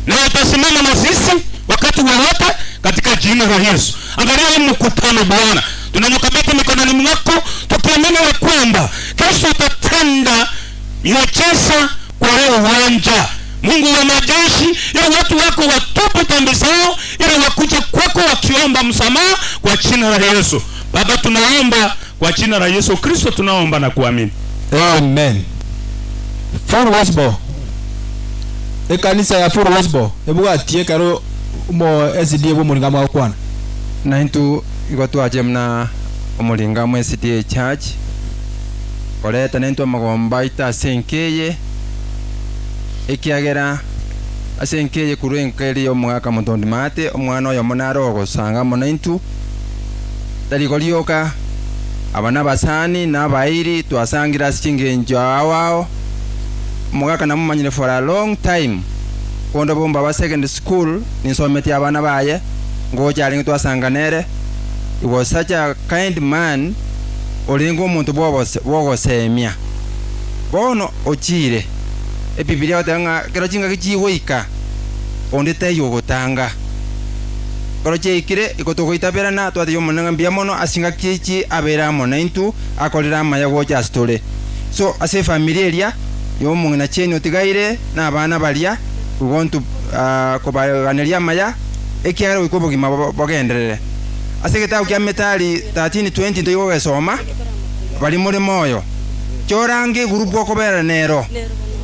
Na utasimama na sisi wakati wowote katika jina la Yesu. Angalia hii mkutano Bwana, tunamkabidhi mikononi mwako tukiamini ya kwamba kesho utatenda miujiza kwa huu uwanja. Mungu wa majeshi, ili watu wako watubu dhambi zao, ili wakuje kwako wakiomba msamaha kwa jina la Yesu. Baba, tunaomba kwa jina la Yesu Kristo, tunaomba na kuamini. Amen. Full Gospel. Ekanisa ya Full Gospel ebwatie ekero omo SDA bw'omoringa mwagokwana. Naintwe igo twache buna omoringa mwa SDA Church koreta naintwe amagomba aito ase enka eye, ekiagera ase enka eye korwa enka eria y'omogaka Motondi Maate, omwana oyomo nare ogosanga amo naintwe, tari igo rioka, aba nabasani na abairi twasangire ase chingencho ao ao, omogaka namomanyire for a long time, konde bombaba secondary school ninsometie abana baye, Ngocha arenge twasanga nere, he was such a kind man, orenge omonto bw'ogosemia. Bono ochiire, Ebibilia egoteba ng'a ekero chingaki chigoika, onde taiyo ogotanga. Ekero chiaikire, igo togoitaberana, twatebia Omonene ng'a mbuya mono ase chingaki echi abeire amo naintwe, akorire amaya gocha ase tore. So ase efamiri eria, y'omong'ina Jane otigaire, na abana baria, we want to kobaganeria amaya, ekiagera goika obogima bogenderere. Ase egetabu kia Methali 13:20 ntoigo gogesoma, Baria more moyo, chorange egurupu okobera nero,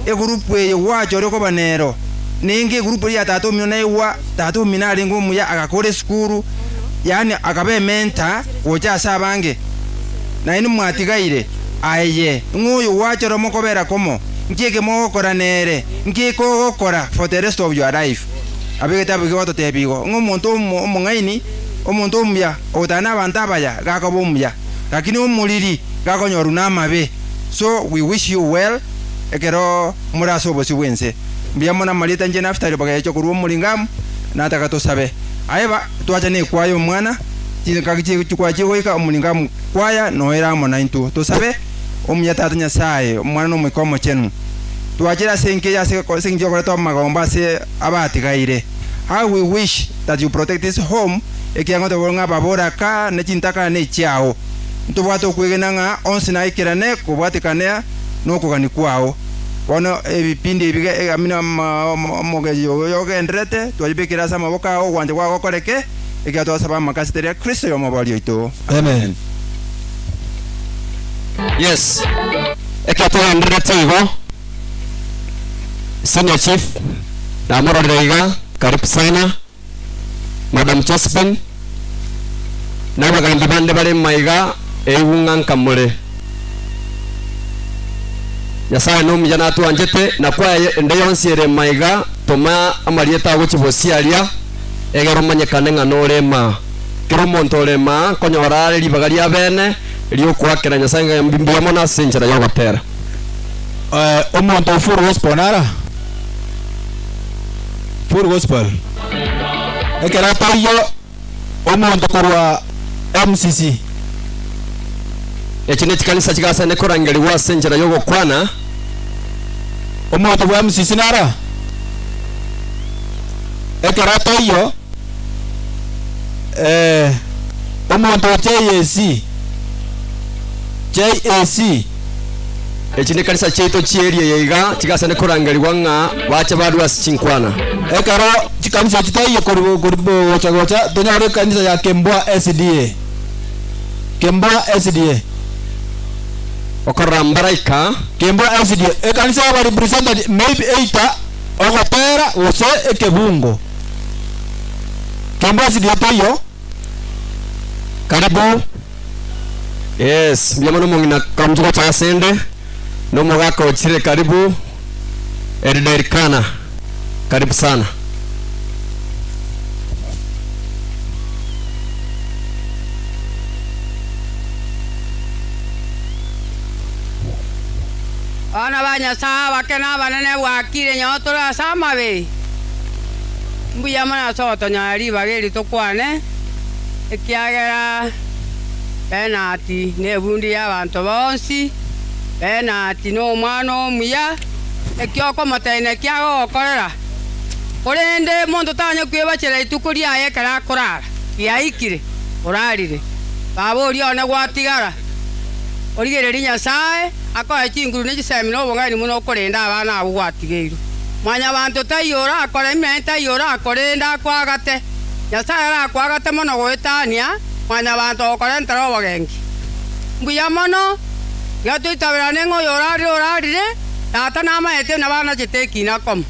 egurupu eye gwachore koba nero, nenge egurupu eria ya tata omino naigwa tata omino arenge omuya agakora esukuru, yaani akaba ementa gocha ase abange, naende mwatigaire, aye, ng'o oyo gwachora mokobera komo, nki eke mogokora nere, nki eke ogokora for the rest of your life. Abwo egetabu kegototebia igo, ng'a omonto omong'aini, omonto omuya, ogotana nabanto abaya, gakoba omuya, lakini omoriri gakonyorwa namabe. So we wish you well ekero more ase obosio bw'ense. Mbuya mono amarieta inche Naftali bagecha korwa omoringamu, nataka tosabe. Aye ba, twacha nekwaya omwana, chingaki chikwaya chigoika omoringamu kwaya noere amo naintwe. Tosabe, Omuya Tata Nyasae, Omwana na Omoika Omochenu. Twachire ase enka eye ase engencho y'okoreta amagombo ase abatigaire. How we wish that you protect this home, ekiagera ntobore ng'a ababoraka ne chintakana nechiao. Ntobwate okwegena ng'a onsi naikerane kobwatekana nokogania kwao. Bono ebipindi ebi I mean omogechi oyo ogendererete, twabibekire ase amaboko ao ogwancha kwao gokoreke, ekiagera twasaba amakasete ria Kristo oyomoboria oito. Amen. Yes, ekero togendererete igo, Senior Chief namororire iga, karibu sana, Madam Josephine, na abagambi bande bare maiga eigu ng'a nkamore. Nyasaye nomuya natwanchete, na kwaye ende yonsi ere maiga, toma amarieta agochia bosio aria, egere omanyekane ng'a nore emaa. Kera omonto ore emaa nkonyora are ribaga ria bene ri'okoakera Nyasae ng'a mbuya mono ase enchera y'ogotera. Omonto o Full Gospel nara? Full Gospel. Ekero ataiyo omonto korwa MCC. Echi nechikanisa chigasane korangerigwa ase enchera y'ogokwana. Omonto bwa MCC nara? Ekero ataiyo eh, omonto o JAC. JAC. Echi nekanisa chiaito chi'eria eye iga chigasane korangerigwa ng'a bache barue ase chinkwana. Ekero chikanisa echi taiyo korwa gocha gocha tonyore ekanisa ya Kemboa SDA. Kemboa SDA. Okorora mbaraika. Kemboa SDA. Ekanisa yaba represented maybe either ogotera gose ekebungo. Kemboa SDA teiyo. Karibu. Yes, mbuya mono omong'ina Kamju gocha asende, na omogaka ochire karibu, Elder Elikana, karibu sana. Abana ba Nyasae abake na abanene bwakire nyago tore ase amabe. Mbuya mono ase ogotonyora ribaga eri tokwane, ekiagera Benati nebundi y'abanto bonsi, Benati nomwana omuya, eki okomotebia naki agogokorera. Korende monto tanya kwebachera rituko riaye ekero akorara, riaikire, orarire. Baba oria one gwatigara, origererie Nyasae akoe chinguru ne chisemi na obong'aini buna okorenda abana abwo gwatigeirwe. Mwanyabanto taiyo orakore ime taiyo orakorende akoagate. Nyasae arakoagate mono goetania mwanyabanto ogokorentera obogenki. Mbuya mono, tiga toitaberane ng'a oyo orarire orarire, Tata namaete nabo anachete ekina komo.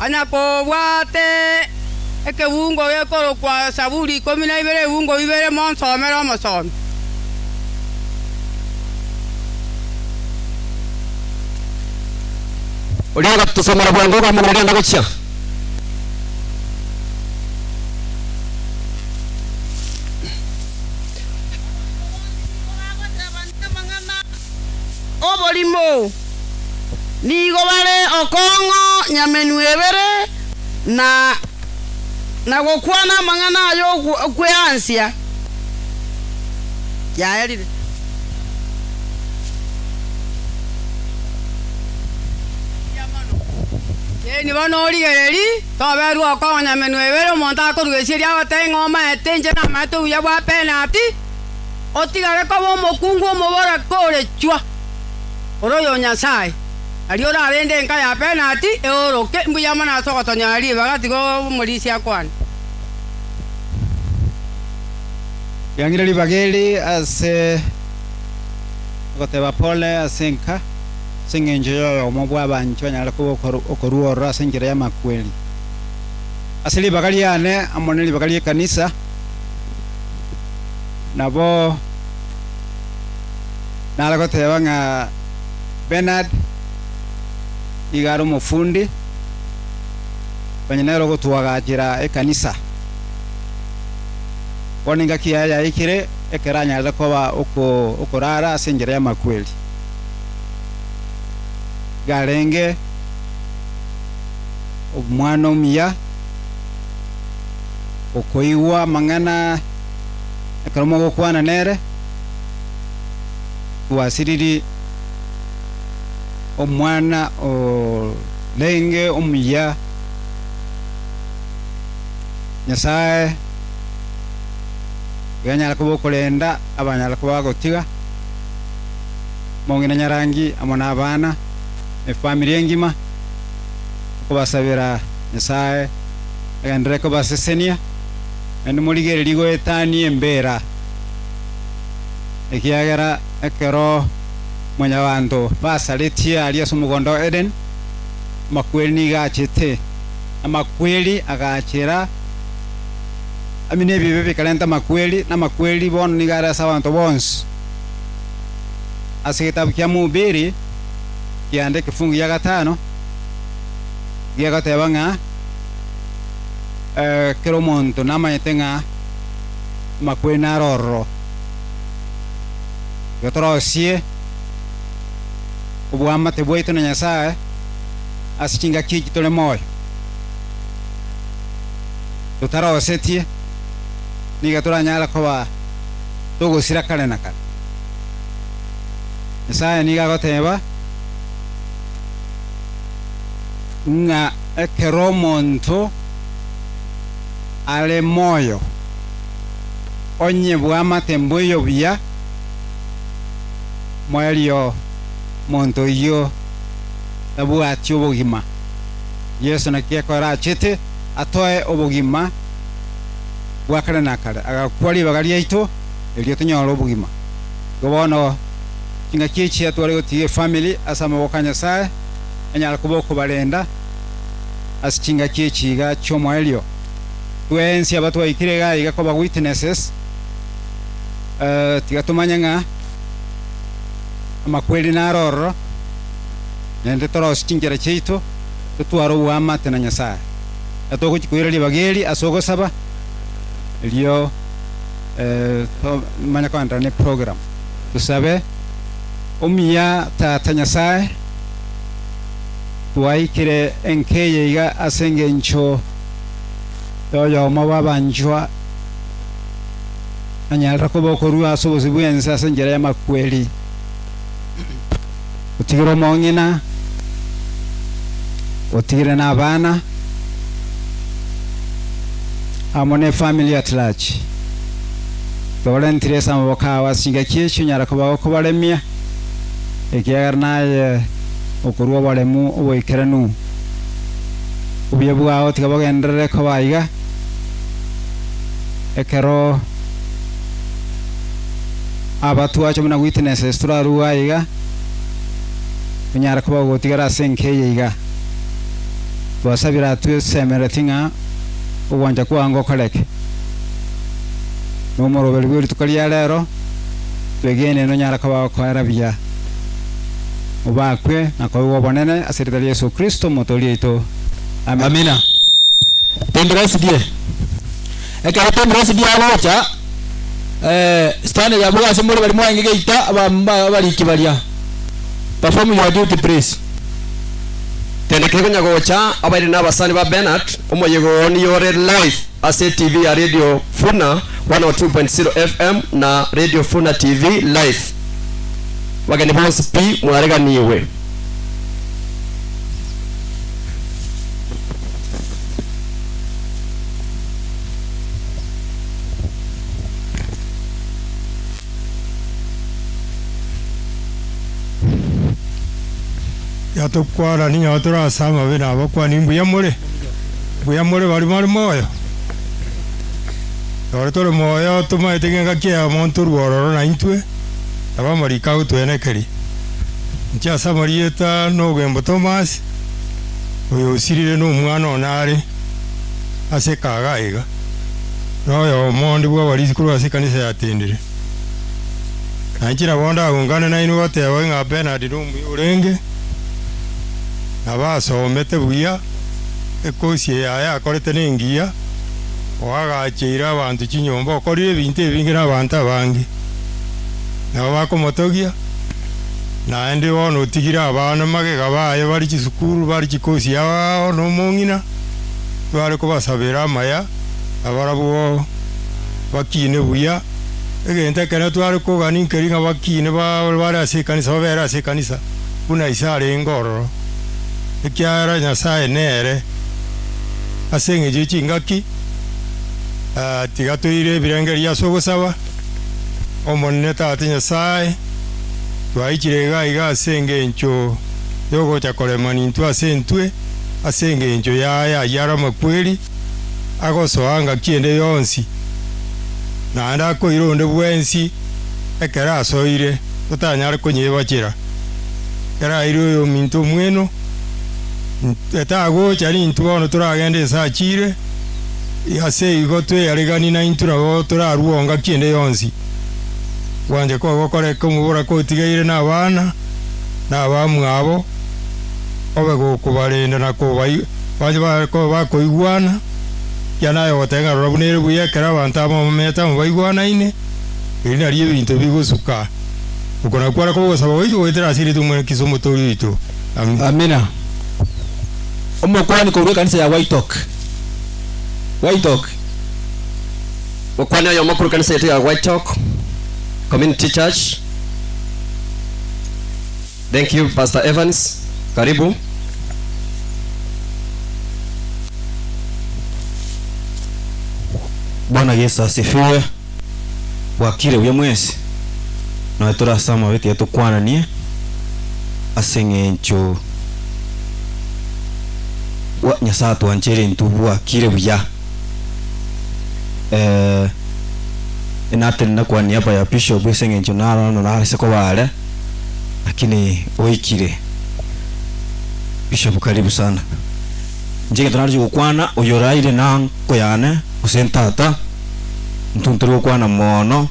Anya kobwate ekebungo gekorokwa Saburi 12 ebungo bibere monsomere omosomi. Oria ogatosomera bwango okamanya ogenda gochia. Oborimo. Nigo bare okong'o nyamenwa ebere na na gokwana amang'ana aya okweansia. Yaerire. Eeni bono origererie, toberwe okong'o nyamenwa ebere, omonto akoruga esie eria agotebia ng'a omaete inche namaete obuya bwa penati. Otigare koba omokungu omoboraka ore chwa, ore oyo Nyasae, aria orarende enka ya Penati eoroke. Mbuya mono ase ogotonyora ribaga, tiga omorisia akwane. Riang'ire ribaga eri ase ogoteba pole ase enka, ase engencho y'oyomo bw'abanchi banyare koba okorua ororo ase enchera y'amakweri. Ase ribaga riane amo ne ribaga ri'ekanisa, Nabo nare goteba ng'a Bernard nigo are omofundi, onye nere ogotwagachera ekanisa. Bono engaki yaye yaikire ekero anyarete koba okorara ase enchera y'amakweri. Iga arenge omwana omuya, okoigwa amang'ana. Ekero mogokwana nere, gwasiriri omwana orenge omuya. Nyasae iga anyare koba okorenda abanyare koba agotiga, omong'ina Nyarangi amo na abana, efamiri engima, okobasabera Nyasae agenderere kobasesenia. Naende morigererie goetania embeera, ekiagera ekero Mwanyabaanto basaretie aria ase omogondo o Edeni, amakweri nigo achete. Amakweri agachera, ime nebibe bikarenta amakweri, na amakweri bono nigo are ase abanto bonsi. Ase egetabu kia Mhubiri kianda ekefungu gia gatano, gegoteba ng'a. Kera omonto namanyete ng'a amakweri naro ororo. Igo torosie oboamate bwaito na Nyasae ase chingaki echi tore moyo. Totarosetie, nigo toranyare koba togosira kare na kare. Nyasae nigo agoteba ng'a Ekero omonto are moyo, onye bw'amate mboiyo buya, moerio monto oyio tabwati obogima. Yeso naki ekero achete atoe obogima bwa kare na kare, agakwa ribaga riaito erio tonyore obogima. Igo bono chingaki echi tware gotiga efamiri ase amaboko a Nyasae, anyare koba okobarenda ase chingaki echi iga chi'omoerio. Twensi aba twaikire iga iga koba witnesses, tiga tomanye ng'a amakweri naro ororo, naende torosie chinchera chiaito, totware oboamate na Nyasae. Ekero togochia koira ribaga eri ase ogosaba, erio tomanye koenderera ne program. Tosabe, Omuya Tata Nyasae, Twaikire enka eye iga ase engencho y'oyomo bw'abanchwa anyarire koba okorua ase obosio bw'ense ase enchera y'amakweri. Otigire omong'ina, otigire nabana. Amo ne family at large. Twabarentire ase amaboko ao ase chingaki echi onyare koba okobaremia, ekiagera naye okorua oboremu oboikeranu. Obuya bwao tiga bogenderere koba aiga, ekero abatwacha buna witnesses torarue aiga, onyare koba ogotigara ase enka eye iga. Twasabire atwesemereti ng'a ogwancha kwao ngokoreke. Nomoroberi bwe rituko ria rero, twegene nonyare koba okoera buya. Obakwe na koigwa obonene ase erieta ria Yeso Kristo Omotoori oito. Amina. Amina. Tendera SDA. Ekero tendera SDA agocha, eh, Stanley abwo ase more baria mwarenge geita aba abariki baria. Perform your duty please. Kende kegonya gocha, abairi na abasani ba Bernard, omoyega oo niyo ore live ase etv ya Radio Funa 102.0 FM na Radio Funa TV live. Bageni bonsi pi mwareganiwe. Yatokwana ninyao tore ase amabe na abakwani mbuya more? Mbuya more baria bare moyo? Nore tore moyo tomaete ng'a engaki eyemo ntorwe ororo naintwe, nabo amariko agotwenekeria. Inche ase amarieta nogembo Thomas, oyo osirire nomwana one are ase ekaga iga, na oyomo onde bw'abarisi korwa ase ekanisa yatendire. Na inche nabo ndagongane nainwe goteba ng'a Bernard nomuya orenge, nabo asomete buya, ekosi eye yaye akorete nengiya, oagacheire abanto chinyomba, okorire ebinto ebinge nabanto abange. Nabo bakomotogia, naende bono otigire abana magega baye bare chisukuru, bare chikosi ao nomong'ina, tware kobasabera amaya, nabarabwo bakine buya. Egento ekero tware kogania nkeri ng'a bakine bare ase ekanisa, babere ase ekanisa buna ise arenge ororo, ekiagera Nyasae nere ase engencho ye chingaki, tiga toire ebirengererio ase ogosaba, Omonene Tata Nyasae, twaichire iga iga ase engencho y'ogocha koremania intwe ase intwe, ase engencho yaye ayio are amakweri, agosoa ngaki ende yonsi, naende akoira onde bwensi ekero asoire, totanyare konyebachera. Ekero aeirwe oyominto omweno, etagocha nintwe bono toragende ase achiire, ase igo tweyareganie naintwe nabo torarue oo ngaki ende yonsi. Gwancha kogokoreka omoboraka otigaire nabana, na abamwabo, obe gokobarenda na kobai bache koba bakoigwana, ekiagera naye ogoteba ng'a rora buna ere buya ekero abanto amo bamenyete amo baigwanaine, erio nario ebinto bigosuka. Oko nakwo are koba ogosaba gwaito goetera ase erieta Omwana Kristo Omotoori oito. Amina. Amina. Omokwani korwa ekanisa ya White-Oak. White-Oak. Mokwani oyomo korwa ekanisa yaito ya White-Oak Community Church. Thank you Pastor Evans. Karibu. Bwana Yesu asifiwe. Bwakire buya mwensi? Nonya tore ase amabe tiga tokwananie ase eng'encho bwa Nyasae atwancheire intwe bwakire buya. Eh, inatenena kwa niaba ya bishop ase eng'encho naro nare koba are. Lakini oikire. Bishop karibu sana. Inche egento naroche gokwana oyo oraire na anko yane gose ntata, intwe ntori gokwana mono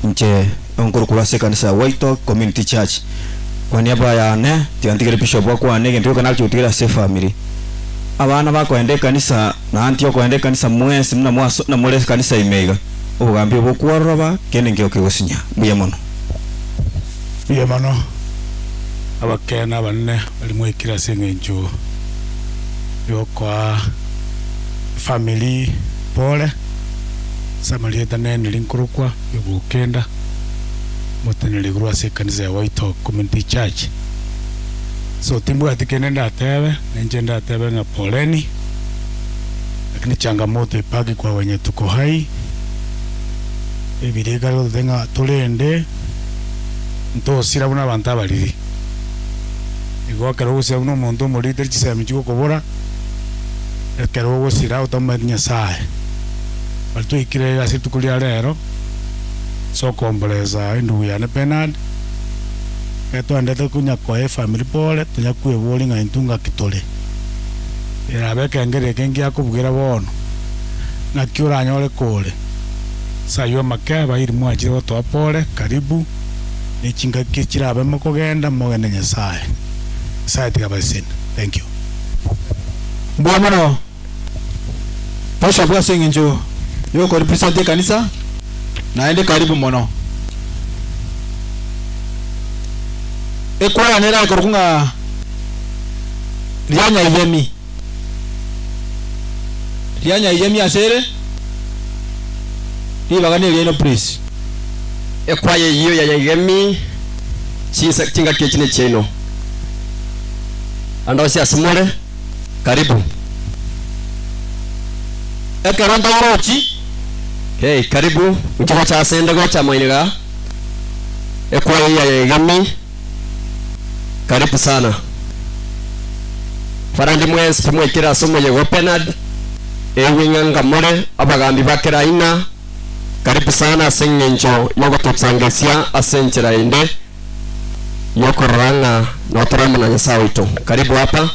inche nkorwa korwa ase ekanisa ya White Oak Community Church. Kwa niaba yane tiga ntigere bishop akwane egento gioka naroche gotigera ase efamiri. Abana bakoenda ekanisa na aunty okoenda ekanisa mwensi buna mwaso buna more ekanisa ime iga, obogambi obo okwororoba kende nkeigo kegosinya. Mbuya mono. Mbuya mono abakene abanene baria mwaikire ase eng'encho yokoa efamiri pole ase amarieta nene rinkorokwa yogokenda omoteneneri igoro ase ekanisa ya White Oak Community Church. So timbwati kende ndatebe, ninche ndatebe ng'a poleni. Lakini changamoto epaki kwa wenye tuko hai, Ebiria ekare gototebia ng'a torende ntosira buna abanto abariri. Igo ekero ogosira buna omonto omoriri tari chisemi chigokobora, ekero ogosira otamomanyeti Nyasaye. Baria twaikire iga ase rituko ria rero, ase okomboresa endugu yane Bernard, ekero twaendete konya koa efamiri pore, tonya kweboria ng'a intwe ngaki tore. Erabe ekengeri eke ngiakobugera bono, ng'aki oranyore kore. Ase ayio amake abairi mwachire gotoa pore, karibu, ne chingaki chirabe mokogenda, mogende Nyasae. Nyasae tiga abasesenie. Thank you. Mbuya mono Bishop ase eng'encho yokorepresent ekanisa naende karibu mono. Ekwaya nere akorokwa ng'a Rianyaiyemi. Rianyaiyemi ase ere ribaga neriaino please. Ekwaya eyio ya Yaigemi chinsa chingaki echi nechiaino. Ande onsi ase more, karibu. Ekero ntairochi. Hey, karibu, inche gocha asende gocha moino igaa. Ekwaya eyio ya Yaigemi. Karibu sana. Barandi mwensi timwaikire ase omoyega o Bernard, ewe ng'a ngamore abagambi ba kera aina, karibu sana ase engencho y'ogotochangesia ase enchera ende y'okorora ng'a notore amo na Nyasae oito. Karibu hapa.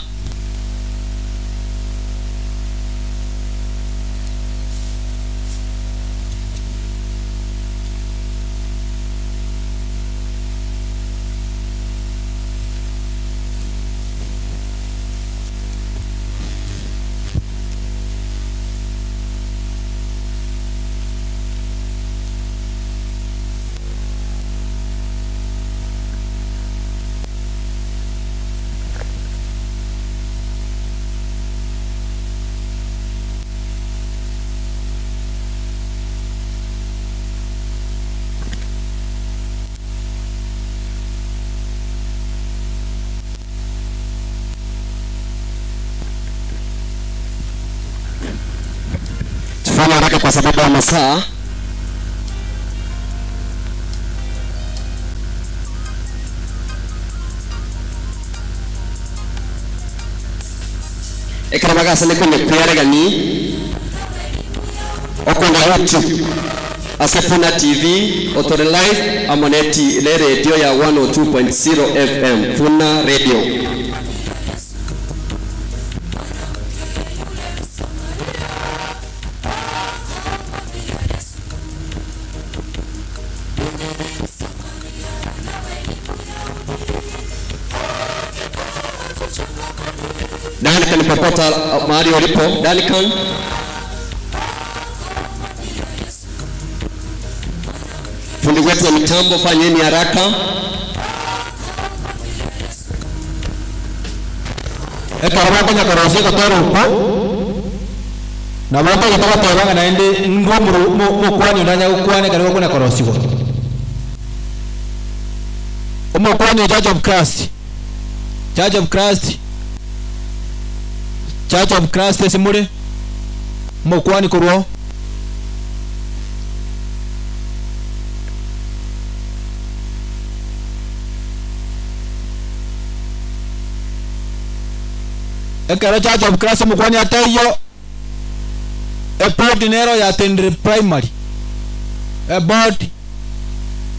Tufanye haraka kwa sababu ya masaa. Ekero bagasane konye kwearegani okonda YouTube Ase Funa TV, otore live amo ne ne radio ya 102.0 FM, Funa Radio. Duncan popote mahali ulipo, Duncan. Fundi wetu wa mitambo, fanyeni haraka. Ekero bakonya korosia egotera okwo, nabo batagete goteba ng'a naende ngwo omoro- mo- mokwani onde anya gokwana ekero gokonya korosigwa. Omokwani o Church of Christ, Church of Christ, Church of Christ ase more, omokwani korwa oo. Ekero Church of Christ omokwani ataiyo, eboard nero ya Tendere Primary, eboard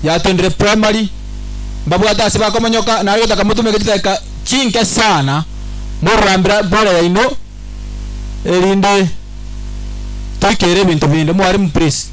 ya Tendere Primary mbabwate ase bakomonyoka nare gotaka motumeke chidakika chinke sana mororambera bore yaino erinde toikere ebinto binde. Mwalimu please.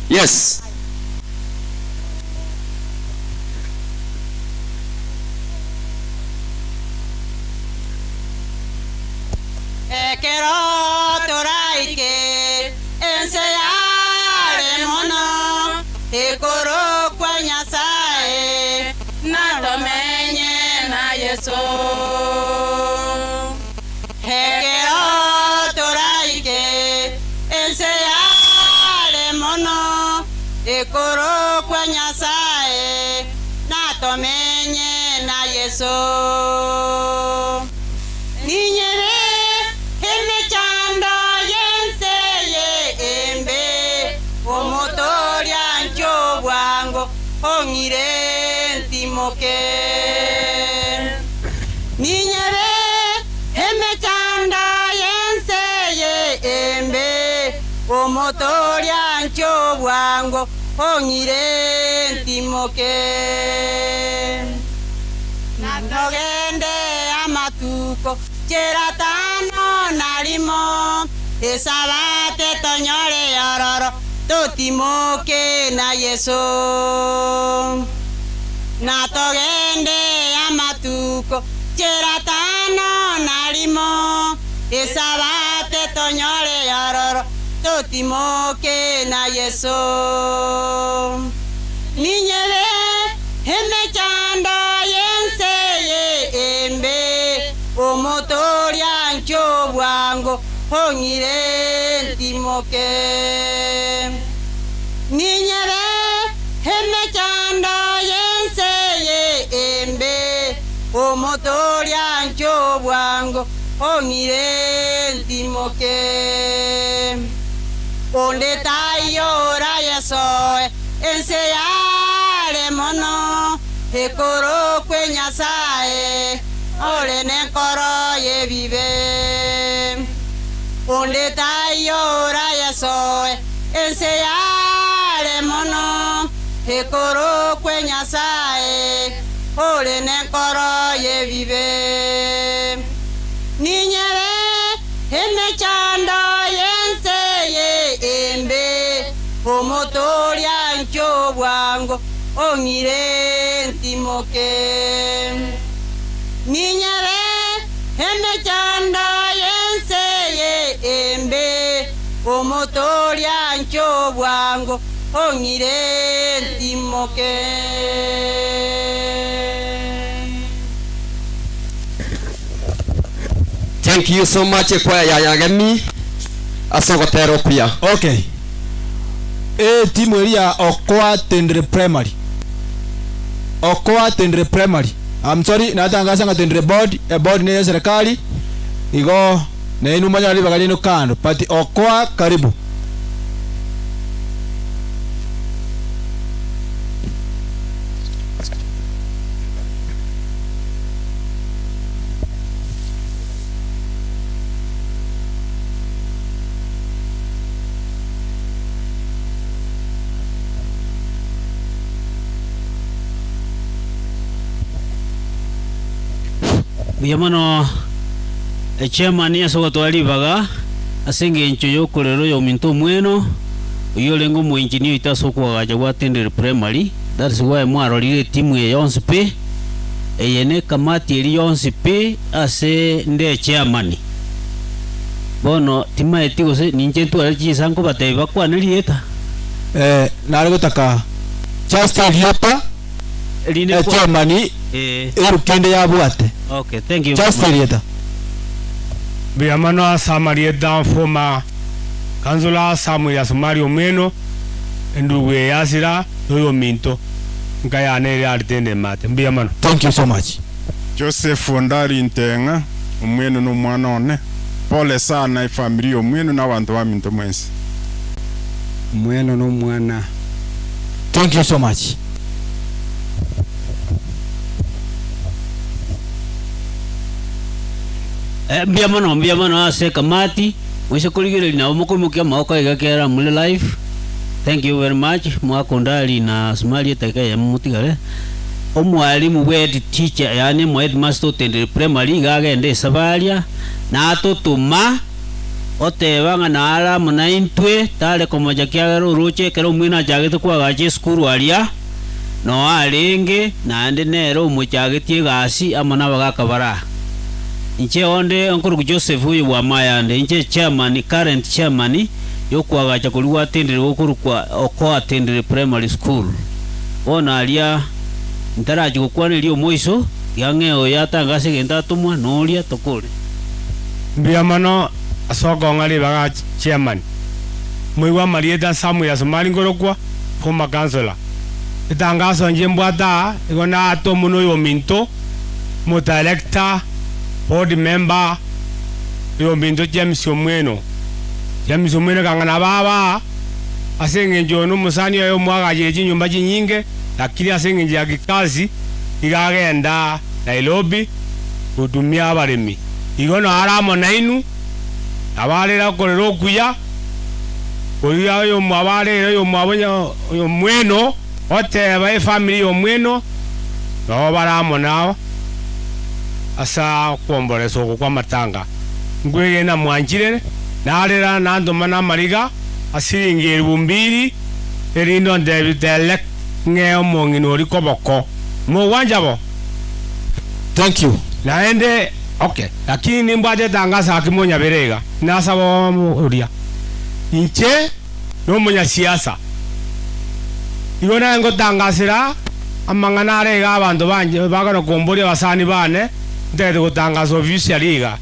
Yes. Ekero toraike ense. Igoro kwa Nyasae, natomenye na Yeso. Ekero toraike ense y'aare mono, igoro kwa Nyasae, natomenye na Yeso. Ninyebe emechando y'ense eye embe, Omotoria inche obwango ong'ire ntimoke. Ninyebe emechando y'ense eye embe, Omotoria inche obwango ong'ire ntimoke. Natogende amatuko chiratano na rimo, Esabato etonyore ororo, totimoke na Yeso. Natogende amatuko chiratano na rimo, Esabato etonyore ororo, totimoke na Yeso. Ninyebe emechando y'ense eye embe, Omotoria inche obwango ong'ire ntimoke. Ninyebe emechando y'ense eye embe, Omotoria inche obwango ong'ire ntimoke. Onde taiyo orayesoe ense y'aare mono, ekorokwe Nyasae ore nenkoro y'ebibe. Onde taiyo orayesoe ense y'aare mono, ekorokwe Nyasae ore nenkoro y'ebibe. Ninyebe emechando y'ense eye embe, Omotoria inche obwango ong'ire ntimoke. Ninyebe emechando y'ense eye embe, Omotoria inche obwango ong'ire ntimoke. Thank you so much ekwaya ya Yagemi ase ogotera okuya. Okay. Etimu eria ya Okoa Tendere Primary. Okoa Tendere Primary. I'm sorry, natangasa ng'a Tendere Board, eboard neye serikali, igo nainwe monyore ribaga riaino kando, but Okoa karibu. Mbuya mono echairman ase ogotoa ribaga ase engencho yokorera oyominto omweno oyio orenge omoengineer oito ase okoagacha gwa Tendere Primary that is why mwarorire etimu eye yonsi pi eye ne ekamati eria yonsi pi ase nde echairman. Bono timaeti gose ninche ntware chinsa nkobatebia bakwane rieta. Eh, nare gotaka just erieta Rinde kwa- echairman Eh. erukende yabwate. Okay, thank you very Just much. erieta. Mbuya mono ase amarieta former councillor Samuel Asumari Omweno, endugu eye yasira noyominto, nka yane ere aritende emate. Mbuya mono. Thank you so much. Joseph Ondari Nteng'a, Omweno nomwana one. Pole sana efamiri ya Omweno na abanto baminto mwensi. Omweno nomwana. Thank you so much. Eh, mbuya mono, mbuya mono ase ekamati, moise korigereria nabo mokoimokia amaboko aiga ekero more live. Thank you very much, mwaka Ondari na Sumari edagika eyemo motigare. Omwalimu bwe head teacher yaani omo headmaster otendire primary iga agende esabaria, natotoma, oteba ng'a nare amo naintwe, tare komocha kiagera oroche ekero omwene achagete koagacha esukuru aria, noo arenge, naende nere omochagetie egasi amo nabagaka bare aa. Inche onde nkorokwa Joseph oyo bw'Amayande, inche chairman, current chairman. Yokoagacha koria gwatendire gokorokwa Okoatendire Primary School. Bono aria ntarachia gokwana erio omoiso, tiga ng'ee oyo atange ase egento atomwa, na oria tokore. Mbuya mono ase okong'a ribaga chairman. Moigwe amarieta Samuel Asumani nkorokwa, former councillor. Etangaso inche mbwate aa igo naate omuna oyominto, omo director, board member, oyominto James Omweno. James Omweno ekang'ana baba ase engencho oyo nomosani oye omwagachire chinyomba chinyinge, lakini ase engencho ya kikazi iga agenda Nairobi gotumia abaremi. Igo naro amo nainwe, nabarere okorera okuya, koria oyomwabo arere oyomwabo oyomweno, oteba efamiri y'omweno, nabo bare amo nao ase okwomboresa oko kw'amatanga. Nkwegena mwanchire, narera nantoma namariga asiringi elifu mbili, erinde ontebi direct ng'ee omong'ina oria koboko. Mogwancha bo? Thank you. Naende okay, lakini nimbwate etangaso gaki monyabere iga, nasaba oria. Inche nomonyasiasa, igo naye ngotangasera amang'ana are iga abanto banje bakona komboria abasani bane, ntagete gotangasa officially iga.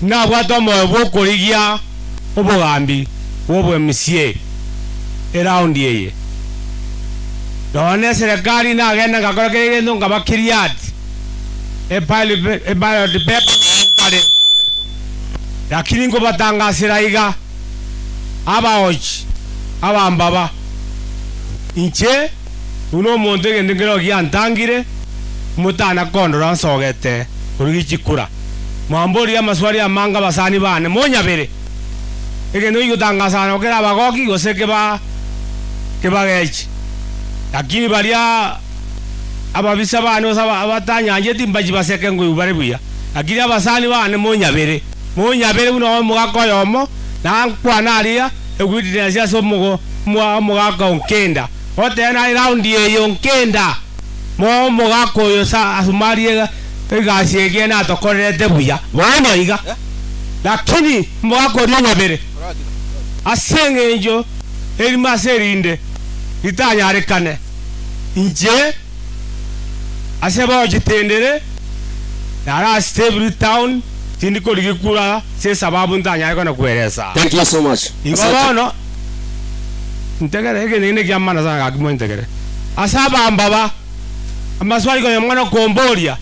Nabwate omoyo bw'okorigia obogambi bw'obo MCA eround eye. Nonya ne eserekari nagenda ngakora kera egento nkaba cleared, eballot paper kare. Lakini nkobatangasera iga, abaochi abambaba, inche buna omonto egento nkero giantangire, motana kondora nsogete korigia chikura. Mwamborire amaswali amange abasani bane, monyabere. Egento gigotangasana nabo kere abagoki gose keba kebagechi. Lakini baria ababisa bane gose abatanyancheti mbachi baseke nkoigwa bare buya. Lakini abasani bane monyabere, monyabere buna omogaka oyomo, na nkwane aria ewitness ase omogo omogaka o Nkenda. Otebe naye round eye o Nkenda, moe omogaka oyo sa asumarie egasi eria natokorerete buya bono iga. Lakini omogaka oria onyabere, ase eng'encho erimo ase erinde ritanyarekane, inche Ase bochitendere, naro ase every town, tindi korigia kura ase esababu ntanyare kona kweresa. Thank you so much. Igo Asante. bono, ntegere egento ekio nekiamana sana gaki montegere. Ase abambaba, amaswali konya mwana okomboria,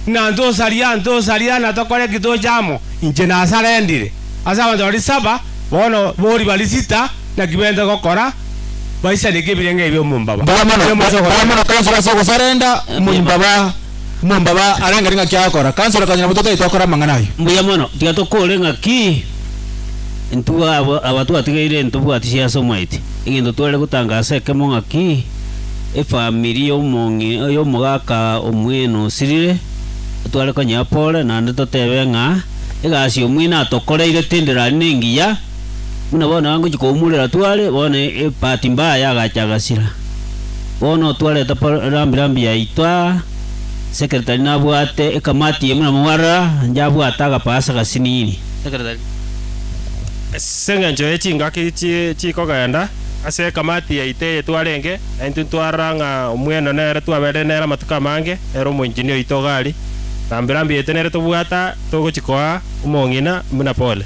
ng'a ntosaria ntosaria na tokore ki toche amo, inche nasarendire. Ase abanto baria saba, bono bori baria sita, naki bente gokora, Baisaneke ebirenge ebi omombaba. Mbuya mono, mbuya mono councillor ase ogosarenda omoimbaba omombaba arengere ng'aki agokora. Councillor kanyora totagete twakora amang'ana ayio. Mbuya mono, tiga tokore ng'aki intwe aba aba twatigeire ntobwati siasa omwaeti. Egento tware gotangasa ekemo ng'aki, efamiri ya omong'i ya omogaka omweno osirire, tware konyea pore naende totebe ng'a egasi omweno atokoreire tendera aria nengiya. Buna bono angochia koumorera tware, bono ebahati mbaya agacha agasira. Bono twareta rambi rambi yaito aa, secretary nabwate ekamati eye buna mwarora, inche abwate agapasa gasinini. Secretary. Ase engencho ye chingaki chikogenda, ase ekamati yaito eye twarenge, na intwe ntwarora ng'a omweno nere twaberire nere amatuko amange, nere omoengineer oito iga aria, rambi rambi yaito nere tobwate aa, togochia koa omong'ina buna pole.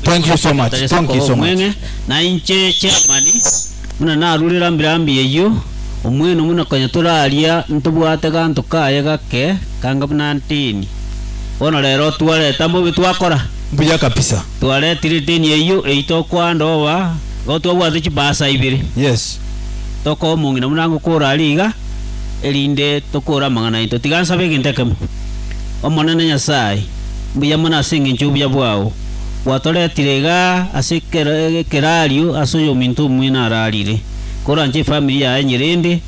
Thank you so much. Thank you so much. Omweng'e, na inche chairman, buna narure rambi rambi eyio, omweno buna konya toraria ntobwate ganto kaye gake kanga buna ntini. Bono rero twareta mbobe twakora. Mbuya kabisa. Twaretire eteni eyio eyio tokoanda oba, igo twabwate chibasa ibere. Yes. Tokoa omong'ina buna ngokora aria iga, erinde tokore amang'ana aito. Tiga nsabe egento ekemo. Omonene Nyasae, mbuya mono ase engencho y'obuya bwao, gwatoretire igaa ase ekerario ase oyominto omwene ararire. Koranche efamiri yaye nyerende,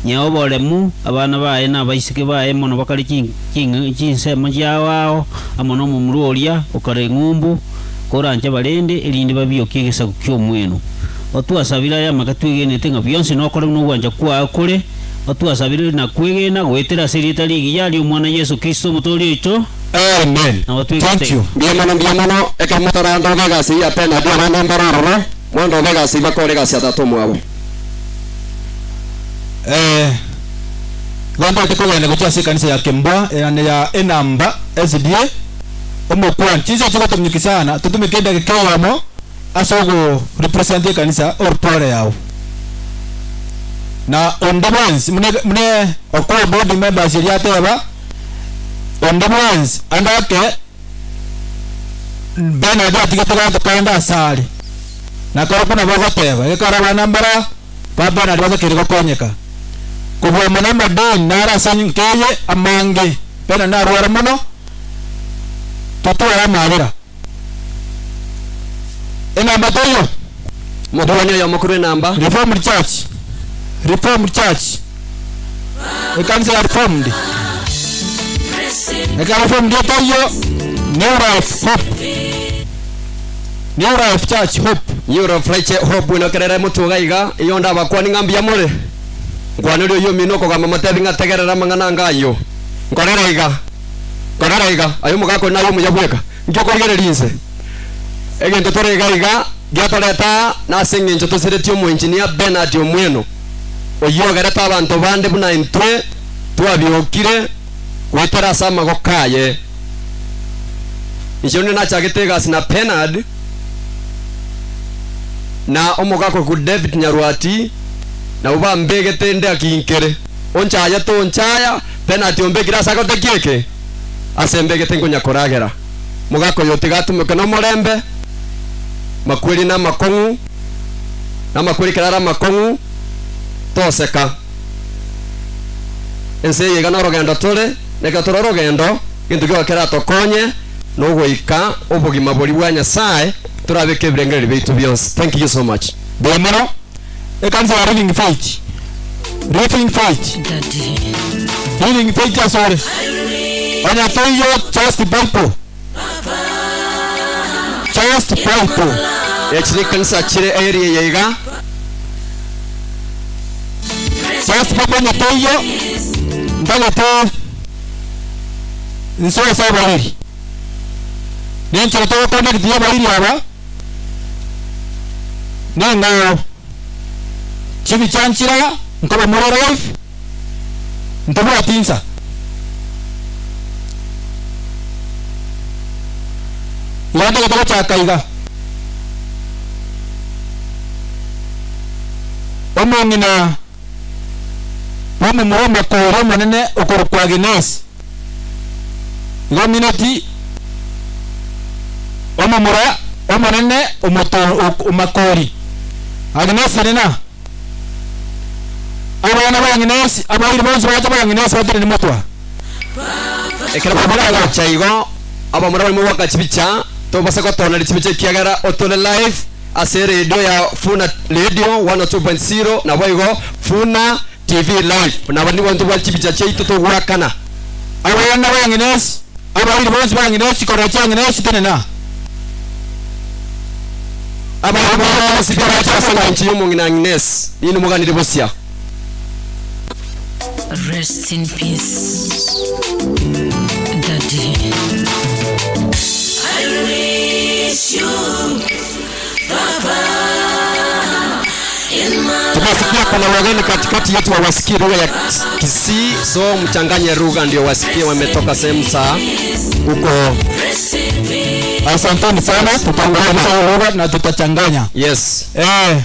nyee oboremu, abana baye na abaiseke baye mono bakare chinsemo chiao ao, amo nomomura oria okare eng'umbu, koranche barende, erinde babiokie egesaku ki'omweno. Otwasabire aya amaka twegenete ng'a bionsi nokore buna ogwancha kwao kore, Otwasabire na kwegena goetera ase erieta rigiya ri'Omwana Yeso Kristo Omotoori oito. Amen. Thank you. Mbuya mono mbuya mono ekero motarandoga egasi eyio ya Bernard abande mbare ororo mwandoga egasi bakore egasi ya tata omwabo. Eh, igo ntagete kogenda gochia ase ekanisa ya Kemboa eyane ya enamba SDA omokwani chinsa chigotominyuki sana totumeke edageka eyemo ase ogo represent ekanisa orupore yao na onde bwensi muna muna okoa board members eria ateba onde bwensi ande ake Bernard atigete ganto kande asare nakorokwo nabo ogoteba gekogera abana mbara ba Bernard batakeire gokonyeka kobua mono amadeni naro ase enka eye amange Bernard narware mono totware amabera. Enamba teiyo. Mokuani oyomo korwa enamba. Reformed Church, Reformed Church, ekanisa ya Reformed. Eka Reformed etaiyo, New Life Hope, New Life Church Hope. New Life Church Hope bwino kerere motwe iga iga, iyo ndabakwani ng'a mbuya more. Nkwanere oyio omino okogamba motebi ng'a tegerera amang'ana anga ayio. Nkorera iga, nkorera iga, aye omogaka one naye omuya bweka. Inki okorigereria inse? Egento tore iga iga giatoreta aa nase engencho toseretie omoengineer Bernard Omweno, oyio ogerete abanto bande buna intwe twabiokire goetera ase amagoko aye. Inche onde nachagete egasi na Bernard na omogaka oku David Nyarwati, nabwo bambegete inde akinkere. Onchaye tonchaya, Bernard ombekire ase agote ki eke? Ase mbegete nkonya koragera. Mogaka oyo tiga atumoke nomorembe, makweri namakong'u, na amakweri ekero are amakong'u, toseka. Ense eye iga norogendo tore, na ekero tore orogendo, egento kioka keratokonye nogoika obogima boria bwa Nyasae, torabeke ebirengererio biaito bionsi. Thank you so much. Mbuya mono. Ekanisa ya Living Faith, Living Faith, Living Faith asore. Onye toiyo just Bible, just Bible. Echi nekanisa chire area eye iga. Just Bible onye toiyo ntagete nsoe ase abairi. Nenchera togokonekti abairi aba. Neng'ao chibicha nchira nkoba more live ntobwati insa. Iga ntagete gochaka iga. Omong'ina bw'omomura omokori omonene okorokwa Aginesi, igo omineti omomura omonene omoto omakori. Aginesi nena abana ba Aginesi, abairi bonsi bacha ba Aginesi batenene motwe. Ekero bagocha igo, abamura barimo goaka chibicha, tobasa gotoneria chibicha ekiagera otore live. Ase eredio ya Funa Radio 102.0 naboigo Funa TV Live. Nabo nigo ntobwate chibicha chiaito togoakana. Abana b'Aginesi, abairi bonsi b'Aginesi, korera chi'Aginesi tenena. Abairi bonsi barache ase engencho y'omong'ina Aginesi, ninwe moganire bosia. Rest in peace daddy. I miss you, Papa, in my Tumesikia kuna wageni katikati yetu hawasikii lugha ya Kisii, so mchanganye lugha ndio wasikie wametoka sehemu za huko. rest in peace. Asanteni sana, tutaunganisha lugha na tutachanganya. Yes. Eh.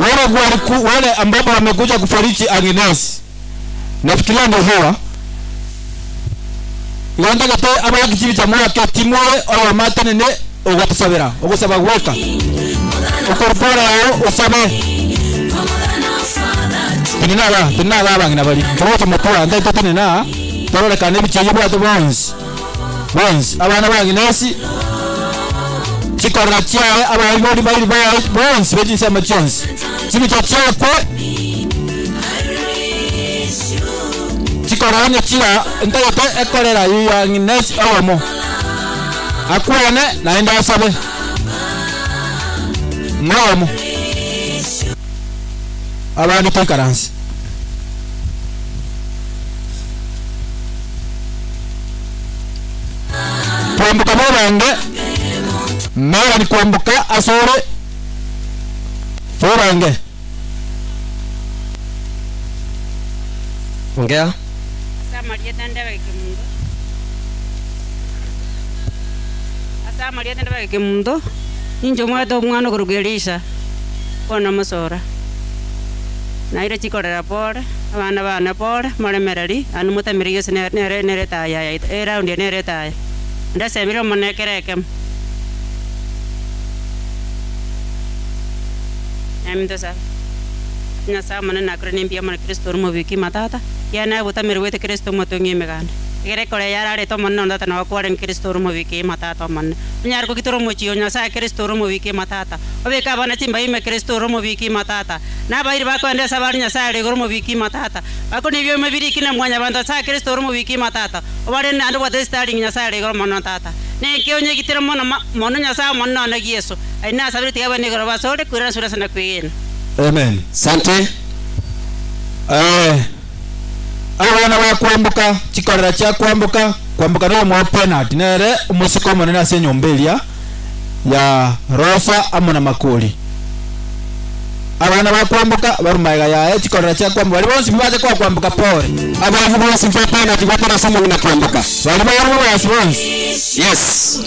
Wale waliku, wale ambapo wamekuja kufariji Agnes. Nafikiria ndio hawa. Ngondagete abakichibi cha mwake timwe oyo matenene ogotusabira ogosaba gweka okorupora yao usabe tenena ba tenena ba bangina bari toroche mukora ndaito tenena tororekana ebicheye bwate bonsi bonsi abana ba Agnes chikorera chiaye abaibori bairi baye bonsi bechinsemo chionsi chibicha chiakwe chikorera chira ntagete ekorera ya Agnes oyomo akwane naende asabe ng'omo abande toikaranse. Tobange Melanie kwamboka asore tobange. Ongea. Ase amarieta ndebe kemunto. Ase amarieta ndebe kemunto, ninche omwate omwana okorokwa Elisha, bono mosora. Naire chikorera pore, abana bane pore, moremereri, naende motamere gose nere nere nere etaya yaito, eraundi eye nere etaya. Ndasemire Omonene kera ekemo. Naminto sabe. Nyasae Omonene nakore nembuya mono Kristo ore omobiki matata, ekiagera naye obotameri bwaito Kristo omotong'i emeganda. Ekero ekero yararete Omonene onde tata nabo kwarenge Kristo ore omobiki matata Omonene. Onyare kogitora omochie o Nyasae Kristo ore omobiki matata. Obeke abana chimbaga ime Kristo ore omobiki matata. Na abairi bakoenda ase abare Nyasae are igoro omobiki matata. Bakoni ebioma biriki na mwanyabanto ase Kristo ore omobiki matata. Obarende naende obwate esitaringi Nyasae are igoro mono tata. Nenki onyegitire mono mono Nyasae Omonene one Yeso. Aye nasabire tiga abana igoro basore koirana asore ase nakwegena. Amen. Sante. Eh, abana ba kwamboka, chikorera chia kwamboka, kwamboka noyo omwabo Bernard nere omosike omonene ase enyomba eria ya Rosa amo na Makori. Abana ba kwamboka barwe magega yaye, chikorera chia kwamboka, baria bonsi bache koa kwamboka pore. Abafu bonsi ba Bernard batari ase omong'ina kwamboka. Baria barwe bonsi bonsi. Yes.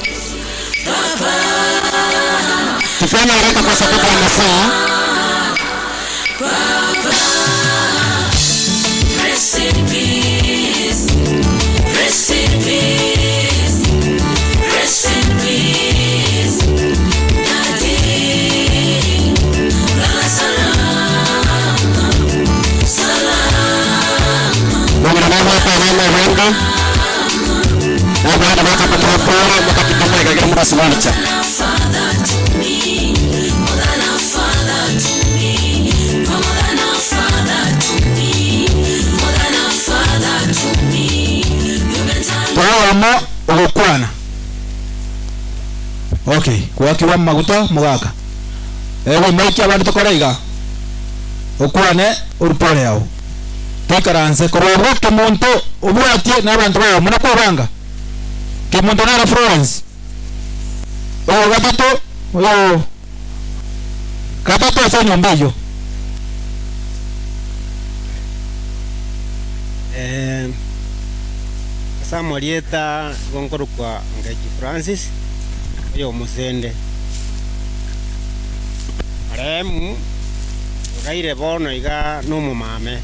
Tufanye haraka kwa sababu ya masaa. Rest in peace. Rest in peace. Rest in peace. Daddy. Lala salama. Salama. Mwana mama hapa mama wengi. Na baada baka patapora makatikama ikagira murasimanicha. Father to me. More than a father to me. More than a father to me. More than a father to me. You've been time. Toyomo ogokwana. Okay, gwakigwa maguta mogaka. Ego maiki abande tokore iga. Okwane orupore yao. Toikaranse korwa abwo kemonto obwatie na abanto bao muna kwebanga. Kemonto nere Florence. Oyo gatato oyo gatato ase enyomba eyio. Eh, ase amarieta igo nkorokwa Ngechi Francis, oyo omosende. Marehemu oraire bono iga nomomame.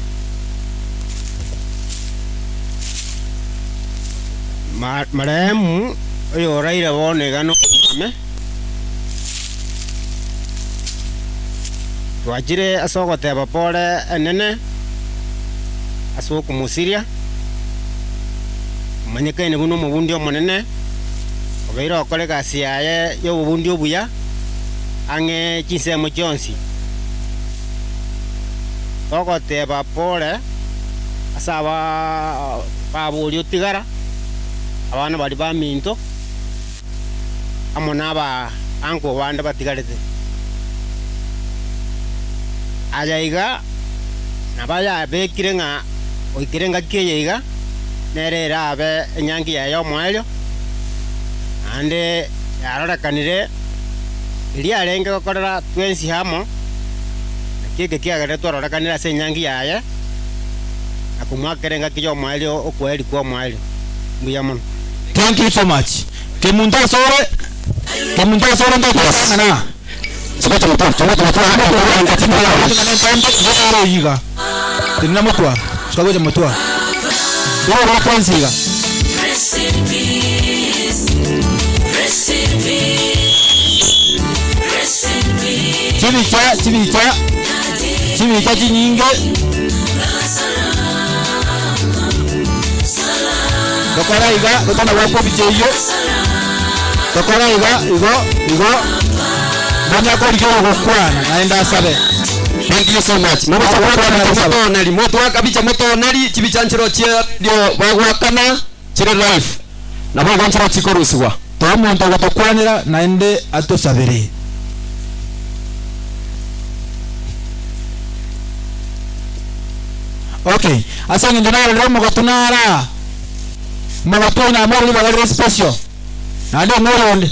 Ma- Marehemu oyo oraire bono iga nomomame, twachire ase ogoteba pore enene ase okomosiria, omanyekaine buna omobundi omonene, obeire ogokora egasi yaye y'obobundi obuya ang'e chinsemo chionsi. Togoteba pore ase aba baboria otigara, abana baria baminto, amo naba uncle bande batigarete. Aya iga nabayabekire ng'a goikera engaki eye iga nere erabe enyangi yaye y'omoerio, naende yarorekanire eria arenge gokorera twensi amo, naki eke kiagerire twarorekanire ase enyangi yaye, na komoakera engaki y'omoerio okweri kw'omoerio. Mbuya mono. Thank you so much. Kemunto asore, kemunto asore ntokotang'ana. Iga. Tinina motwa. Suka gocha motwa. Igo gokwansi iga. Rest in peace. Rest in peace. Rest in peace. Chibicha, chibicha. Chibicha chinyinge. Tokora iga, totana gwakwa ebicha eyio. Tokora iga, igo, igo. Manya korigia ogokwana naende asabe. Thank you so much. Motoneri, motwaka bicha motoneri, chibicha nchiro chie radio bagwakana chire live. Nabo igo nchiro chikorusigwa. Toa omonto ogotokwanera naende atosabere. Okay, ase eng'encho narorire omogotu nara. Omogotu oyo namororire ribaga rire special. Naende omworo onde?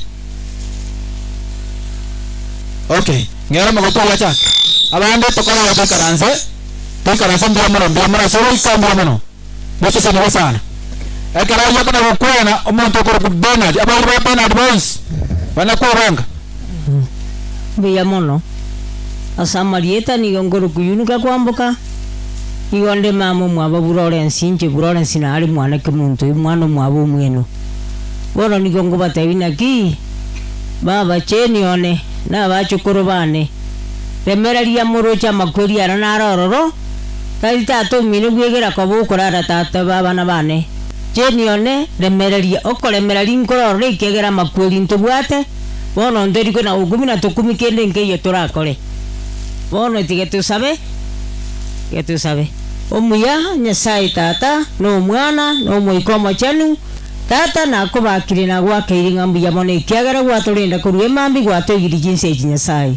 Okay, ng'era omogotu oria achake. Abande tokorora toikaranse, toikaranse mbuya mono, mbuya mono ase ogoika mbuya mono. Mosesenigwe sana. Ekero oyio akona gokwana, omonto okorokwa Bernard, abairi ba Bernard bonsi bana kwebanga. Mbuya mono. Ase amarieta nigo nkorokwa Yunuka kwamboka, nigo nde mama omwabo Burorensi, inche Burorensi nare mwana kemonto oyio mwana omwabo omweno. Bono nigo nkobatebia naki, baba cheni one, na abachokoro bane, remereria moroche amakweri aro naro ororo, tari tata omino bwegera koba okorara tata b'abana bane. Cheni one, remereria, okoremereria nkore ororo ekiagera amakweri ntobwate, Bono ntorikwe na gokumi na tokumi kende nkeiyo torakore. Bono tiga tosabe, tiga tosabe. Omuya, Nyasae Tata, na Omwana, na Omoika Omochenu, Tata, nakobakire na gwakeire ng'a mbuya mono ekiagera gwatorenda korwa emambia gwatoigirie chinsa echi Nyasae.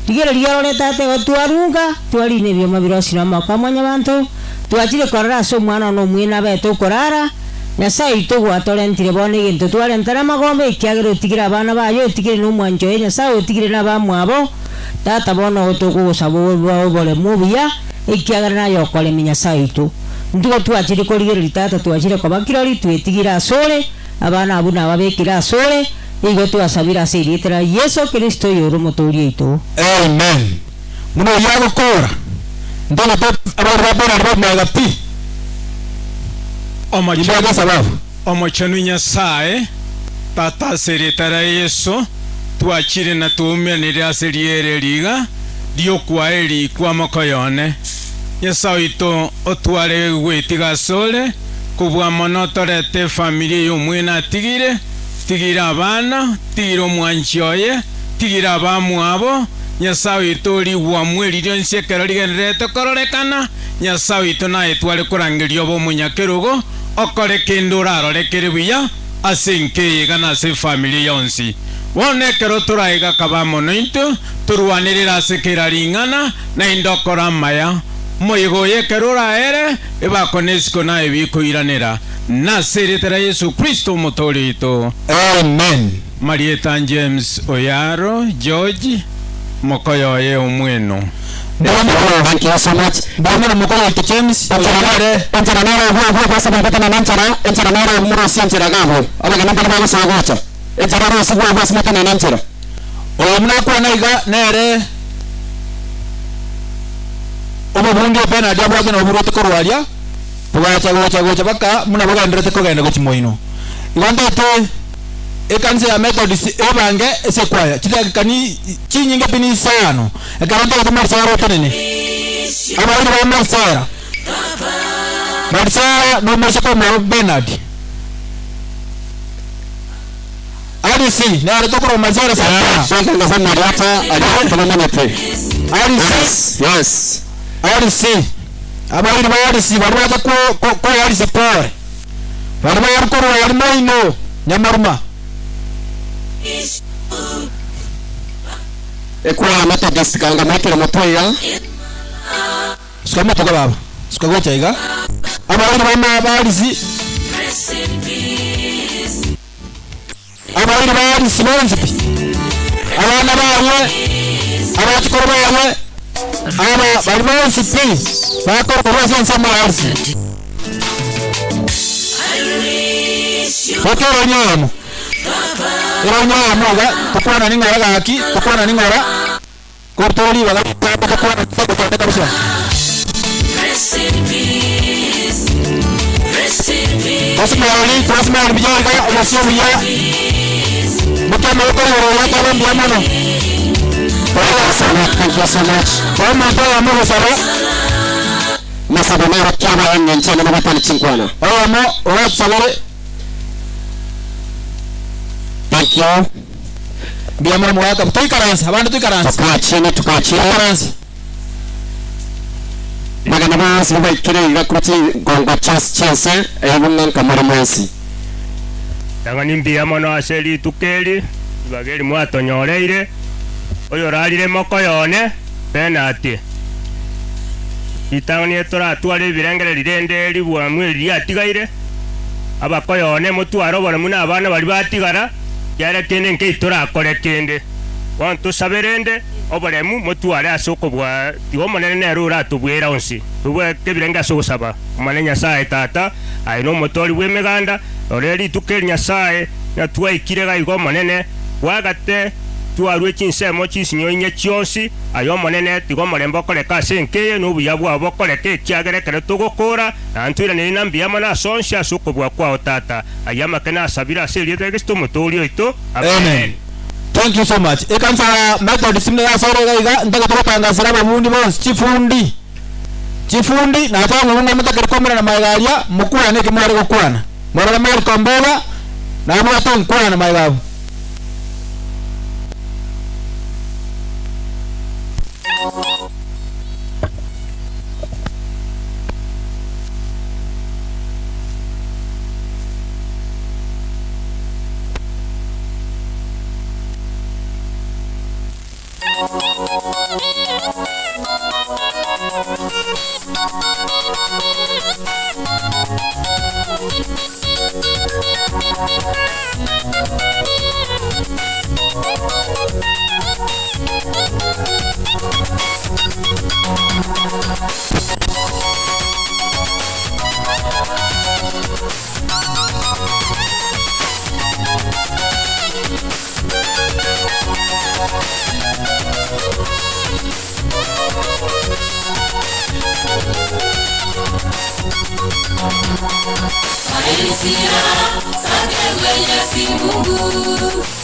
Rigereria orore Tata igo twarunga, twarina ebioma birosire amaboko a mwanyabanto, twachire korora ase Omwana one omwene abete okorara, Nyasae oito gwatorentire bono egento twarentera amagombe, ekiagera otigire abana baye, otigire nomwanchi oye Nyasae, otigire nabamwabo. Tata, bono igo tokogosaba oboremu obuya, ekiagera naye okoremia Nyasae oito. Intwe twachire korigereria Tata, twachire koba kirori, twetigire asore, abana abwo nababekire asore, nigo twasabire ase erieta ria Yeso Kristo oyore Omotoori oito. Amen. Buna oyio agokora, ntagete abairi ba Bernard bamega pi. Imbaga esababu. Omochenu Nyasae, Tata ase erieta ria Yeso, twachire na twaumeranire ase riera eri iga ri'okwaeri kw'amakoyo one. Nyasae oito, otware gwetiga asore, kobua mono torete efamiri eye omwene atigire, tigire abana, tigire omwanchi oye, tigire abamwabo, Nyasae oito origwamwe riria onsi ekero rigendererete kororekana, Nyasae oito naye tware korangeria obe omonyakerogo, okore kende orarore kere buya ase enka eye iga na ase efamiri yonsi. Bono ekero toraige akaba amo naintwe, torwanerere ase kera ring'ana, naende okore amaya. Omoyega oyo ekero oraere, ebako na esiko naye bikoiranera. Nase erieta ria Yeso Kristo Omotoori oito. Amen. Marieta James Oyaro George, mokoyo oye omweno. Thank you so much. Ndamera mokoyo oito James Oyaro. Enchera nere abwo abwo abwo ase na enchera, enchera nere abwo morosie enchera iga abwo. Abageni mbare bagosoa gocha. Enchera rosigwe abwo ase motenene enchera. Oyo buna akwana iga nere obobunge Bernard abwate noboruoti korwa aria, bogacha gocha gocha baka buna bogendererete kogenda gochia moino. Igo ntagete ekanisa ya Methodist ebange ase ekwaya chidakika ni chinyinge pi ni isano, ekero ntagete Marisera otenene. Abairi ba Marisera, Marisera nomoiseke omwabo Bernard. Alice nere tokorwa Marisera Santana. Alice, Yes. Alice, abairi ba Alice baria bacha ko- ko- koa Alice pore. Baria bari korwa aria moino Nyamaruma. Ekwaya Methodist ganga mwekere motwe iga. Suka motoka baba. Suka gocha iga. Abairi ba ma- ba Alice Abairi ba Alice bonsi pi, abana baye, abachukuru baye, aba bari bonsi pi bakorwa korwa ase ensemo ya Alice. Boka eroinyo eyemo, eroinyo eyemo iga, tokwanani ng'ora gaki, tokwanani ng'ora, korwa tore ribaga ritambe tokwanani togotondeka bosa. Twasmile, twasmile buya iga, obosio obuya, moke amaboko igoro iga tobe mbuya mono. Thank you so much. Omonto oyomo ogosaba. Masabo nero kiaba engencho enene batani chinkwana. Oyomo oratusabere. Thank you. Mbuya mono mogaka. Toikaranse, abande toikaranse. Tukaa chini, tukaa chini. Toikaranse. Magana bonsi babaikire iga korwa chingongo chionsi chi'ense, erio ng'a nkamore mwensi. Tang'ani mbuya mono ase rituko eri, ribaga eri mwatonyoreire, oyorarire mokoyo one, Benati. Ritang'ani etoratware ebirengererio rende ribwamu eri riatigaire, abakoyo one motware oboremu na abana baria batigara. Kiare kende nkei torakore kende. Bono tosabe rende oboremu motware ase okobua, tiga Omonene nere oratobuere onsi. Tobweke ebirenge ase ogosaba. Omonene Nyasae Tata, aye nomotoori bw'emeganda, rora rituko eri Nyasae, ng'a twaikire gaiga Omonene, bwagate twarue chinsemo chinsinyo inye chionsi, aye Omonene, tiga omorembe okoreke ase enka eye, na obuya bwao bokoreke, ekiagera ekero togokoora, na ntwiranerie na mbuya mono ase onsi ase okobua kwao Tata. Ayio amake nasabire ase erieta ria Kristo Omotooria oito. Amen. Thank you so much. Ekanisa ya Methodist buna yasoire iga iga, ntagete gotangasera ababundi bonsi, chifundi, chifundi, nateba ng'a buna motakeri komerana magega aria, mokwane eki mware gokwana. Morore Mariko Mboga, nabwate enkwana magega abwo.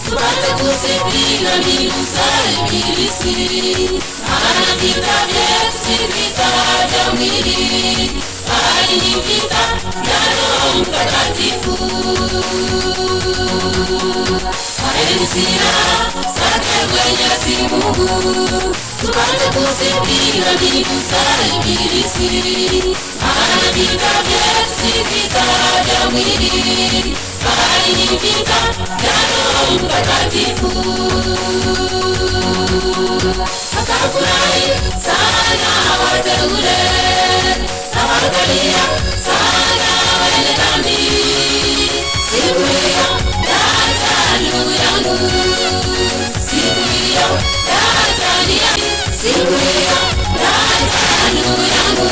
Tupate kuzipiga mbinu za ibilisi, maana vita vyetu si vita vya mwili, bali ni vita vya Roho Mtakatifu. Twaeni silaha zake Mwenyezi Mungu, tupate kuzipiga mbinu za ibilisi, maana vita vyetu si vita vya mwili, bali ni vita vya Roho Mtakatifu. Watafurahi sana wateule na watalia sana wenye dhambi. Siku hiyo yaja ndugu yangu, siku hiyo yaja nia, siku hiyo yaja ndugu yangu,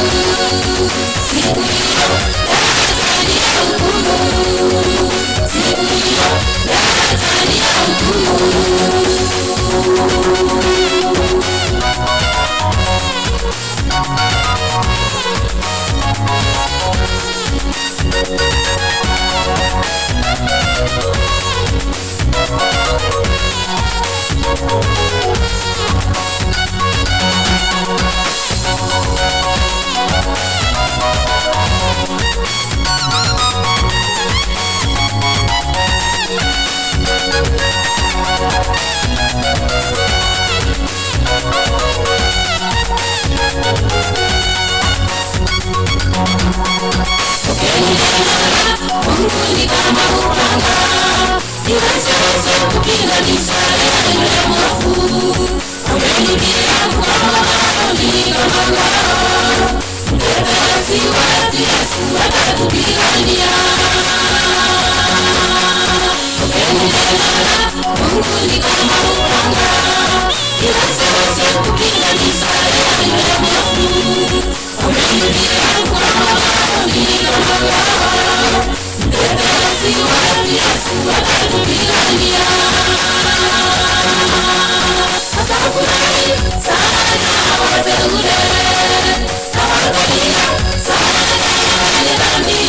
siku hiyo yaja nia hukumu, siku hiyo yaja nia hukumu. Mungu ni kama upanga, iwezeshe kupiga mishale ya yule mwovu. Ombeni pia kwa maombi kama ngao, mtetezi wetu Yesu atatupigania. Ombeni tena, Mungu ni kama upanga, iwezeshe kupiga mishale ya yule mwovu. Ombeni pia kwa maombi kama ngao, mtetezi wetu Yesu atatupigania. Watafurahi sana wateule na watalia sana wenye dhambi.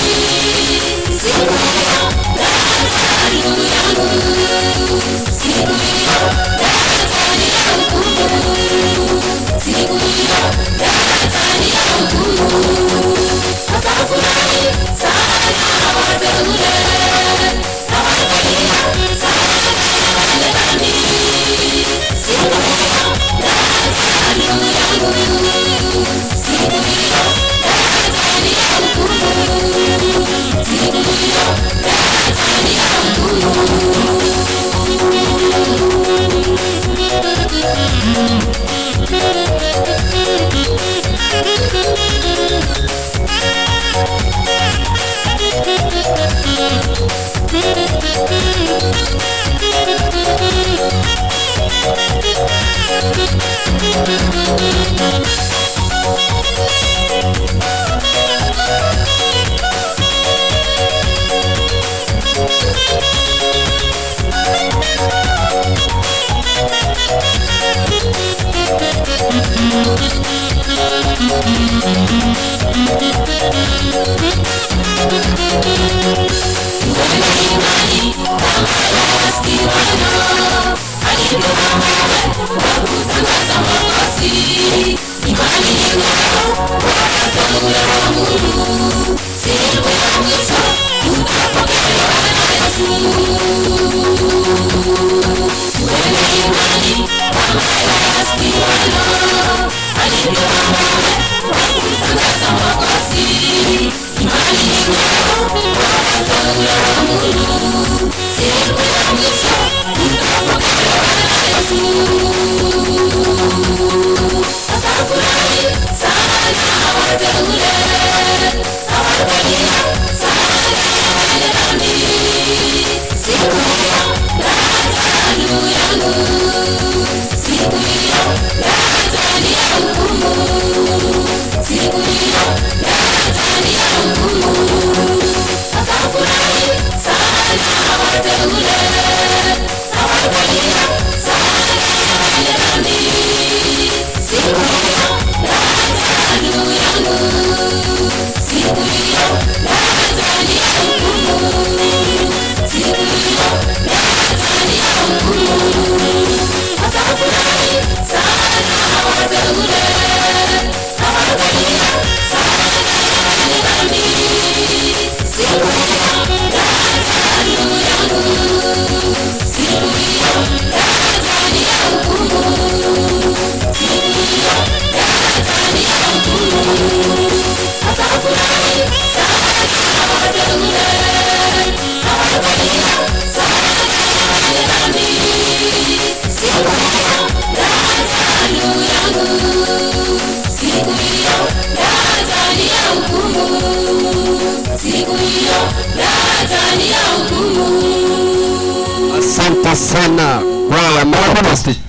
Asante sana kwaya Methodist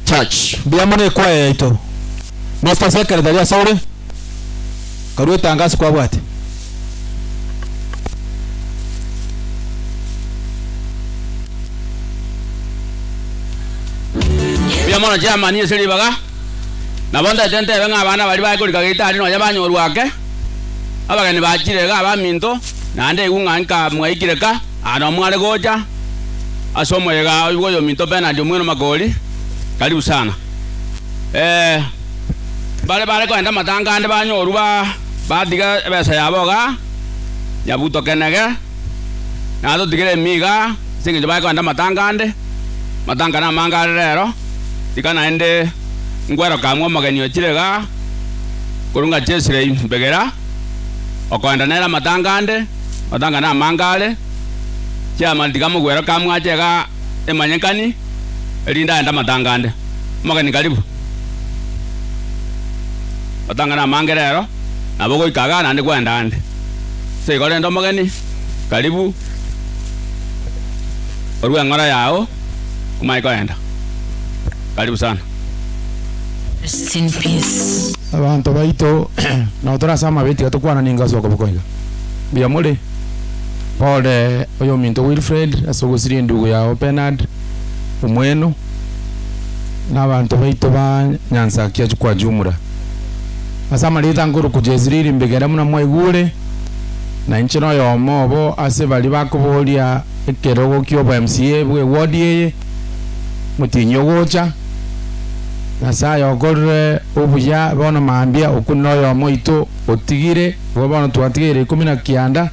Church. Mbuya mono ekwaya yaito. Master secretary ase ore karue etangazo kwabwate. Mbuya mono chairman ase ribaga, nabo ntaete ntebe ng'a abana baria baye korika geita aria nonya banyorwa ake, abageni bachire iga abaminto, naende aigwe ng'a nka mwaikire ka, aa noo mware gocha, ase omoyega oywo bwa oyominto Bernard Omweno Makori, karibu sana. Eh, mbare bare kogenda amatanga ande banyorwa ba batiga ebesa yabo igaa, Nyabuto Kenege, natotigere emiga igaa, ase eng'encho bare kogenda amatanga ande, amatanga namange are rero, tiga naende nkweroka amo omogeni ochire igaa, korwa ng'a Chesley Mbegera, okoenda nere amatanga ande, amatanga namange are, chairman tiga mogweroka amwache igaa emanyekani, erinde aende amatanga ande. Omogeni karibu. Amatanga namange rero, nabo goika igaa naende kwenda ande. Ase igo rende omogeni, karibu, orue eng'ora yao, omanye koenda. Karibu sana. Rest in peace. Abanto baito nabo tore ase amabe tiga tokwana ningo ase okoboko iga. Mbuya more? Pole oyominto Wilfred ase ogosiria endugu yao Bernard omweno na abanto baito ba Nyansakia kwa jumla. Ase amarieta nkoruku Jezreeli Mbegere buna mwaigure, na inche noyomo obo ase baria bakoboria ekerogo kiobo MCA bwe ward eye, motienyi ogocha. Nyasaye okorire obuya bono mambia okwo noyomo oito otigire, igo bono twatigeire ikomi na kianda,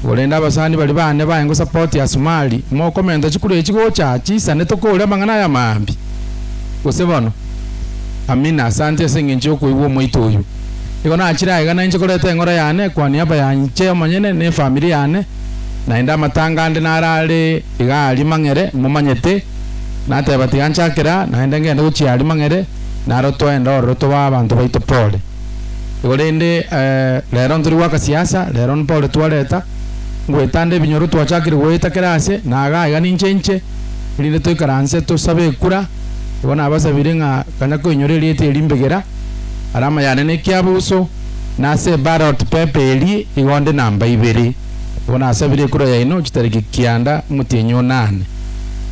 korende abasani baria bane baye ngosapoti Asumari, mokomenta chikura echi gocha aa chisane tokore amang'ana aya mambia. Gose bono? Amina, asante ase eng'encho yokoigwa omoito oyio. Igo nachire aiga nainche koreta eng'ora yane kwa niaba ya inche omonyene na efamiri yane, naende amatanga ande naro are iga aria mang'ere momanyete, Nateba, Tiga nchakere aa, naende ngende gochia aria mang'ere, naro toende ororo tobae abanto baito pore. Igo rende rero ntori goaka siasa, rero mpore twareta, ngoetande ebinyoro twachakire goeta kera ase, na iga aiga ninche inche, erinde toikaranse tosabe ekura, Igo nabasabire ng'a konya koinyora erieta eri mbegera, alama yane na ekiabuso, na ase ebarot pepa eri igo nde namba ibere. Igo nasabire ekura yaino chitariki kianda omotienyi onane.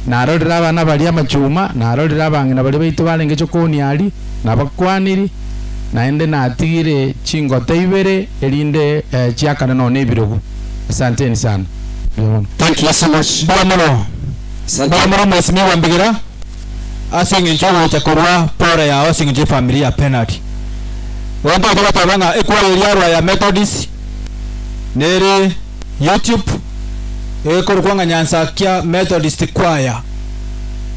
Narorire abana baria amachuma, narorire abang'ina baria baito barenge chokoni aria, nabakwaniri, naende natigire chingote ibere, erinde chiakane nonya nebirogo. Asanteni sana. Mbuya mono. Thank you so much. Mbuya mono. Mbuya mono Mheshimiwa Mbigera ase eng'encho ogocha korwa pore yao ase eng'encho y'efamiri ya Bernard. Igo ntagete goteba ng'a ekwaya eria yarwa ya Methodist nere YouTube ekorokwa ng'a Nyansakia Methodist Choir.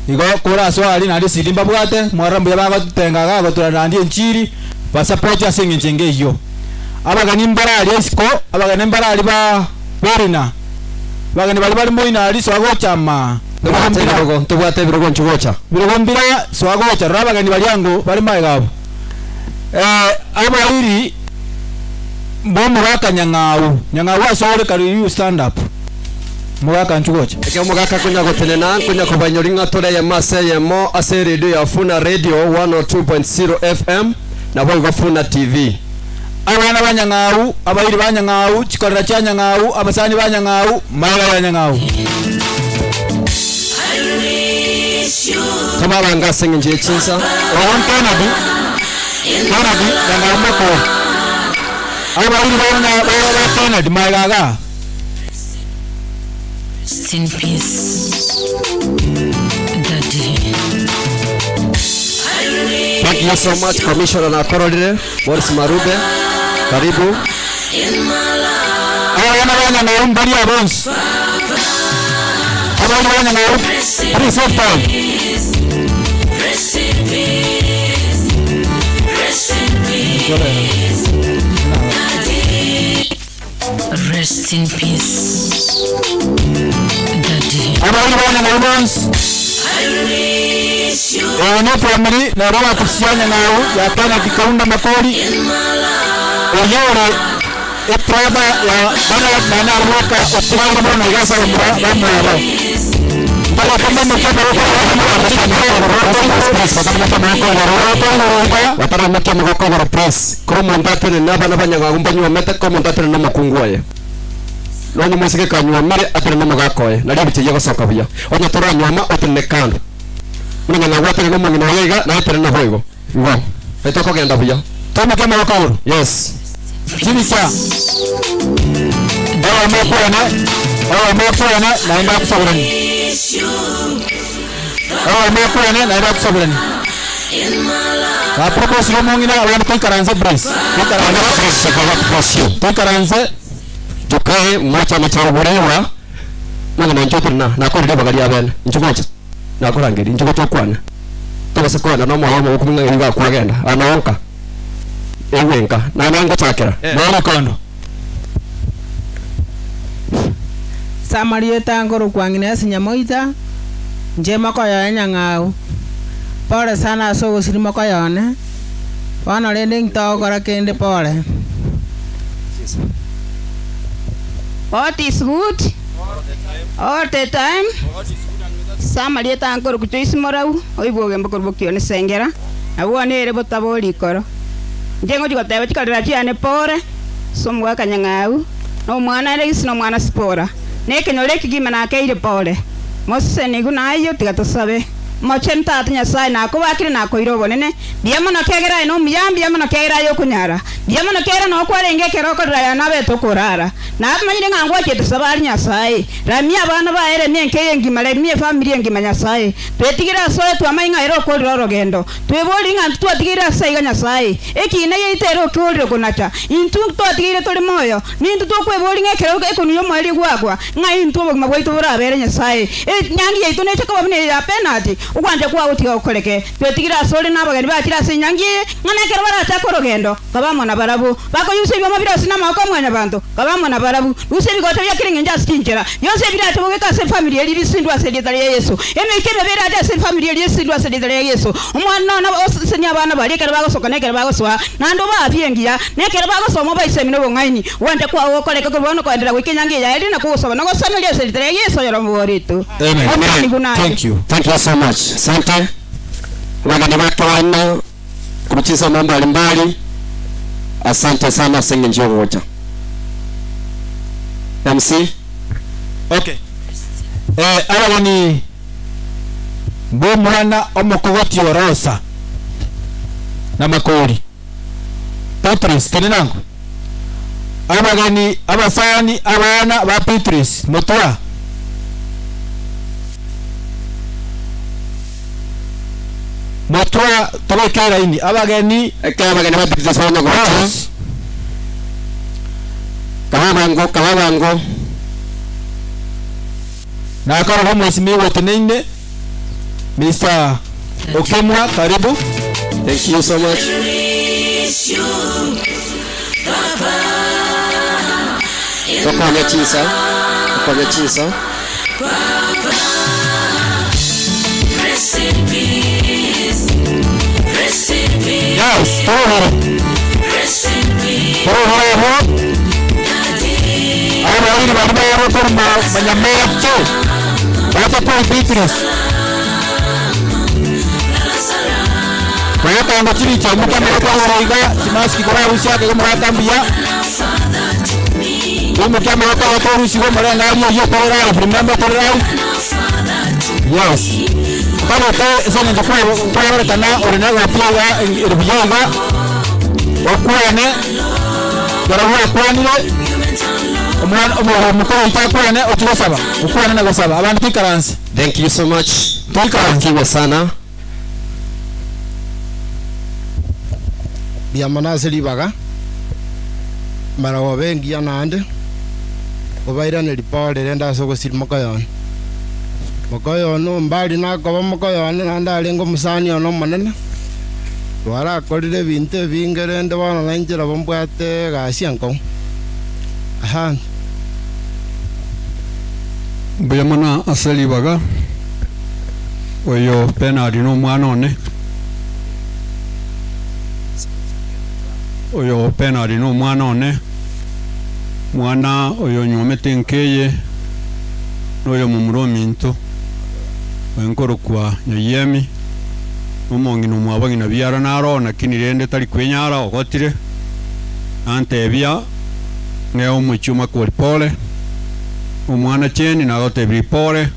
Igo kore ase aria naende esidi mbabwate mwarora mbuya bagotenga igaa gotura naende enchiri basapoti ase eng'encho enga eyio. Abageni mbare aria isiko, abageni mbare aria ba berina, abageni baria bare moino aria soa gocha ama. Tobwate ebirogo, ntobwate ebirogo inchuo gocha. Birogo mbire soa gocha, rora abageni baria ango bare magega abwo. Eh, abairi mb'omogaka Nyang'au, Nyang'au ase ore kare you stand up. Omogaka inchuo gocha. Ekero omogaka akonya gotenena, nkonya kobainyori ng'a tore eyemo ase eyemo ase eredio ya Funa Radio 102.0 FM, naboigo Funa TV. Abana ba Nyang'au, abairi ba Nyang'au, chikorera chia Nyang'au, abasani ba Nyang'au, magega ya Nyang'au. Toma abange ase engencho ye chinsa. Oyo Kennedy, Kennedy, Nyang'au mokoo. Abairi ba Nya- ba ba Kennedy, magega igaa. Rest in peace, Daddy. Thank you so much Commissioner nakororire Morris Marube karibu. Abana ba Nyang'au mbaria bonsi. Abana ba Nyang'au, please save time. Rest in peace, Daddy. Abairi ba Nyang'au bonsi. Eye ne family nero bakusia Nyang'au ya Kennedy Kaunda Makori oyo ore ebrother ya Bernard naende aroka otigaire bono iga ase abamura bamwabo. Bataramokia amagoko igoro please. Kora omonto atenene abana ba Nyang'au mbanyuomete kora omonto atenene omokungu oye. Nonye omosike kanyuomire atenene omogaka oye nario ebicha eyio egosoka buya. Onye toranyuoma otenene kando. Buna Nyang'au atenene omong'ina oye iga naye otenene boigo. Igo etokogenda buya. Tomokia amagoko igoro. Yes. Chibicha oyomo okwene, oyomo okwene naende agosaberanie. Oyomo okwene naende agosaberanie. Baproposire omong'ina abande toikaranse please, toikaranse, toikaranse. Tukae mmocha amacharo borewa nang'ana inche otenena nakorire ribaga ria bene inche gocha nakorangeria inche gocha okwane tobasa kogenda nomoyo omogoku buna ng'a iga kwagenda aa noo nka eigwe nka naende ngochakera Bono kondo. Samarieta nkorokwa ng'ina ase Nyamoita, inche mokoyoe Nyang'au. Pole sana ase ogosiri mokoyone, bono rende inki togokora kende pole. God is good all the time. Samarieta nkorokwa Joyce Morau, oibwe ogembo korwa Bokione Sengera, abwo nere botabori ikoro. Inche ngochia goteba chikarera chiane pore, ase omogaka Nyang'au, na omwana Alex, na omwana Sipora, na ekenyoro ekegima nakeire pore. Mosesenigwe nayio, tiga tosabe. Omochenu Tata Nyasae, nakobakire nakoire obonene, mbuya mono kiagera aye nomuya, mbuya mono kiagera aye okonyara, mbuya mono kiagera noo kwarenge ekero okorera aya nabete okorara. Namanyire ng'a ngwachete saba aria Nyasae. Ramia abana baye, remia enka eye engima, remia efamiri engima Nyasae. Twetigere ase oye twamanye ng'a ere okorire orogendo. Tweborie ng'a intwe twatigeire ase aiga Nyasae, ekiina giaito ere okorire konacha. Intwe twatigeire tore moyo, nintwe tokweboria ng'a ekero ekonu y'omoerio egwakwa, ng'a intwe obogima bwaito borabere Nyasae. Enyangi yaito neche koba buna eye ya Penati, ogwancha kwao tiga gokoreke. Twetigire asore na abageni bachire ase enyangi eye, ng'a nekero barachake orogendo, kabe amo nabarabwo. Bakoyusia ebioma bire ase namagoko a mwanyabanto, kabe amo nabarabwo. Rusia ebigocha bia kera engencho ase chinchera. Bionsi ebirache bogeka ase efamiri eria bisindwe ase erieta ria Yeso. Emeika emebe erache ase efamiri eria esindwe ase erieta ria Yeso. Omwana one osesenie abana baria ekero bagosoka na ekero bagosoa, naende obaafie engiya, na ekero bagosoma obaisemi nobong'aini. Ogwancha kwao gokoreke korwa bono koenderera goika enyangi eye yaerire na kogosaba na gosameria ase erieta ria Yeso oyore Omoboria oito. Amen. Omorani buna aye. Thank you. Thank you so much. Asante. Abageni batwana korwa chinsemo mbali mbali, asante sana ase eng'encho y'ogocha. MC. Okay. Eh, abageni b'omwana omokogoti o Rosa na Makori Beatrice tenenango abageni abasani abana ba Beatrice motwa motwa tobeke eraini abageni Ekero abageni ba Beatrice banya gocha kabe bwango kabe bwango. Nakarora omwesimigwa oteneine Mister Okemwa karibu. Thank you so much. Tokonya chinsa, tokonya chinsa. Yes, torohoro. Torohoro ebo. Abo babiri bari bayabo koruma manyamea cho. Bata kwa Beatrice. Kwegotanga chibicha omukamera kwagoro iga chimaski korarusia kego mogatambia. Omukamera kwagoro morenga ari oyio torera remember torera. Yes. Kano te sene kwa kwarorekana ori na gapia erubuya okwane barabura kwanire omwana omukoro itakwane otigosaba okwane na gosaba abantu tikaranse. Thank you so much. Barikiwe sana. Biamana ase ribaga mara bengia naende obairane ripore rende ase ogosiri mokoyone mokoyone ombari nakoba mokoyone naende arenge omusani one omonene twarakorire ebinto ebinge rende bono nainche nabo mbwate egasi enkong'u asante. Mbuya mono ase ribaga oyo Bernard na omwana one oyo Bernard na omwana one mwana oyo nyomete nkeye noyo mumuro ominto oyo nkorokwa Nyayemi omong'ina omwabang'ina biara naro lakini rende tari kwenyara ogotire antebia ng'e omochie omakori pole omwana cheni nagotebia pole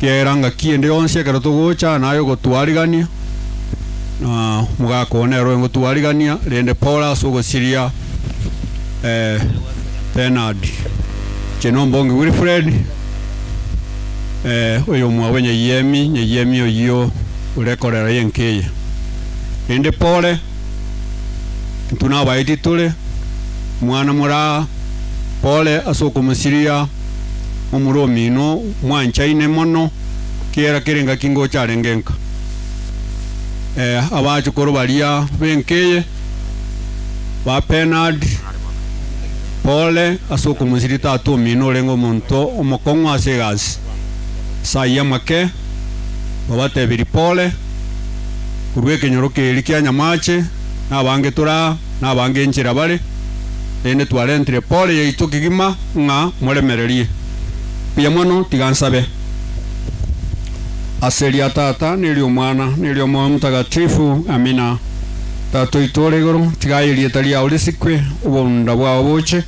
kiera ngaki ende yonsi ekero togocha naye ogotwarigania na omogaka one ero engotwarigania rende pole ase ogosiria Bernard inche na ombonge Wilfred oyo omwabe Nyayemi Nyayemi oyio orekorera yenkeye rende pole intwe nabaeti tore mwana mora pole ase okomosiria omoro omino mwanchaine mono kiera kere ngaki ngocha arenge nka abachukuru baria benkeye ba Bernard pole ase okomosiri tata omino orenge omonto omokong'u ase egasi sai amake babatebiri pole korwa ekenyoro keri kia Nyamache nabange tora nabange enchera bare rende twarentire pole yaito kegima ng'a moremererie mbuya mono tiga nsabe ase ria tata nirio omwana nirio omoyo mtakatifu amina. Tata oito ore igoro tiga erieta riao risikwe obonda bwao boche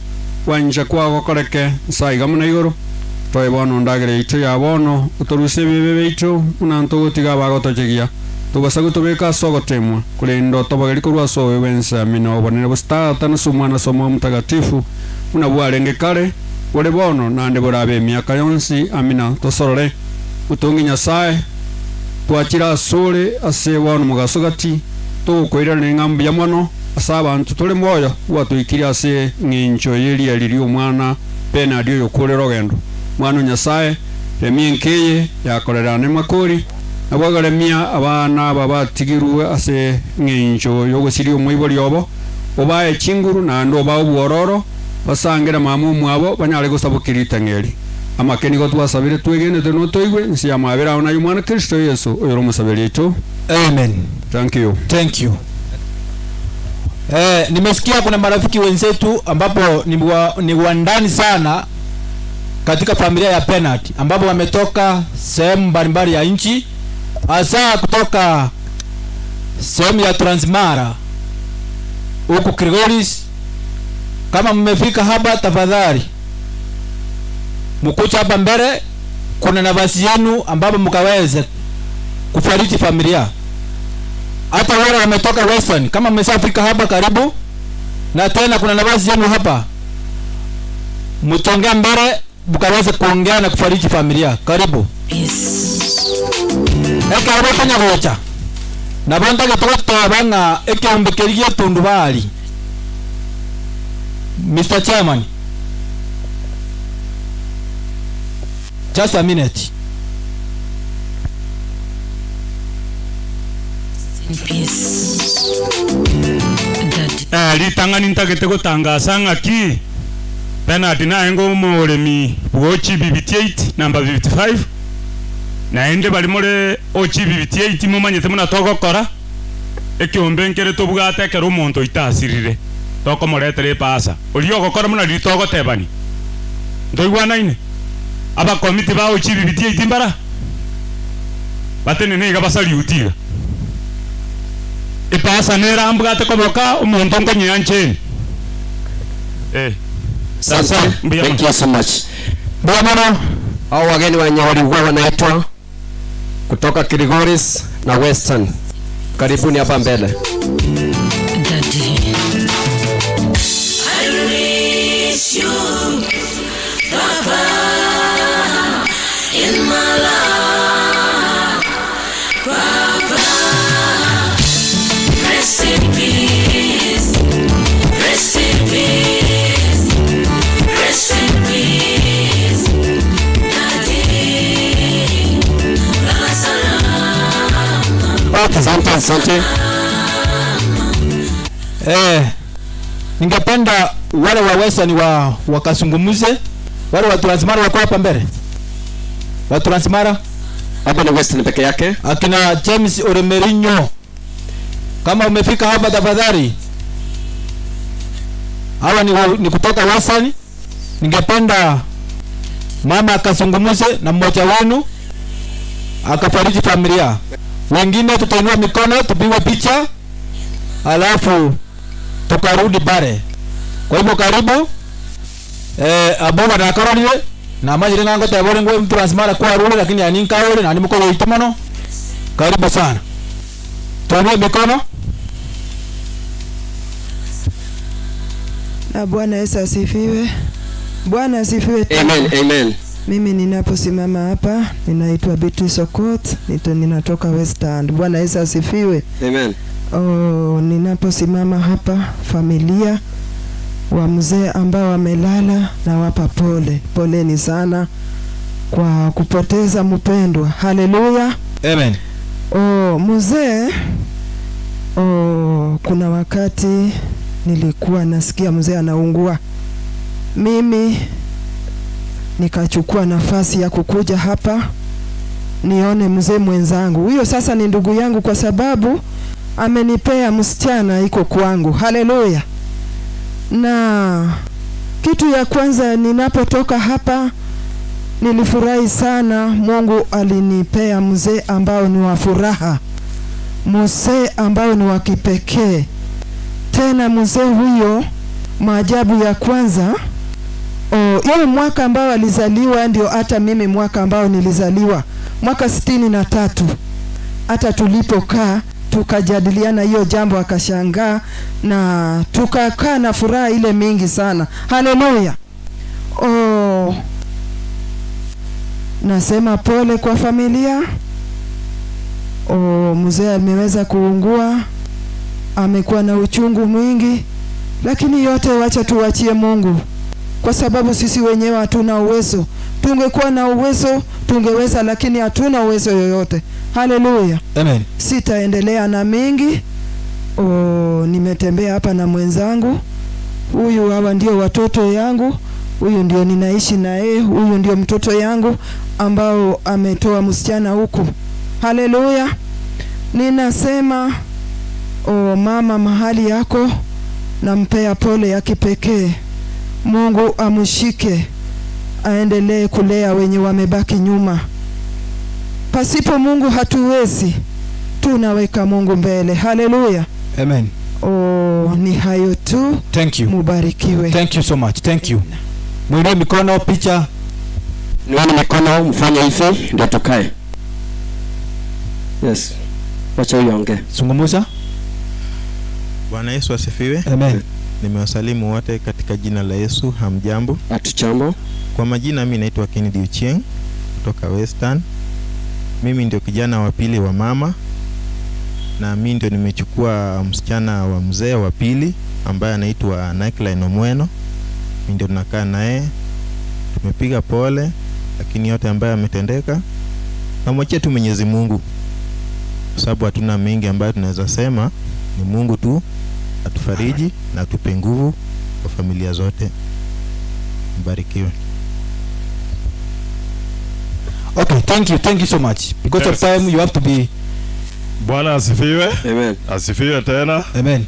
bwancha kwao gokoreke nsa iga muna igoro toe bono ndagera yaito ya bono otorusie ebibe biaito buna ntogotiga abagotochegia tobasa gotobeka ase ogotemwa korenda otobageri korwa ase obobe bwense amina. Obonene bose tata na ase omwana ase omoyo mtakatifu buna bwarenge kare bore bono naende borabe emiaka yonsi amina. Tosorore otonge Nyasaye twachire ase ore ase bono mogaso gati togokoirana ng'a mbuya mono ase abanto tore moyo gwatoikire ase ng'encho yeria riria omwana Bernard oyo okorera ogendo mwana o Nyasaye remia enkeye yakorerana emakori nabo agaremia abana aba batigirwe ase ng'encho yogosiria omoibori obo obae chinguru naende obae obwororo basangere mama omwabo banyare gosabokera ritang'eri amake nigo twasabire twegenete notoigwe nsi ya mabera ao naye omwana Kristo Yesu oyo ore omosaberi oito. Amen. Thank you. Thank you. Nimesikia kuna marafiki wenzetu ambapo ni wandani sana katika familia ya Bernard ambapo wametoka sehemu mbalimbali ya nchi, hasa kutoka Sehemu ya Transmara huku Kilgoris, kama mmefika hapa, tafadhali mkuja hapa mbele, kuna nafasi yenu ambapo mkaweze kufariji familia. Hata wale wametoka Western, kama mmeshafika hapa, karibu na tena kuna nafasi yenu hapa, mtongea mbele mkaweze kuongea na kufariji familia. Karibu ekero bakonya gocha nabo ntagete goteba ng'a ekeombe keria gia tundubari. Mr. Chairman, just a minute. Eh, ritang'ani ntagete gotangasa ng'aki Bernard naye omoremi bwa OG58 number 55 naende bari more OG58 momanyete buna togokora ekiombe nkere tobwate ekero omonto oito asirire tokomoretera epasa oria ogokora buna riria togotebani ntoigwanaine abakomiti ba OG58 mbara batenene iga basaliuti iga epasa nere ambwate koboka omonto nkonyeancheni eh. Asante. Mbuya Thank mono. you so much. Mbuya mono. Hao wageni wenye walikuwa wanaitwa kutoka Kilgoris na Western, karibuni hapa mbele. Daddy. I miss you, Papa, in my life. Papa, rest in peace, rest in peace, rest in peace, Daddy. Lala salama. Okay, asante, asante. Eh, ningependa wale wa Western wa wakazungumze, wale wa Transmara wako hapa mbele, wa Transmara hapa ni Western peke yake, akina James Oremerinyo, kama umefika hapa tafadhali. Hawa ni, ni kutoka Western. Ningependa mama akazungumze na mmoja wenu akafariji familia, wengine tutainua mikono tupigwe picha alafu tukarudi bare. Kwa hivyo karibu eh, aboga nakarorire namanyire ng'a ngoteba ore ngwe mtransmara kwarure lakini ani nkaure nani mukogoita mono. Karibu sana, tuinue mikono. Na Bwana Yesu asifiwe. Bwana asifiwe. tena. Amen, amen. Mimi ninaposimama hapa ninaitwa Beatrice Okoth, ninatoka Western. Bwana Yesu asifiwe. Amen. Oh, ninaposimama hapa familia wa mzee ambao wamelala nawapa pole. Poleni sana kwa kupoteza mpendwa. Haleluya. Amen. Oh, mzee oh, kuna wakati nilikuwa nasikia mzee anaungua. Mimi nikachukua nafasi ya kukuja hapa nione mzee mwenzangu. Huyo sasa ni ndugu yangu kwa sababu amenipea msichana iko kwangu. Haleluya. Na kitu ya kwanza ninapotoka hapa nilifurahi sana. Mungu alinipea mzee ambao ni wa furaha, mzee ambao ni wa kipekee. Tena mzee huyo, maajabu ya kwanza o, ile mwaka ambao alizaliwa ndio hata mimi mwaka ambao nilizaliwa, mwaka 63. Hata tulipokaa tukajadiliana hiyo jambo, akashangaa na tukakaa na furaha ile mingi sana. Haleluya! Oh, nasema pole kwa familia. Oh, mzee ameweza kuungua, amekuwa na uchungu mwingi, lakini yote wacha tuwachie Mungu, kwa sababu sisi wenyewe hatuna uwezo. Tungekuwa na uwezo tungeweza, lakini hatuna uwezo yoyote. Haleluya. Amen. Sitaendelea na mingi. Oh, nimetembea hapa na mwenzangu huyu, hawa ndio watoto yangu, huyu ndio ninaishi na yeye, huyu ndio mtoto yangu ambao ametoa msichana huku. Haleluya. Ninasema o mama, mahali yako nampea pole ya kipekee. Mungu amshike, aendelee kulea wenye wamebaki nyuma. Pasipo Mungu hatuwezi. Tunaweka Mungu mbele. Haleluya! Amen. Oh, ni hayo tu. Thank you. Mubarikiwe. Thank you so much. Thank you. Mwinue mikono picha. Nione mikono mfanye hivi ndio tukae. Yes. Wacha huyo aongee. Zungumza. Bwana Yesu asifiwe. Amen. Nimewasalimu wote katika jina la Yesu. Hamjambo? Hatujambo. Kwa majina mimi naitwa Kennedy Ochieng kutoka Western. Mimi ndio kijana wa pili wa mama na mimi ndio nimechukua msichana wa mzee wa pili ambaye anaitwa Nikeline Omweno. Mimi ndio tunakaa naye, tumepiga pole, lakini yote ambayo ametendeka namwachia tu Mwenyezi Mungu, kwa sababu hatuna mengi ambayo tunaweza sema. Ni Mungu tu atufariji na atupe nguvu kwa familia zote. Mbarikiwe. Okay, thank you. Thank you so much. Because of time you have to be Bwana asifiwe. Amen. Asifiwe tena. Amen.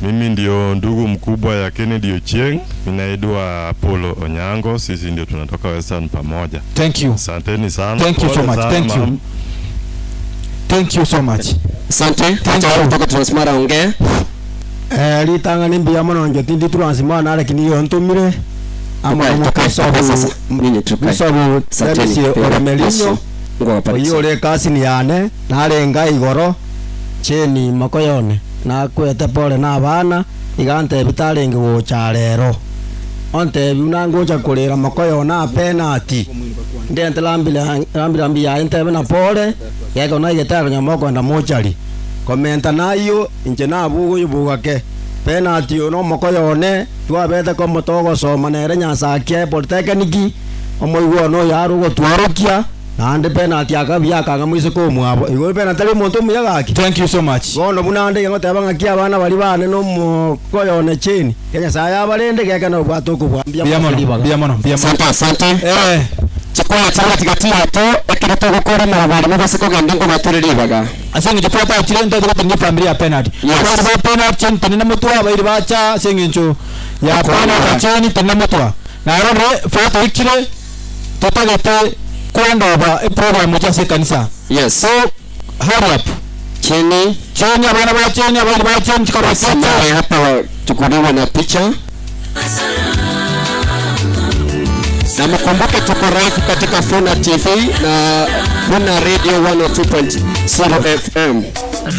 Mimi ndio ndugu mkubwa ya Kennedy Ochieng. Mimi naitwa Apollo Onyango. Sisi ndio tunatoka Western pamoja. Thank you. Asanteni sana. Thank you so Pole much. sana, Thank you. ma'am. Thank you so much. Asante. Wacha huyo kutoka Transmara aongee. Eh, ritang'ani mbuya mono inche tindi Transmara nare niyo ntumire amo Tukae, tukae, tukae sasa. Nyinyi tukae. bisobu Asanteni. Denis Oremelinyo Mungu awabariki oyo sana. ore ekasini yane narenga igoro cheni mokoyone nakwete pole na abana iga ntebi tarenge gocha rero ontebi buna ngocha korera mokoyone apenati ndente lambilambi yaye ntebe na pole geko naigete konya mokoenda mochari komenta nayo inche nabuga bugake penati oyo no mokoyone twabete komoto ogosoma nere nyansakia polytechnic omoigwa ono oyo are ogotwarokia naende penati akabia akanga moiseke omwabo igo penati ari omonto omuya gaki thank you so much bono buna ande ngoteba ng'aki abana bari bane na omokoyone cheni Nyasaye abarende geke na obwate okobwambia Mbuya mono, mbuya mono, mbuya mono. Asante, asante. Eh. Chikoya changa tigati yato ekero togokora marabari mabase kogenda ngobatereri ibaga. Ase eng'encho twatachire ntote gotenenia efamily ya penalty. Yes. Abana ba penalty cheni tenena motwe abairi bacha ase eng'encho ya penalty cheni tenena motwe. Narore twatoikire totagete kwendoba eprogram echa ase ekanisa. Yes. So hurry up. Cheni. Cheni abana ba cheni abairi ba cheni chikoro Wasimame hapa wachukuliwe na picha. Na mkumbuke tuko live katika Funa TV na Funa Radio 102.0 FM.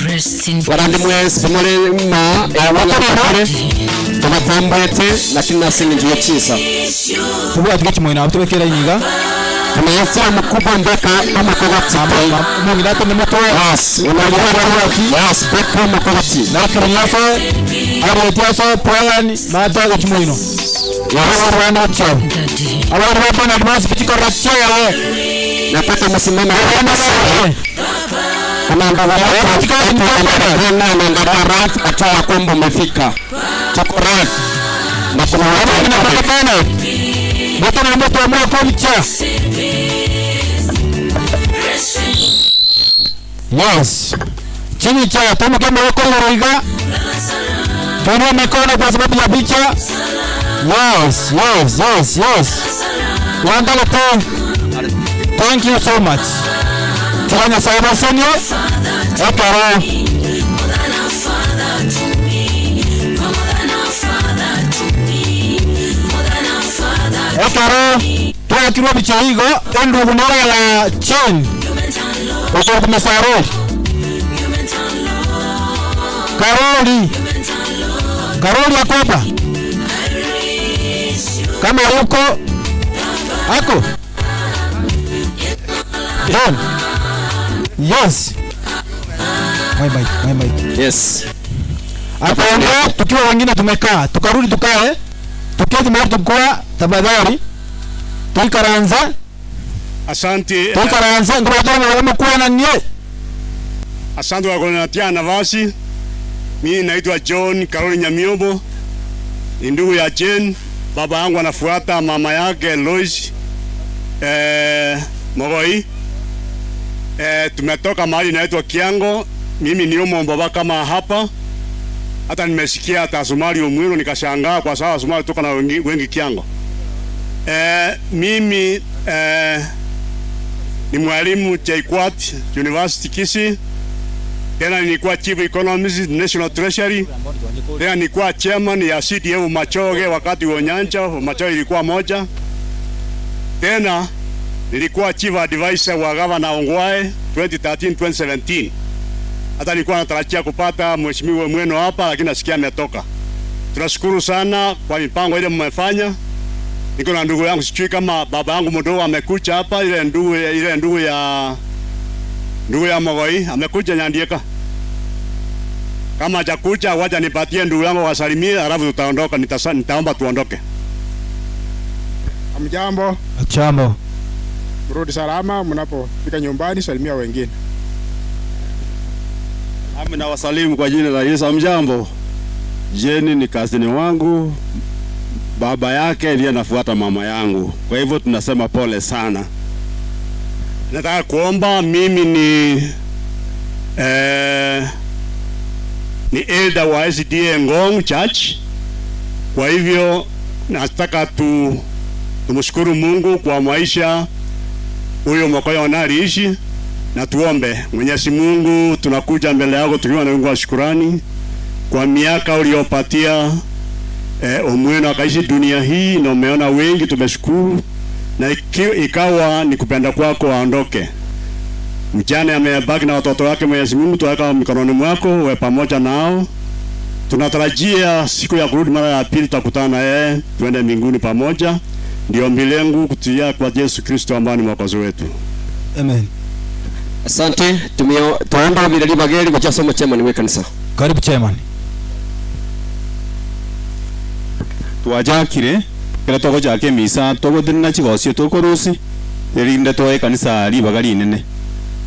Rest in Warandi mwesi muri ma ewanakore tubatambwete lakini nasi ni ngiye chisa. Tubwa tuge chimoina tubekera inyiga. Tunayesema mkubwa mbeka kama kogati. Mungu ni mutwe. Yes, yes, beka makogati. Na kirinyaso aretia so Brian mata chimoino. Yes. Abana ba penalty basi pichikora chaya. Napata msimamo atoa kwamba umefika. Tuko live. Na kuna watu Moto na moto amua komicha. Yes. Chini cha tumuke mikono iga. Tuinue mikono kwa sababu ya picha. Yes, yes, yes, yes. Wonderful. Thank you so much. Tiranya sahiba senye. Ekero. Ekero. Twakirwa picha higo endugu nora ya chen. Oso kumesaroli. Karoli. Karoli akopa. Kama yuko ako. John. Yes. My mic, my mic. Yes. Akaongea tukiwa wengine tumekaa, tukarudi tukae. Tuketi mahali tulikuwa tafadhali. Tuikaranza. Asante. Tuikaranza ndio watu kuwa na nye. Asante kwa kunipatia nafasi. Mimi naitwa John Karoli Nyamiobo. Ni ndugu ya Jane. Baba yangu anafuata mama yake Lois Mogoi. Tumetoka mahali inaitwa Kiango. Mimi ni umo baba kama hapa. Hata nimesikia hata Somali Omwino nikashangaa kwa sababu Somali toka na wengi, wengi Kiango. Mimi ni mwalimu JKUAT University Kisii. Tena nilikuwa chief economist National Treasury. Tena nilikuwa chairman ya CDF Machoge wakati wa Nyancha, Machoge ilikuwa moja. Tena nilikuwa chief advisor wa governor Ongwae 2013 2017. Hata nilikuwa natarajia kupata mheshimiwa Mweno hapa, lakini nasikia ametoka. Tunashukuru sana kwa mipango ile mmefanya. Niko na ndugu yangu, sijui kama baba yangu mdogo amekuja hapa, ile ndugu ile ndugu ya Mogoi amekuja Nyandieka. Kama hajakuja wacha nipatie ndugu yangu wasalimie, alafu tutaondoka. Nitaomba tuondoke. Hamjambo, Chambo. mrudi salama mnapofika nyumbani, salimia wengine. Nami nawasalimu kwa jina la Yesu. Hamjambo. Jeni ni kazini wangu, baba yake ndiye anafuata mama yangu, kwa hivyo tunasema pole sana. Nataka kuomba mimi ni ni elder wa SDA Ngong Church. Kwa hivyo nataka tumshukuru Mungu kwa maisha huyo Mokoyo aliishi, na tuombe. Mwenyezi Mungu, tunakuja mbele yako tukiwa na wingi wa shukurani kwa miaka uliopatia Omweno akaishi dunia hii, na umeona wengi, tumeshukuru na ikawa ni kupenda kwako aondoke. Mjane amebaki na watoto wake. Mwenyezi Mungu, tuweka mikononi mwako, uwe pamoja nao. Tunatarajia siku ya kurudi mara ya pili, tutakutana na yeye, tuende mbinguni pamoja. Ndio ombi lengu kutia kwa Yesu Kristo ambaye ni mwokozi wetu. Amen. Asante, tumio twaomba birari bageri gocha chairman we kanisa. Karibu chairman. Twajakire kera twagochaka emisa togotenena chigosio tokorusi erinde twae ekanisa ribaga rinene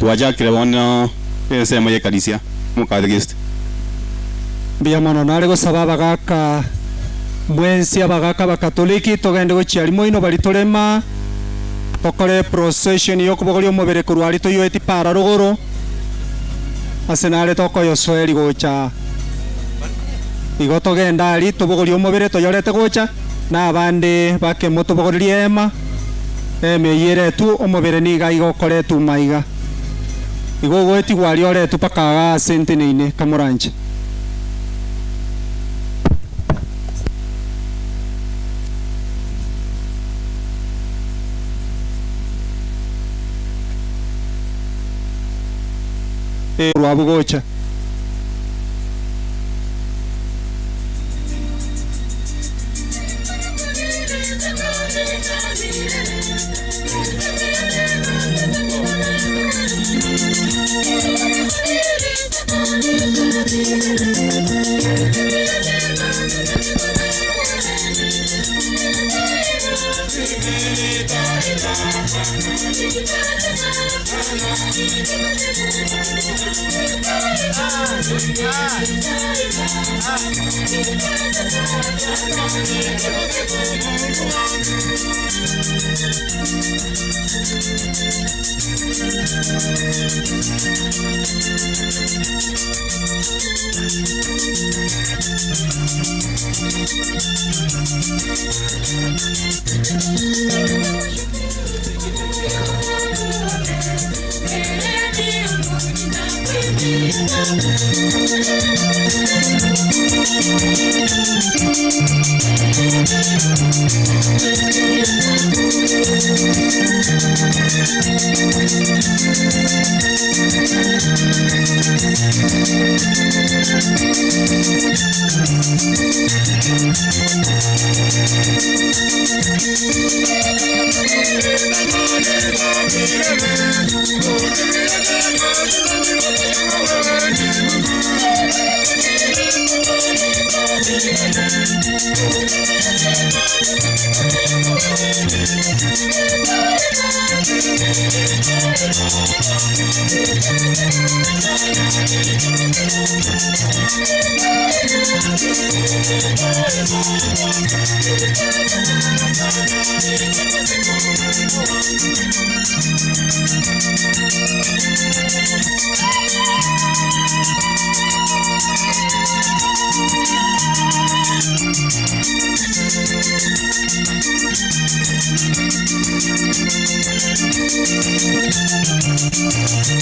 twajakire bono ensemo ya ekanisa mokategist mbuya mono nare gosaba abagaka mwensi abagaka bakatoliki togende gochia rimo bari torema tokore procession yokobogoria omobere korwa aria toyoeti para rogoro ase nare tokoyosoeri gocha igo togenda aria tobogoria omobere toyorete gocha na abande bakemo tobogorerie ema ema eywo eretu omobere niga iga okoretwa maiga igo ogoetigwa aria oretwa mpaka iga ase enteneine kamoranche. Rwabugocha.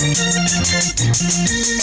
Thank you.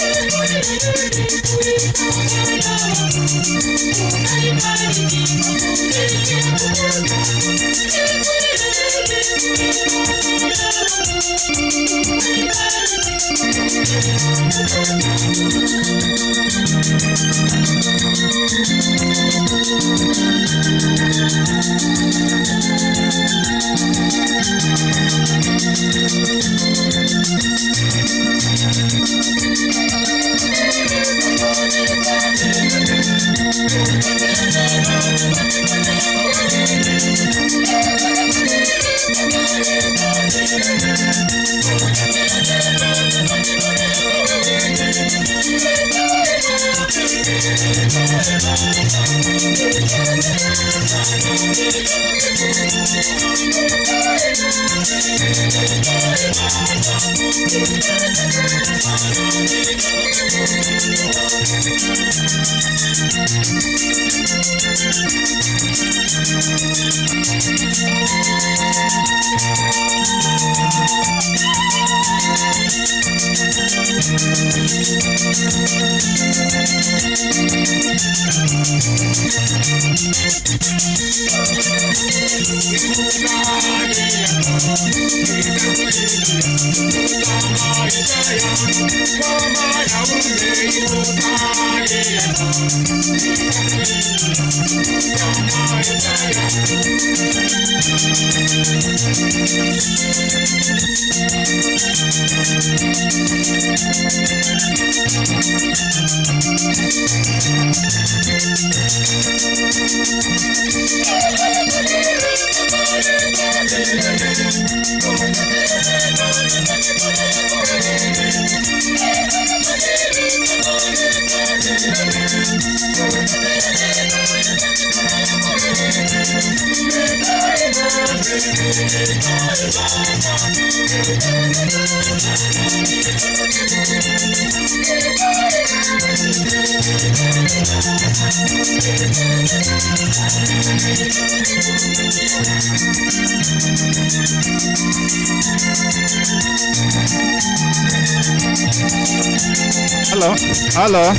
Hello, hello.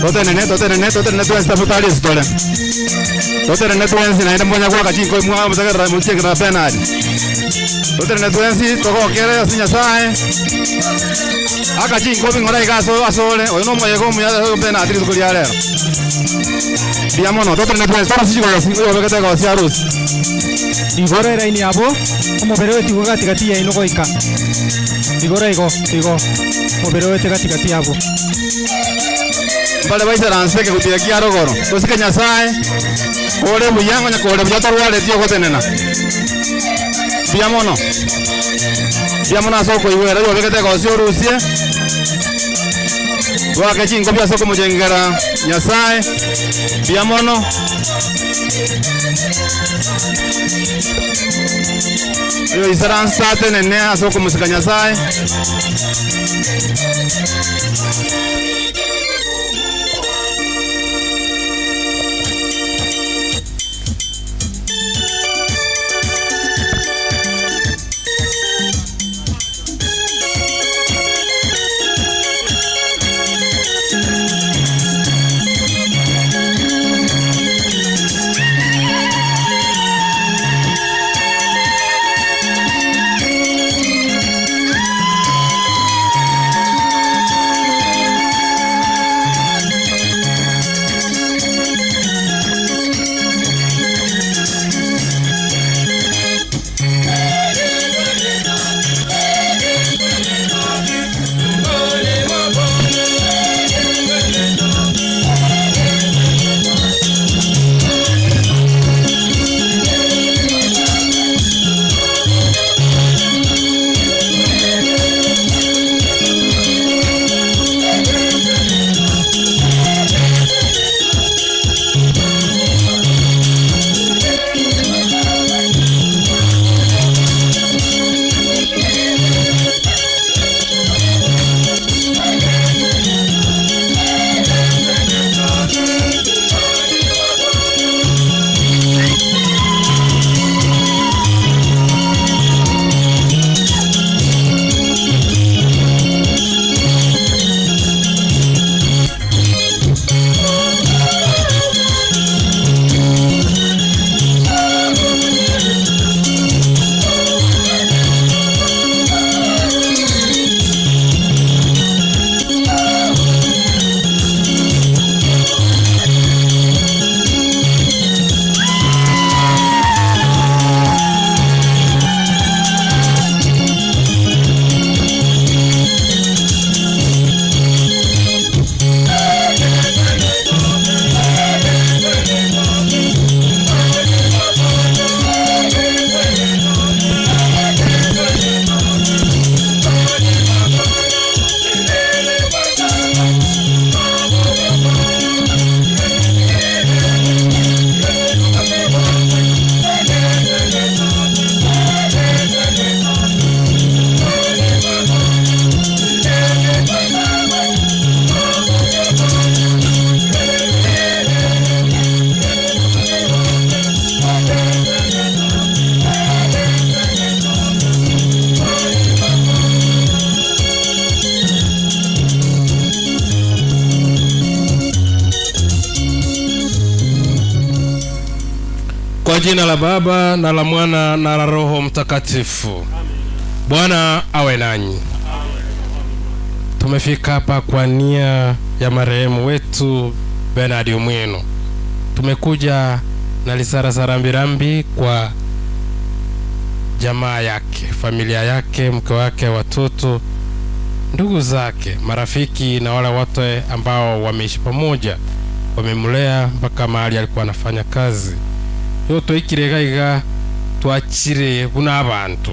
Totenene, totenene, totenene twensi tafutali sitole. Totenene twensi naende mbonya kwa kachinko mwa mutagera muchekera penali. Totenene twensi togokere ase Nyasaye. Akachinko bingora igaso asole oyo no moyego muya penali rituko ria rero. Bia mono totenene twensi torasichiko oyo bekete gosi arusi. Igoro eraini abo omobere wetigwe gatigati yaino goika. Igoro igo igo omobere wete gatigati yabo. Mbale baisaranse kegutira kia rogoro tosike Nyasaye kore buya ngonya kore buya torwaretie ogotenena buya mono buya mono ase okoigwera igo obegete gosi orusie twake chinko bia ase okomochengera Nyasaye buya mono oyo isaranse atenene ase okomosika Nyasaye. jina la Baba na la Mwana na la Roho Mtakatifu. Bwana awe nanyi. Tumefika hapa kwa nia ya marehemu wetu Bernard Omweno. Tumekuja na risala za rambirambi kwa jamaa yake, familia yake, mke wake, watoto, ndugu zake, marafiki na wale wote ambao wameishi pamoja, wamemlea mpaka mahali alikuwa anafanya kazi. Yo twikire gaiga twachire buna abantu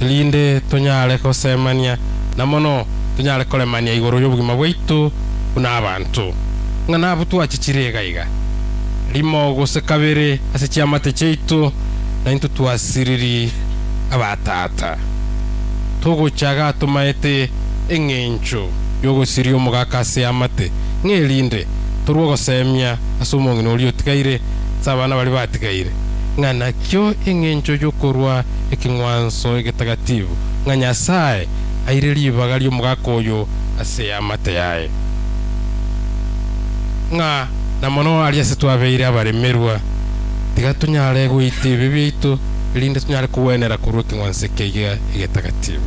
linde tunyale kosemania na mono tunyale kolemania igoro y'obogima bwaitu buna abantu ng'a nabo twachichire gaiga limo gose kabere ase chiamate chiaitu na intwe twasiriri abatata tugochaga tumaete eng'encho yogosiria omogaka ase amate ng'erinde torwo gosemia ase omong'ina oria otigaire ase abana baria batigaire ng'a nakio eng'encho yokorwa eking'wanso egetagatibu ng'a nyasaye aire ribaga ria omogaka oyo ase amate yaye ng'a na mono aria ase twabeire abaremerwa tiga tunyare goita ebi biaitu erinde tunyare kogwenera korwa eking'wanso eke iga egetagatibu.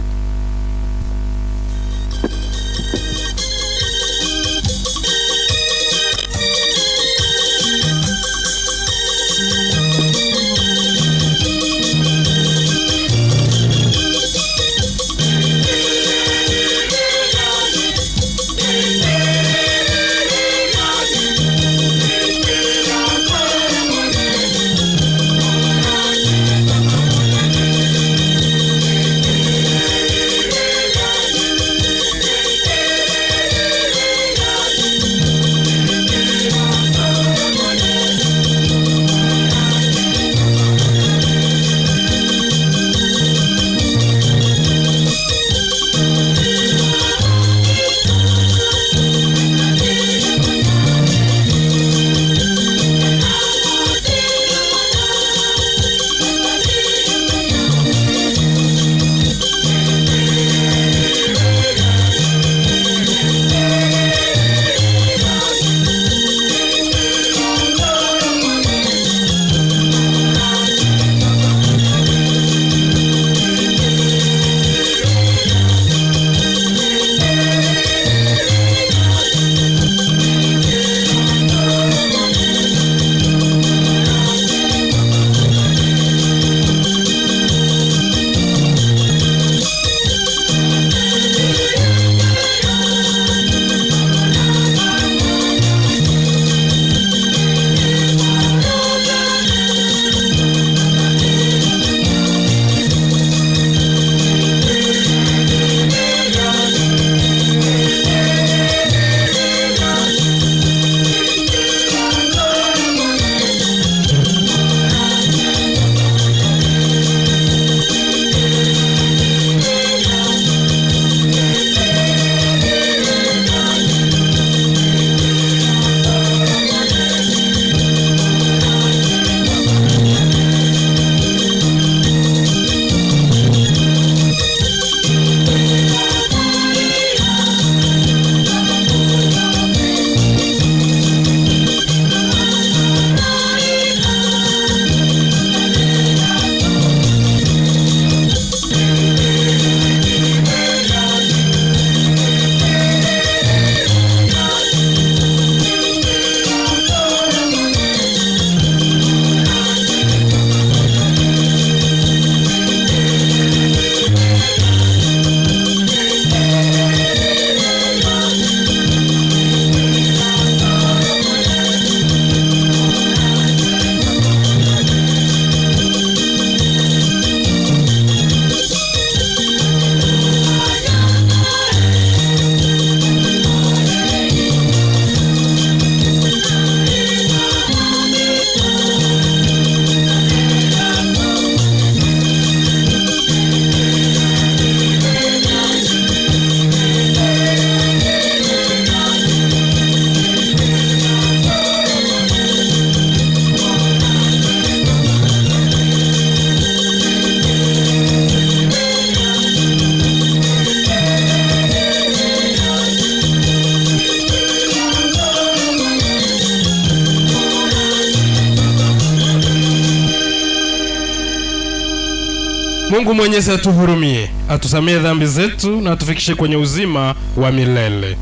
Mungu Mwenyezi atuhurumie, atusamehe dhambi zetu na atufikishe kwenye uzima wa milele.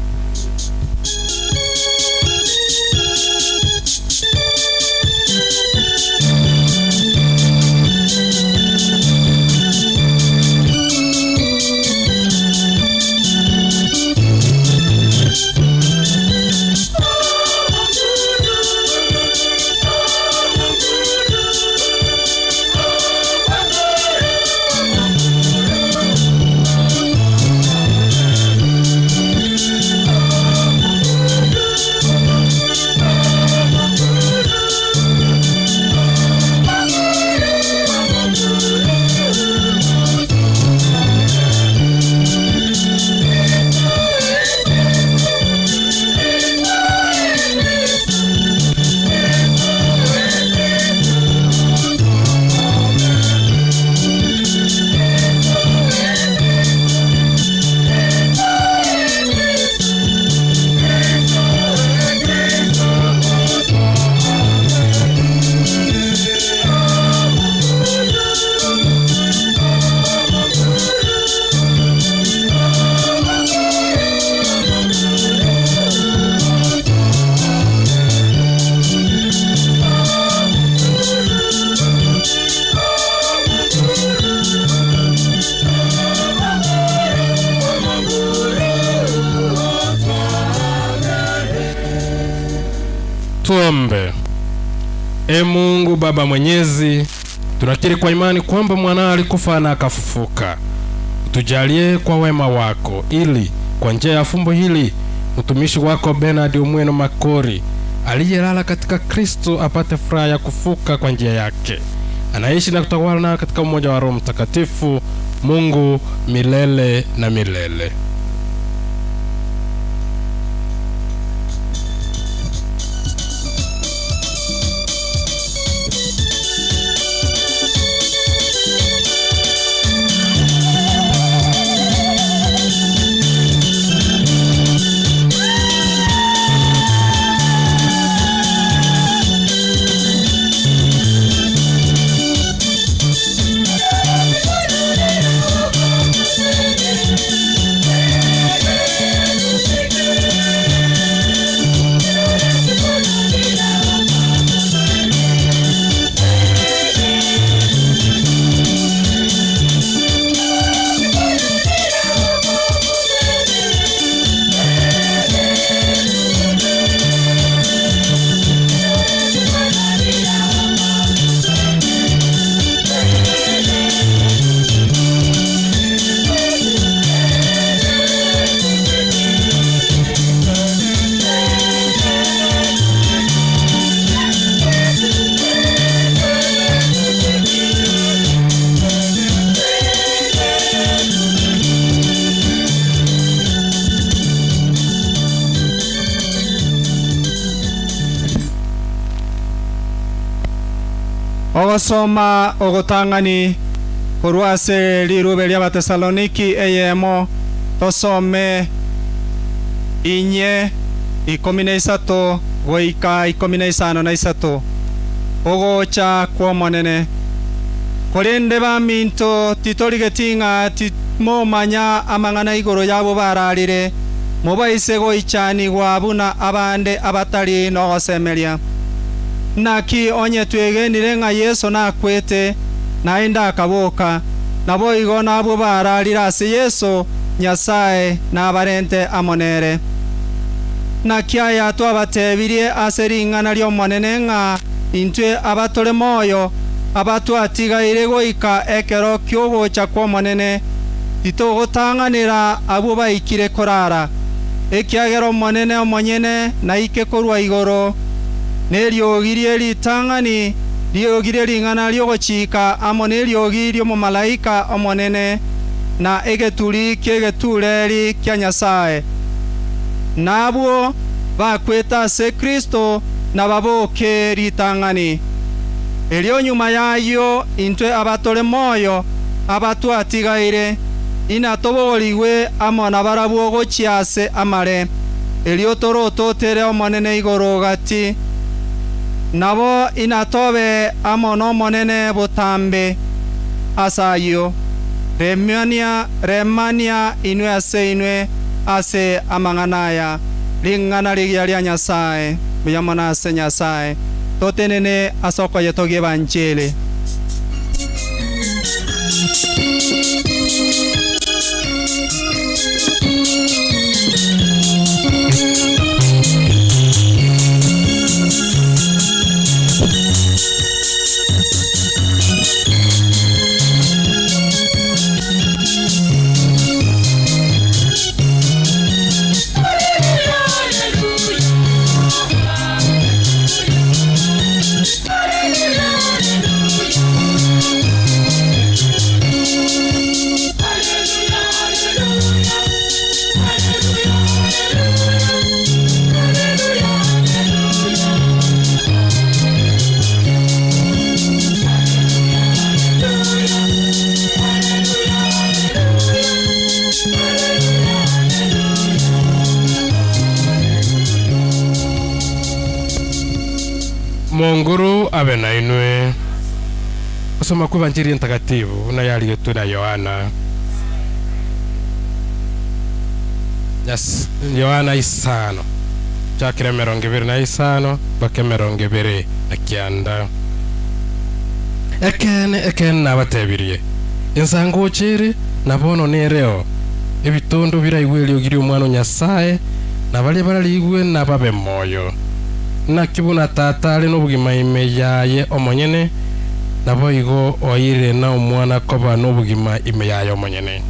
Tuombe. E Mungu Baba Mwenyezi, tunakiri kwa imani kwamba mwanao alikufa na akafufuka. Utujalie kwa wema wako, ili kwa njia ya fumbo hili mtumishi wako Bernard Omweno Makori aliyelala katika Kristo apate furaha ya kufuka kwa njia yake. Anaishi na kutawala nawe katika umoja wa Roho Mtakatifu, Mungu milele na milele. Ogosoma ogotang'ani korwa ase rirube ria Abatesaloniki eyemo tosome inye 13 goika 53 ogocha kw'omonene korende baminto titorigeti ng'a timomanya amang'ana igoro yabo bararire mobaise goichanigwa buna abande abatari nogosemeria naki onye twegenire ng'a Yesu nakwete naende akaboka nabo igo nabwo bararire ase Yesu Nyasaye nabarente amonere naki aya twabatebirie ase ring'ana ri'omonene ng'a intwe abatore moyo abatwatigaire goika ekero kiogocha kw'omonene titogotang'anera abwo baikire korara ekiagera omonene omonyene naike korwa igoro neriogirie ritang'ani riogirie ring'ana riogochika amo neriogi ri'omomalaika omonene na egeturi ki'egetureri kia Nyasaye nabwo bakweta ase Kristo nababoke ritang'ani erio nyuma yayo intwe abatore moyo abatwatigaire inatobogorigwe amo nabarabwo gochia ase amare erio torototere omonene igoro gati nabo inatobe amo n'omonene botambe asayo Remania, remania inwe ase inwe ase amang'ana aya, ring'ana rigiya ria Nyasae, mbuya mono ase Nyasae, totenene ase okoyetogia ebanchili. Monguru abe nainwe. Gosoma kw'Evanchiri Entagatifu buna yarigetwe na Yohana. Nyas- Yohana isano chakera emerongo ebere na isano mpaka emerongo ebere na kianda. Ekeene, ekeene nabatebirie, ensangocha ere, na bono nereo, ebitondo biraigwe eriogi ri'Omwana o Nyasae, na baria barariigwe nababe moyo. Naki buna Tata are nobogima ime yaye omonyene, naboigo oeire na Omwana koba nobogima ime yaye omonyene.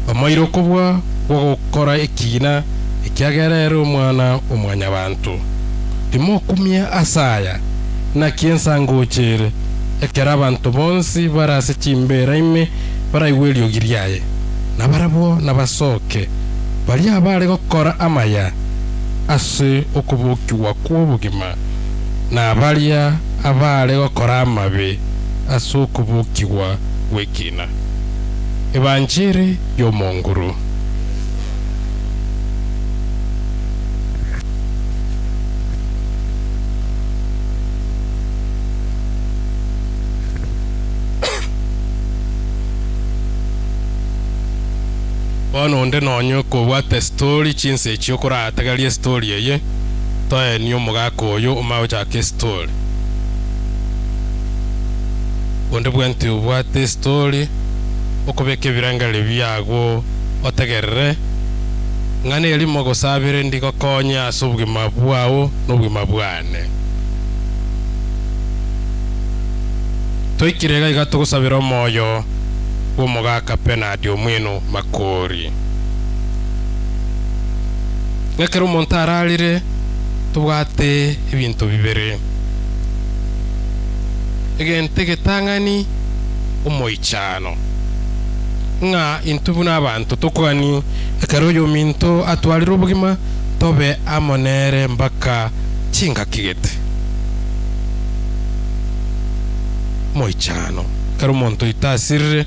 Omoeire okobua gw'ogokora ekiina, ekiagera ere Omwana o Mwanyabanto. Timokumia ase aya, naki ensangocha ere, ekero abanto bonsi bare ase chimbeera ime baraigwe eriogi riaye, na barabwo nabasoke, baria abare gokora amaya ase okobokigwa kw'obogima, na baria abare gokora amabe ase okobokigwa gw'ekiina. Ebanchiri y'Omonguru. Bono onde nonya okobwata estori chinsa echi okorategeria estori eye, toenie omogaka oyo omanye gochaka estori. Onde bwenti obwate estori, okobeka ebirengererio biago otegerere, ng'a nerimo gose abere ndigokonye ase obogima bwao na obogima bwane. Toikire iga iga togosabera omoyo bw'omogaka Bernard Omweno Makori. Ng'a ekero omonto ararire, tobwate ebinto bibere. Egento egetang'ani, omoichano. Ng'a intwe buna abanto tokogani ekero oyominto atwarire obogima, tobe amo nere mpaka chingaki gete. Omoichano. Ekero omonto oito asirire,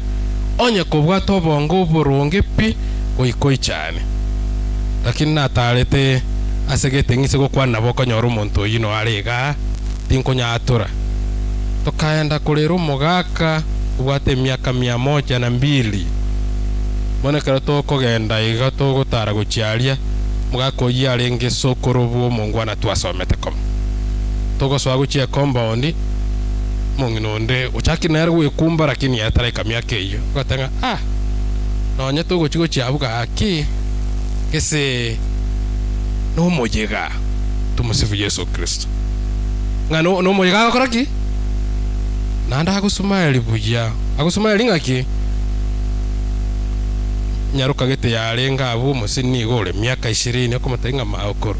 onye kobwata obongo oboronge pi, goika oichane. Lakini natarete ase gete ng'ise gokwana nabo okonyora omonto oyio noyo are igaa, tinkonyatora. Tokaenda korera omogaka obwate emiaka mia moja na mbili. Bono ekero tokogenda iga togotara gochia aria, omogaka oyio arenge sokoro bw'omongwana twasomete komo. Togosoa gochia ecompound, omong'ina onde ochakire nere gwekumba lakini ere taraika miaka eyio, ogoteba ng'a ah, nonye togochia gochia abwo gaki, gese nomoyega. Tumsifu Yesu Kristo. Ng'a no- nomoyega agokora ki? Naende agosumaeri buya. Agosumaeri ng'aki? Nyaroka gete yarenge abwo omosini nigo ore miaka ishirini okomotebia ng'a maokoro.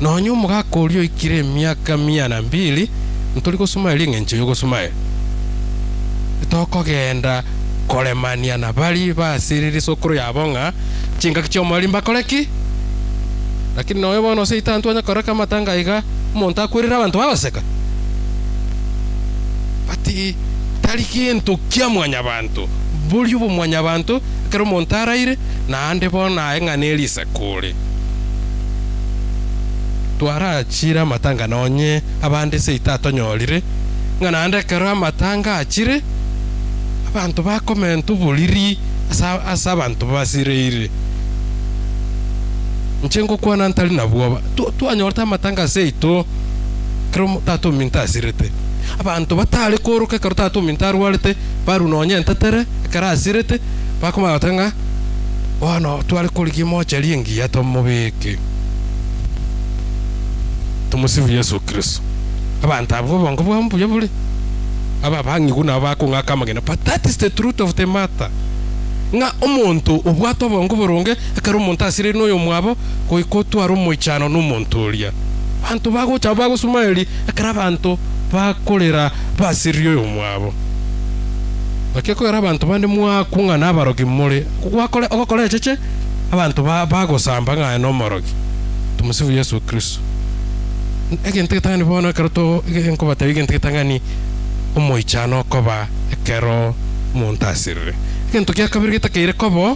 Nonya omogaka oria oikire emiaka mia na mbili, ntori gosumaeria eng'encho y'ogosumaeria. Tokogenda koremania na baria basirire sokoro yabo ng'a chingaki chi'omoerio mbakore ki? Lakini nonya bono seito ntwanya koreka amatanga aiga, omonto akwerire abanto bagoseka. But tari gento kia mwanyabanto, boria obomwanyabanto ekero omonto araire, naende bono aye ng'a neriseko ore. Twarachire amatanga nonye abande seito atonyorire, ng'a naende ekero amatanga achire, Abanto bakomenta oboriri ase ase abanto basireire. Inche ngokwana ntari na bwoba. Twanyorete amatanga ase aito ekero tata ominto asirete. Abanto batare kooroka ekero tata ominto arwarete, barwa nonya entetere ekero asirete, bakomanya goteba ng'a bono tware korigia emocheri engiya tomobeke. Tomosifu Yeso Kristo. Abanto abwo obongo bwabo mbuya bore, aba abang'igwa nabo bakong'aka amagena, but that is the truth of the matter, ng'a omonto obwate obongo boronge, ekero omonto asireire na oyomwabo, goika otware omoichano na omonto oria. Abanto bagocha abwo bagosuma eri, ekero abanto bakorera basiririe oyomwabo. Naki ekogera abanto bande mwakwa ng'a nabarogi more, gwakore ogokora echeche, abanto ba bagosamba ng'a aye nomorogi. Tumsifu Yesu Kristo. Egento egetang'ani bono ekero to nkobatebia egento egetang'ani omoichano okoba ekero omonto asirire. Egento gia kabere getakeire koba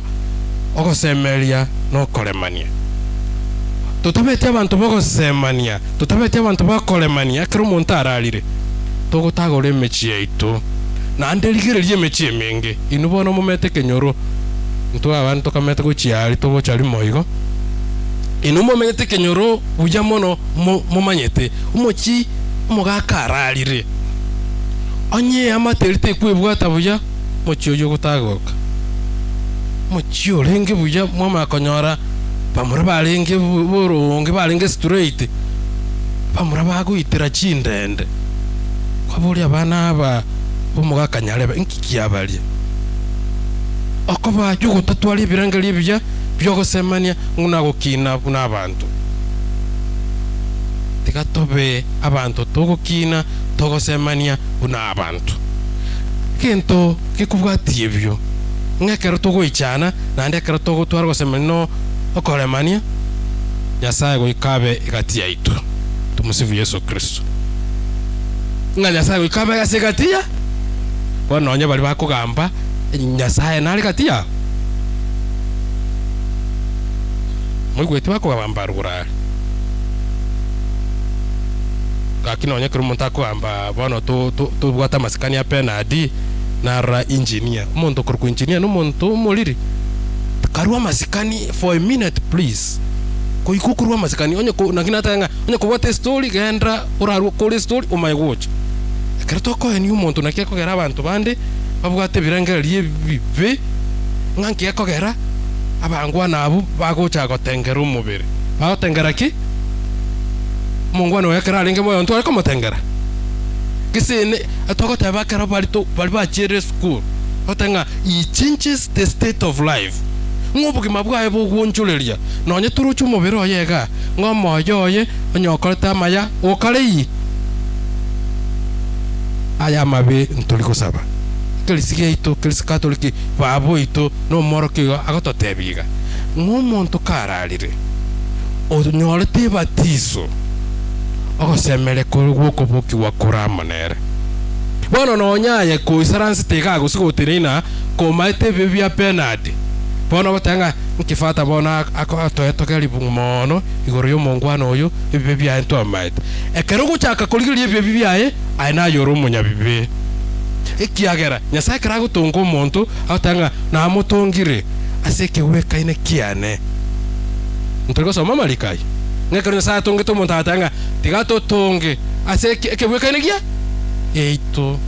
ogosemeria na okoremania. Totabeti abanto bogosemania, totabeti abanto bakoremania ekero omonto ararire, togotagora emechie yaito. Naende rigereria emechie emenge, inwe bono momete ekenyoro, intwe abande tokamete gochia aria togocha rimo igo. Inwe momenyete ekenyoro buya mono momanyete omochie omogaka ararire. Onye eamate eria tekwebwata buya, omochie oyio ogotagoka. Omochie orenge buya mwamanya konyora bamura barenge boronge barenge straight, bamura bagoitera chindende. Kwaboria abana aba b'omogaka nyarebe, inki kiabaria? Okoba yogotatwara ebirengererio ebiya bi'ogosemania ng'u nagokina buna abanto. Tiga tobe abanto togokina togosemania buna abanto. Egento gekobwatia ebio, ng'a ekero togoichana naende ekero togotwara ogosemania na okoremania, Nyasae goika abe egati yaito. Tomosifu Yeso Kristo. Ng'a Nyasae goika abe ase egati ya bono nonye baria bakogamba Nyasae nare gati yabo. Moigweti bakogamba rugoro are. Gaki nonye ekero omonto akogamba bono to to tobwate amasikani a Bernard narora engineer. Omonto okorokwa engineer na omonto omoriri. Karue amasikani for a minute please. Goika okorua amasikani onye ko naki nateba ng'a onye kobwate estory genda orarue okore estory omanye gocha. Ekero tokoenia omonto naki ekogera abanto bande babwate ebirengererio ebibe ng'a nki gekogera abangwana abwo bagocha gotengera omobere. Bagotengera ki? Omongwana oyo ekero arenge moyo ntware komotengera? Gese togoteba ekero bari to bari bachierire esukuru, togoteba ng'a he changes the state of life, ng'a obogima bwaye bogwonchoreria, nonye toroche omobere oye igaa, ng'a omoyo oye onye okorete amaya okare ii. Aya amabe ntori gosaba. Ekerisi giaito, ekerisi Katoliki, baba oito na omworokia igo agototebia iga, ng'a omonto kararire, onyorete ebatiso, ogosemeria kore gw'okobokigwa kore amo nere. Bono nonya aye koisaransete igaa gose goteneina komaete ebibe bia Bernard, bono ogoteba ng'a nki Father bono atoetogeria mono igoro y'omongwana oyo ebibe biaye ntwamaete. Ekero ogochaka korigereria ebibe biaye, aye naye ore omonyabibe. Ekiagera Nyasae ekero agotonga omonto, agoteba ng'a namotongire ase ekegwekaine kiane. Ntori gosoma amariko ayio? Ng'a ekero Nyasae atongete omonto agateba ng'a tiga totonge ase ekegwekaine gia yaito.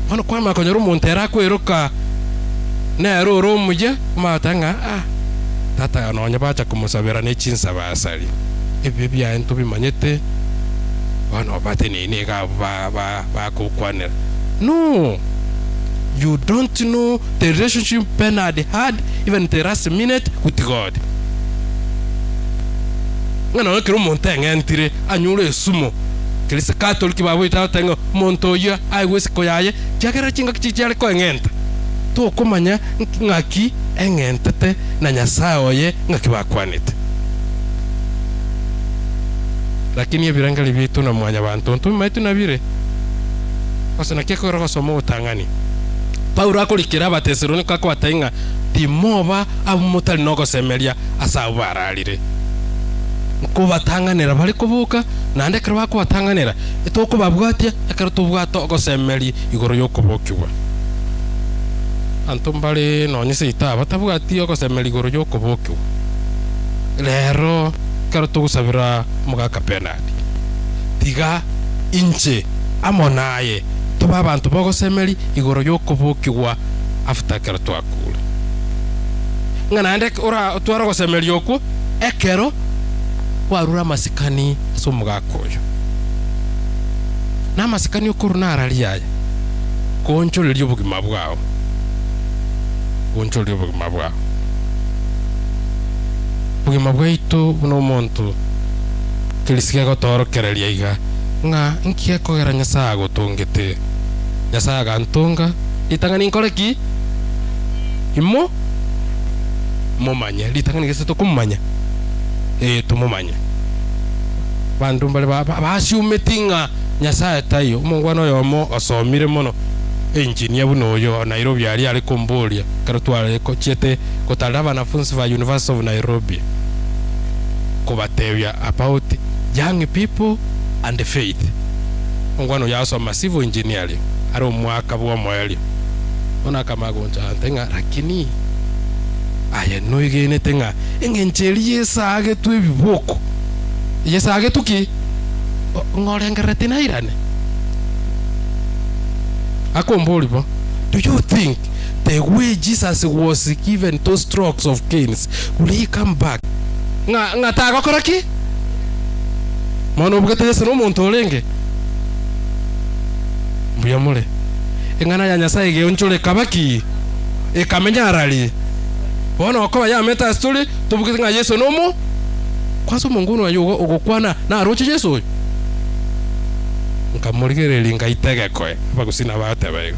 Bono kwamanya konyora omonto ere akweroka nere ore omuya, omanye goteba ng'a ah, tata nonye bacha komosabera ne chinsabasari, ebibe biaye ntobimanyete, bono bateneine iga abwo ba ba bakokwanera. No! You don't know the relationship Bernard had even the last minute with God. Ng'a nonya ekero omonto eng'entire anyure esumo, kerese Catholic baboete agoteba ng'a omonto oyio aegwe esiko yaye, kiagera chingaki chiria chiare koeng'enta, tokomanya ng'aki eng'entete na Nyasae oye ng'aki bakwanete. Lakini ebirengererio biaito na mwanyabanto ntobimaeti nabire. Gose naki ekogera ogosoma ogotang'ani? Paulo akorikera Abatesaloniko akobatebia ng'a timoba abwo motari nogosemeria ase abwo bararire. Nkobatang'anera bare koboka, naende ekero bakobatang'anera, etokobabwatia ekero tobwate ogosemeria igoro y'okobokigwa. Abanto mbare nonye seito aba batabwati ogosemeria igoro y'okobokigwa. Rero ekero togosabera omogaka Bernard, tiga inche amo naye tobe abanto bogosemeria igoro y'okobokigwa after ekero twakure. Ng'a naende ora otware ogosemeria okwo ekero kwarure amasikani ase omogaka oyo. Na amasikani okorwa nararia aya, koonchoreria obogima bwao, koonchoreria obogima bwao. Obogima bwaito buna omonto kerisi gegotoorokereria iga, ng'a nki gekogera Nyasae agotongete. Nyasae agantonga, ritang'ani nkore ki? Imo momanye. Ritang'ani gese tokomomanya? Ee, tomomanye. Abanto mbare ba- ba- basiumeti ng'a Nyasae taiyo. Omongwana oyomo osomire mono, engineer buna oyo o Nairobi aria are komboria ekero tware chiete gotarera abanafunsi ba University of Nairobi, kobatebia about young people and faith. Omongwana oyo asoma civil engineering are omwaka bw'omoerio. Bono akamanya gonchanta ng'a lakini aye noigenete ng'a engencho eria Yeso aagetwe ebiboko, Yeso aagetwe ki? Ng'orengerereti nairane? Akomboria bo, do you think the way Jesus was given those strokes of canes, will he come back? Ng'a ng'a tagokora ki? Mono obugete Yeso nomonto orenge? Mbuya more. Eng'ana ya Nyasae egeonchora ekaba ki? Ekamenya arari. Bono okoba yamete ase tore, tobugete ng'a Yeso nomo Kwansa omonto oyo ogokwana naroche Yeso oyo? Nkamorigereria ngaita egekoe, abagusii nabo bagoteba igo.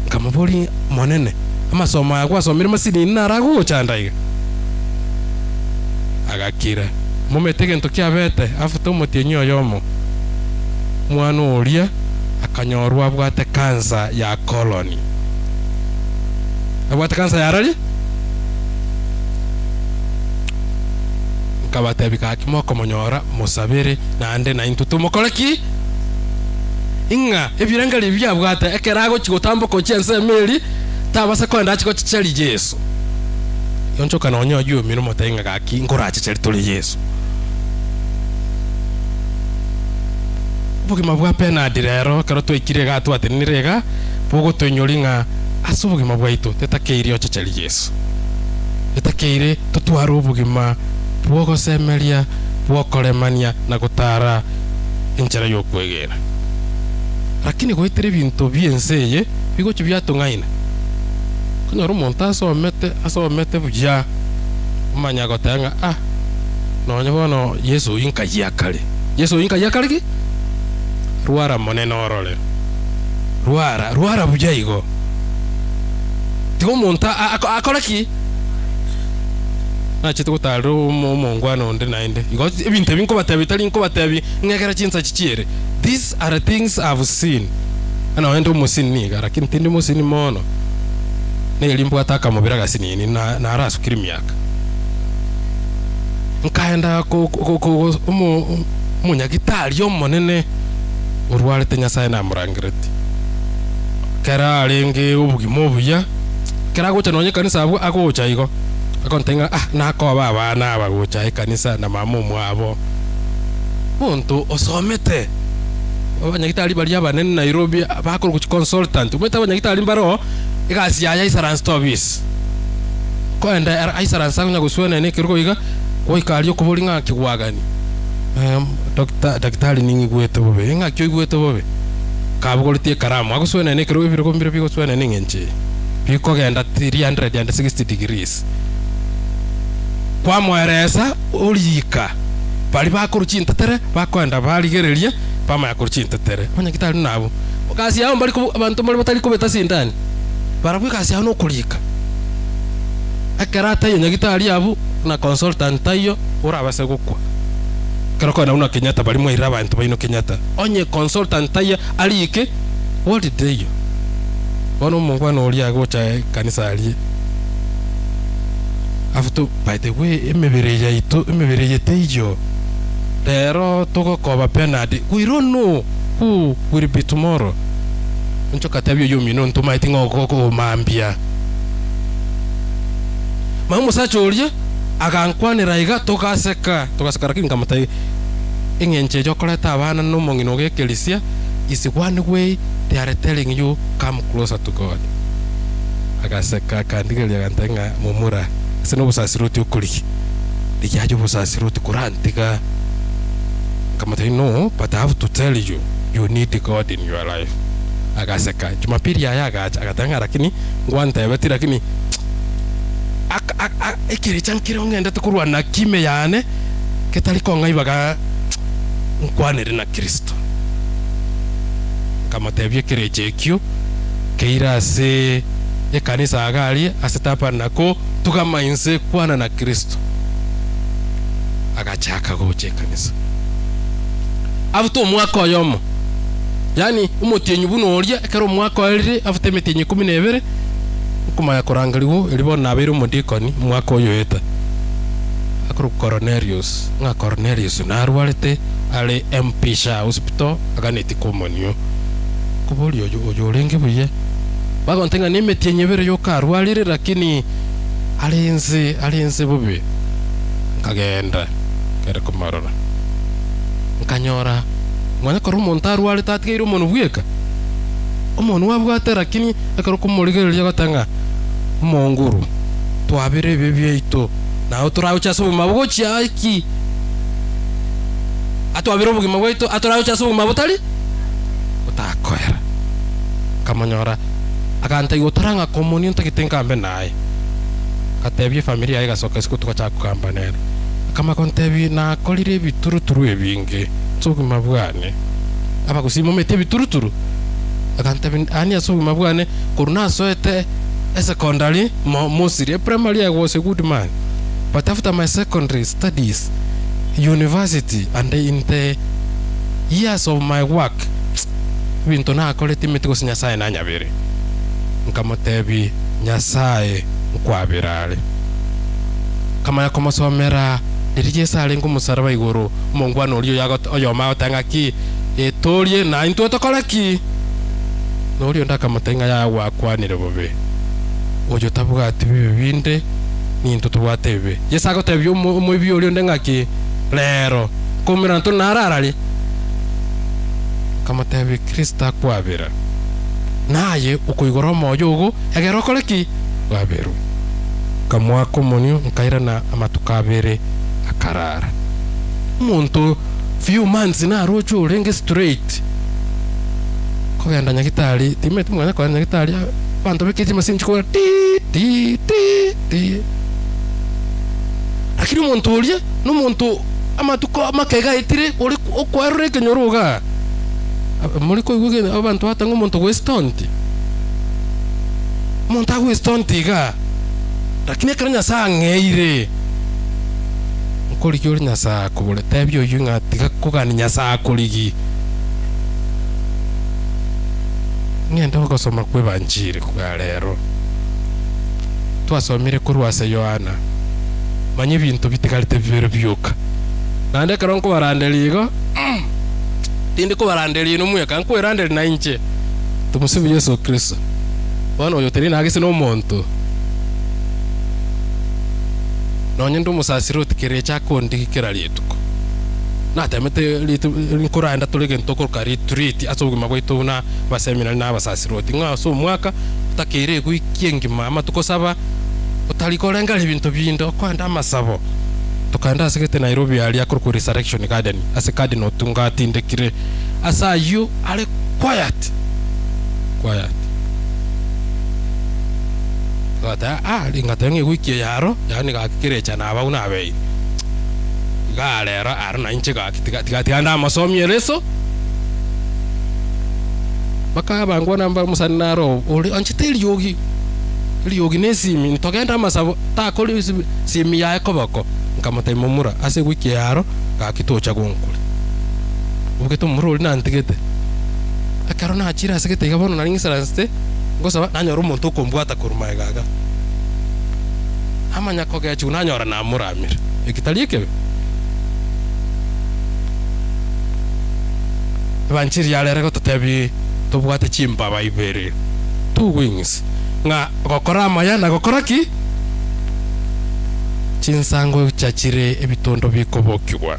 Nkamoboria, Monene, amasomo aya gwasomire masinini naro agogochanda iga? Agakira. Momete egento kiabete after omotienyi oyomo, omwana oria akanyorwa abwate cancer ya colon. Abwate cancer ya rari? Nkabatebia, Gaki mokomonyora, mosabere, naende naintwe tomokore ki? Ing'a ebirengererio ebi biabwate ekero agochia gotamboka gochia ensemo eria, tabasa kogenda achie gochecheria Yeso. Onchoka nonya oyio omino omotebie ng'a gaki nkorachecherie tore Yeso. Obogima bwa Bernard rero ekero twaikire igaa twatenenire iga, bogotoinyoria ng'a ase obogima bwaito tetakeiri ochecherie Yeso. Etakeire totware obogima bw'ogosemeria, bw'okoremania na gotara enchera y'okwegena. Lakini goetera ebinto bi'ense eye bigochia biatong'aina. Okonyora omonto asomete, asomete buya, omanya goteba ng'a ah, nonye bono Yeso oyio nkayia kare. Yeso oyio nkayia kare ki? Rwara monene orore. Rwara, rwara buya igo. Tiga omonto akore ki? Nachete gotarera omongwana onde naende. Igo ebinto ebi nkobatebia tari nkobatebia ng'a ekero chinsachi chiere. These are things I've seen. Nonya ndi omosini niga, lakini tindi mosini mono. Neri mbwate akamobere agasinini na narasukire emiaka. Nkaenda omonyagitari omonene orwarete Nyasaye namorangeretie. Ekero arenge obogima obuya, ekero agocha nonya ekanisa abwo agocha igo, agontebia ng'a ah nakoba abana aba gocha ekanisa na mama omwabo. Omonto osomete, abanyagitari baria abanene Nairobi bakorokwa chiconsultant, omanyete abanyagitari mbare oo, egasi yaye aisaranse ofisi, koenda ere aisaranse akonya goswenena ekerogo iga, goika aria okoboria ng'a kigwagani, doctor daktari ning'igwete bobe, ng'aki oigwete bobe? Kabogoretie ekaramu, agoswenena ekerogo ebirogo mbire bigoswenena eng'encho eye, bikogenda 360 degrees. Kwamoeresa orika, baria bakorwa chintetere bakoenda barigereria, bamanya korwa chintetere. Abanyagitari nabwo, egasi yabo mbari kobu abanto mbare batari kobeta sindani, barabwo egasi yabo nokorika. Ekero ataiyo nyagitari abwo, buna consultant taiyo, orabase gokwa. Ekero okogenda buna Kenyatta baria mwairire abanto baino Kenyatta, onye consultant taiyo arike, what teiyo. Bono omongwana oria agocha ekanisa aria, afu to by the way emebere yaito, emebere eye teiyo, rero togokoba Bernard, we don't know who will be tomorrow. Onchoka tebia oyio omino ntomaeti ng'a okomambia. Mama omosacha oria agankwanera iga togaseka, togaseka lakini nkamotebia eng'encho eye okoreta abana na omong'ina ogekerisia is one way they are telling you come closer to God. Agaseka akandigereria agantebia ng'a momura ase nobosasiroti okorigia, rigia aye obosasiroti korantiga. Nkamotebia no but I have to tell you, you need God in your life. Agaseka. Jumapili yaye agacha agateba ng'a lakini ngwantebetie lakini ak ak ak ekerecha nkere ong'endete korwa naki ime yane getari kong'a ibaga nkwanere na Kristo. Nkamotebia ekerecha ekio keire ase ekanisa iga aria ase tabernacle tugama inse kwana na Kristo. Agachaka gocha ekanisa. After omwaka oyomo, yaani omotienyi buna oria, ekero omwaka oerire after emetienyi ikomi na ebere, nkomanya korangerigwa erio bono nabeire omodikoni omwaka oyo oeta. Akorokwa Koronelius, ng'a Koronelius narwarete are MP Shah Hospital aganeti komonio. Nkoboria oyo oyo orenge buya? Bagontebia ng'a nemetienyi ebere yoka arwarire lakini are inse are inse bobe. Nkagenda nkagenda komorora, nkanyora nonya ekero omonto arwarete atigaire omonwe bweka, omonwe abwate lakini ekero okomorigereria ogoteba ng'a omonguru twabire ebibe biaito naye toragochia ase obogima bogochia ki? Atwabire obogima bwaito atoragochia ase obogima botari botakoera. Nkamonyora agantebia otarang'a komonia ntagete ngambe naye. Ngatebia efamiri yaye egasoka isiko togachaka kogamba nere. Akamanya kontebia nakorire ebituruturu ebinge ase obogima bwane. Abagusii momete ebituruturu? Agantebia yaani ase obogima bwane korwa nasoete esecondary mo mostly eprimary I was a good man but after my secondary studies, university and in the years of my work ebinto nakorete timeti gose Nyasaye nanyabere. Nkamotebia Nyasaye nkwabera are. Nkamanya komosomera riria Yeso arenge omosaraba igoro, omongwana oria oyo agote oyomo agoteba ng'aki, Etorie na intwe tokore ki? Na oria onde akamotebia ng'a yaya gwakwanire bobe, oyo tabwati bibe binde, nintwe tobwate ebibe. Yeso agotebia omo omoibi oria onde ng'aki, Rero nkoumera ntore naro arari? Akamotebia, Kristo akwabera, naye okoigora omoyo ogo, egere okore ki? Bwaberwe. Nkamoaka omonio, nkairana amatuko abere, akarara. Omonto few months naroche orenge straight, kogenda nyagitari, timanyeti mwana kogenda nyagitari, abanto beke chimasini chikogera ti ti ti ti. Lakini omonto oria, nomonto amatuko amake iga aetire, ore okwerora ekenyoro igaa, more koigwa egento abanto bagoteba ng'a omonto gwestonti. Omonto agwestonti igaa, lakini ekero Nyasae ang'eire, nkorigia ore Nyasae akobore, tebia oyio ng'a tiga kogania Nyasae akorigie. Ng'ende ogosoma kw'Ebanchiri kwa rero. Twasomire korwa ase Yohana, manya ebinto bitigarete bibere bioka. Naende ekero nkobaranderia igo, tindi kobaranderia inwe mweka, nkweranderia nainche. Tumsifu Yesu Kristo. Bono oyo tari nagese nomonto, nonye ndi omosasiroti kerecha akondigi kera rituko. Natemete ritu nkoraenda tore egento tokoroka retreat ase obogima bwaito buna abaseminari na abasasiroti, ng'a ase omwaka otakeire ewiki engima amatuko saba otari korengera ebinto binde okoenda amasabo. Tokaenda ase gete Nairobi aria akorokwa Resurrection Garden ase Cardinal Otunga atindekire ase ayio are quiet quiet. Togoteba ah ngateba ng'a ewiki eye aro yaani gaki kerecha nabao nabeire igaa rero aro nainche gaki tiga tiga tiga ndamosomie ereso. Mpaka abangwana mba omosani naro ore onchete eriogi eriogi na esimi ntogende amasabo takori esimi simi yaye koboko nkamotebia momura ase ewiki eye aro gaki tocha gonkora. Obogete omomura oria nantigete. Ekero nachire ase gete iga bono nari ng'isaransete ngosaba nanyora omonto okombwata korwa magega iga. Namanya kogechigwa nanyora namoramire. Eki tari ekebe? Ebanchiri yarero egototebia. Tobwate chimbaba ibere, two wings, ng'a gokora amaya na gokora ki? Chinsango chiachire ebitondo bikobokigwa,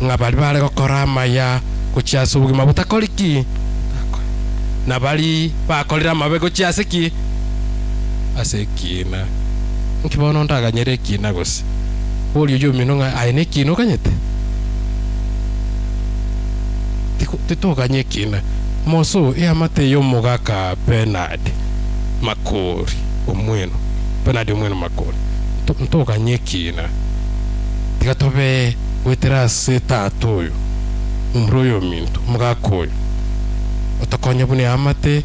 ng'a baria bare gokora amaya gochia ase obogima botakori ki? Na baria bakorire amabe gochia ase ki? Ase ekiina. Nki bono ndaganyere ekiina gose? Boria oyomino ng'a aye nekiina oganyete? Titoganya ekiina. Moso eamate y'omogaka Bernard Makori Omweno, Bernard Omweno Makori, ntoganye ekiina. Tiga tobe goetera ase tata oyo, momura oyo ominto, omogaka oyo, otokonye buna eamate,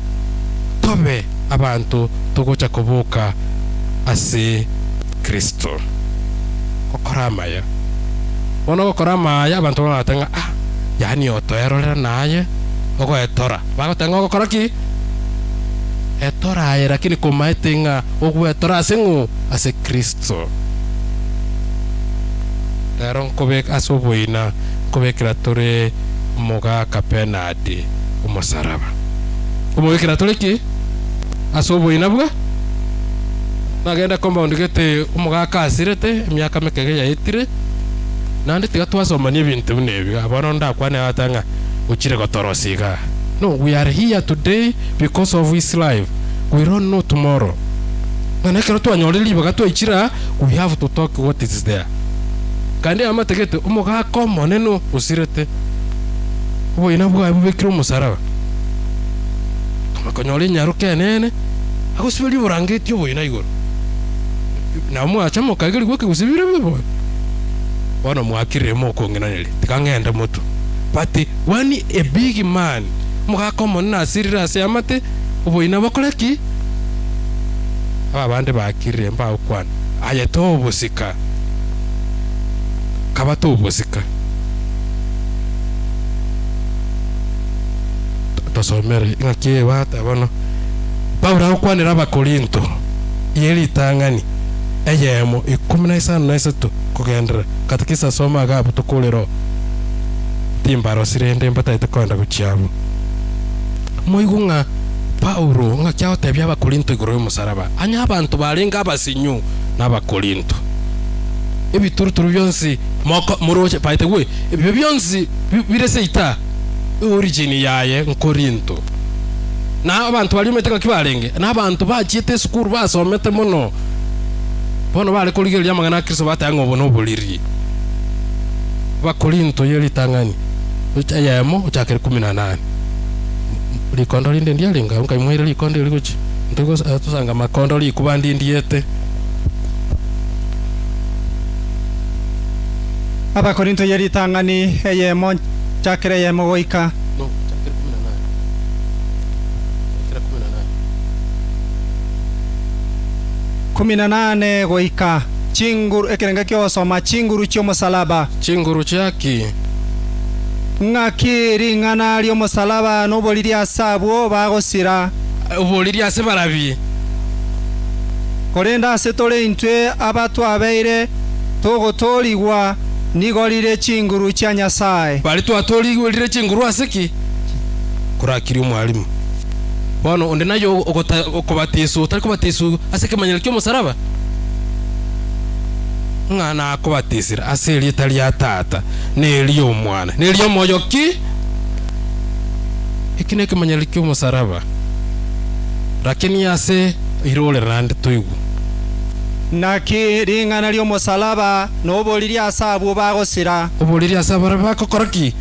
tobe abanto togocha koboka ase Kristo. Gokora amaya. Bono ogokora amaya abanto bagote ng'a ah, yaani otoerorera naye ogoetora. Bagoteba ng'a ogokora ki? Etora aye lakini komaete ng'a ogwetora ase ng'o? Ase Kristo. Rero nkobeka ase oboina nkobekera tore omogaka Bernard omosaraba. Nkomobekera tore ki? Ase oboina bwa nagenda compound gete omogaka asirete emiaka mekege yaetire naende tiga twasomania ebinto buna ebi iga bono ndakwane agoteba ng'a ochire gotorosia igaa. No, we are here today because of his life, we don't know tomorrow. Ng'a nekero twanyorire ribaga twaichire aa, we have to talk what is there. Kandi amate gete omogaka omonene osirete, oboina bwaye bobekire omosaraba, konyora enyaroka enene, agosiberia oborangeti oboina igoro. Nabo mwacha mokaegerigwa ekegusii bire bobe. Bono mwakirire mokong'inaneria, tiga ng'ende motwe. But when a big man, omogaka omonene asirire ase amate, oboina bokore ki? Aba bande bakirire mbagokwana, aye tobosika, kaba tobosika. Tosomere ng'aki ebata bono. Paulo agokwanera Abakorinto ye ritang'ani eyemo 13 kogenderera. Katekista soma iga abwo tokorera oo. Timbarosi rende mbatagete kogenda gochia abwo. Moigwe ng'a Paulo ng'aki agotebia Abakorinto igoro y'omosaraba. Onye abanto barenge abasinyu n'Abakorinto. Ebituruturu bionsi moko moroche by the way ebio bionsi bire seita origin yaye nkorinto. Na abanto baria omanyete ng'aki barenge? Nabanto bachiete esukuru basomete mono. Bono bare korigereria amang'ana a Kristo bateba ng'a obo noboriri. Abakorinto ye ritang'ani eyemo ochakere 18. Rikondo rinde ndiarenge abwo nkaimoire rikondo eri gochia ntosanga makondo rikuba ndindiete. Abakorinto ye ritang'ani eyemo nchakere eyemo goika. No, chakere 18. Chakera 18. 18 goika. Chinguru, ekerengo ki'ogosoma, chinguru chi'omosalaba. Chinguru chiaki? Ng'aki ring'ana ri'omosalaba noboriri ase abwo bagosira. Oboriri ase barabi. Korende ase tore intwe aba twabeire togotoorigwa nigo rire chinguru chia Nyasae. Baria twatoorigwe rire chinguru ase ki? Korakirie omwalimu. Bono onde naye okobatiswa otari kobatiswa ase ekemanyero ki'omosaraba? Ng'a nakobatisire ase erieta ria Tata, na eri'Omwana, na eri'Omoyo ki? Eki nekemanyero ki'omosaraba. Rakini ase irorera naende toigwe. Naki ring'ana ri'omosalaba noboriri ase abwo bagosira. Oboriri ase abaria bagokora ki?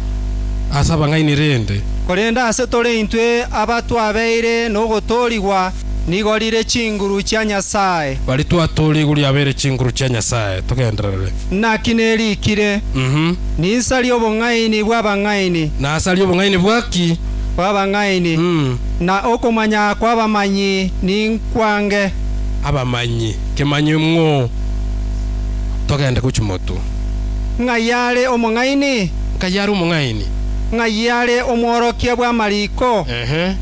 Ase abang'aini rende. Korende ase tore intwe aba twabeire nogotoorigwa, nigo rire chinguru chia Nyasae. Baria twatoorigwe riabeire chinguru chia Nyasae. Togenderere. Naki nerikire, Ninsarie obong'aini bw'abang'aini. Nasarie obong'aini bwa ki? Bw'abang'aini, na okomanya kw'abamanyi ninkwange. Abamanyi, kemanyi ng'o togende gochia motwe? Ng'ai are omong'aini? Ng'ai are omong'aini? Ng'ai are omworokia bw'amariko? Ehe.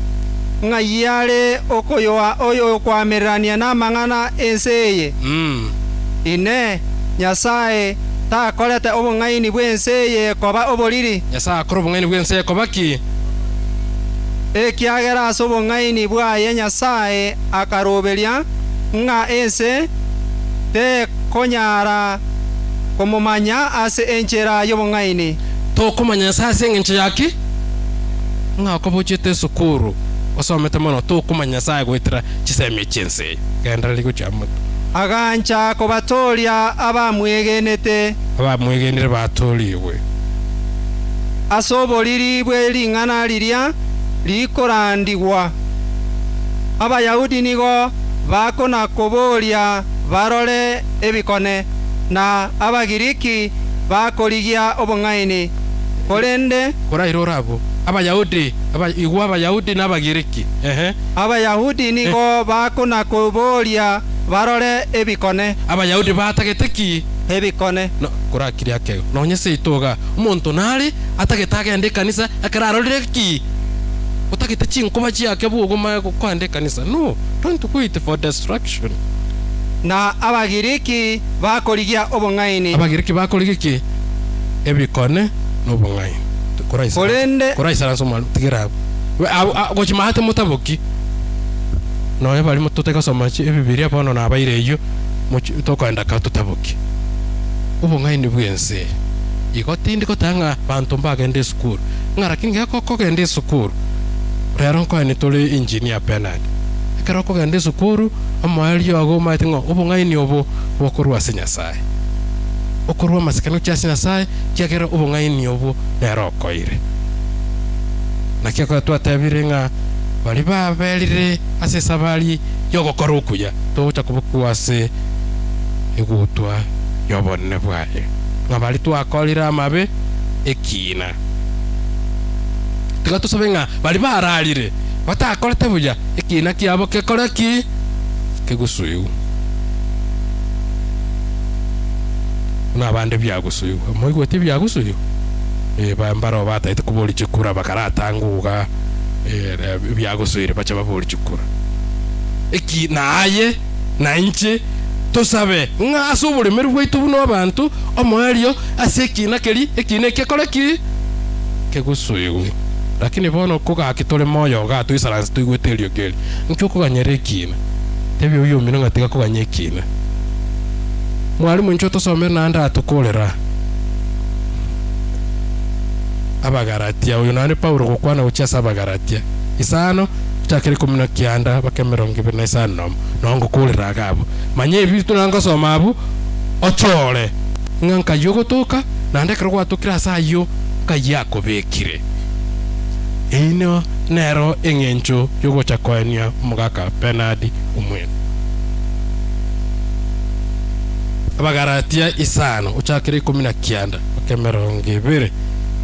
Ng'ai are okoyoa oyokoamererania namang'ana 'ense eye? Inee! Nyasae takorete obong'aini bw'ense eye koba oboriri? Nyasae akore obong'aini bw'ense eye koba ki? Ekiagera ase obong'aini bwaye Nyasae akaroberia ng'a ense tekonyara komomanya ase enchera y'obong'aini. Tokomanya Nyasae ase engencho ya ki? Ng'a okoba ochiete esukuru osomete mono tokomanya Nyasae goetera chisemi echi ense eye. Gendereri gochia moto. Agancha kobatooria abamwegenete. Abamwegenire batoorigwe. Ase oboriri bwe ring'ana riria rikorandigwa. Abayahudi nigo bakona-koboria barore ebikone, na Abagiriki bakorigia obong'aini, korende. Koraire ore abwo, Abayahudi, aba, igwa Abayahudi na Abagiriki, ehe. Abayahudi nigo bakona-koboria barore ebikone. Abayahudi batagete ki? Ebikone. No, korakirie akego. Nonye seito iga, omonto nare atagete agende ekanisa ekero arorire ki? Otagete chinkoba chiake bwogo omanye kogenda ekanisa. No, don't wait for destruction. Na Abagiriki bakorigia obong'aini. Abagiriki bakorigia ki? Ebikone na obong'aini. Korende. Koraisaransa omwalimu, tigera abwo. We, abwo, a, gochia maate motaboki. Nonya baria totari gosoma chi Ebibilia bono nabaire eyio, mochi tokoenda ka totaboki. Obong'aini bw'ense eye. Igo tindi goteba ng'a banto mbagende esukuru, ng'a lakini geko okogenda esukuru, rero nkoeni tore engineer Bernard. Ekero okogenda esukuru, omoerio ogo omanyete ng'a obong'aini obo bokorwa ase Nyasae. Okorwa amasikani gochia ase Nyasae, ekiagera obong'aini obwo nere okoire. Naki ekero twatebire ng'a baria baberire ase esabari y'ogokora okuya, togocha kobokigwa ase egutwa y'obonene bwaye, ng'a baria twakorire amabe ekiina. Tiga tosabe ng'a baria bararire batakorete buya, ekiina kiabo kekore ki? Kegusuigwe. Buna abande biagusuigwe. Moigweti ebiagusuigwe? Eh, ba- mbaroo batagete koboria chikura bakaratangwa iga eh, ebiagusuire bache baborie chikura. Eki naye na inche tosabe ng'a ase oboremeru bwaito buna abanto, omoerio ase ekiina keria, ekiina eke kore ki? Kegusuigwe. Lakini bono kogaki tore moyo igaa toisaranse toigwete eriogi eri, nki okoganyera ekiina? Tebia oyio omino ng'a tiga koganya ekiina. Mwalimu inche otosomere naende atokorera. Abagalatia, oyo naende Paulo gokwana gochia ase Abagalatia, isano, gochakera ikomi na kianda mpaka emerongo ebere na isano nomo, noo ngokorera iga abwo. Manya ebi tuna ngosoma abwo, ochore ng'a nkayio ogotoka, naende ekero gwatokire ase ayio, nkayio akobekire. Eyio nero eng'encho y'ogocha koenia omogaka Bernard Omweno. Abagalatia isano, gochakera ikomi na kianda mpaka emerongo ebere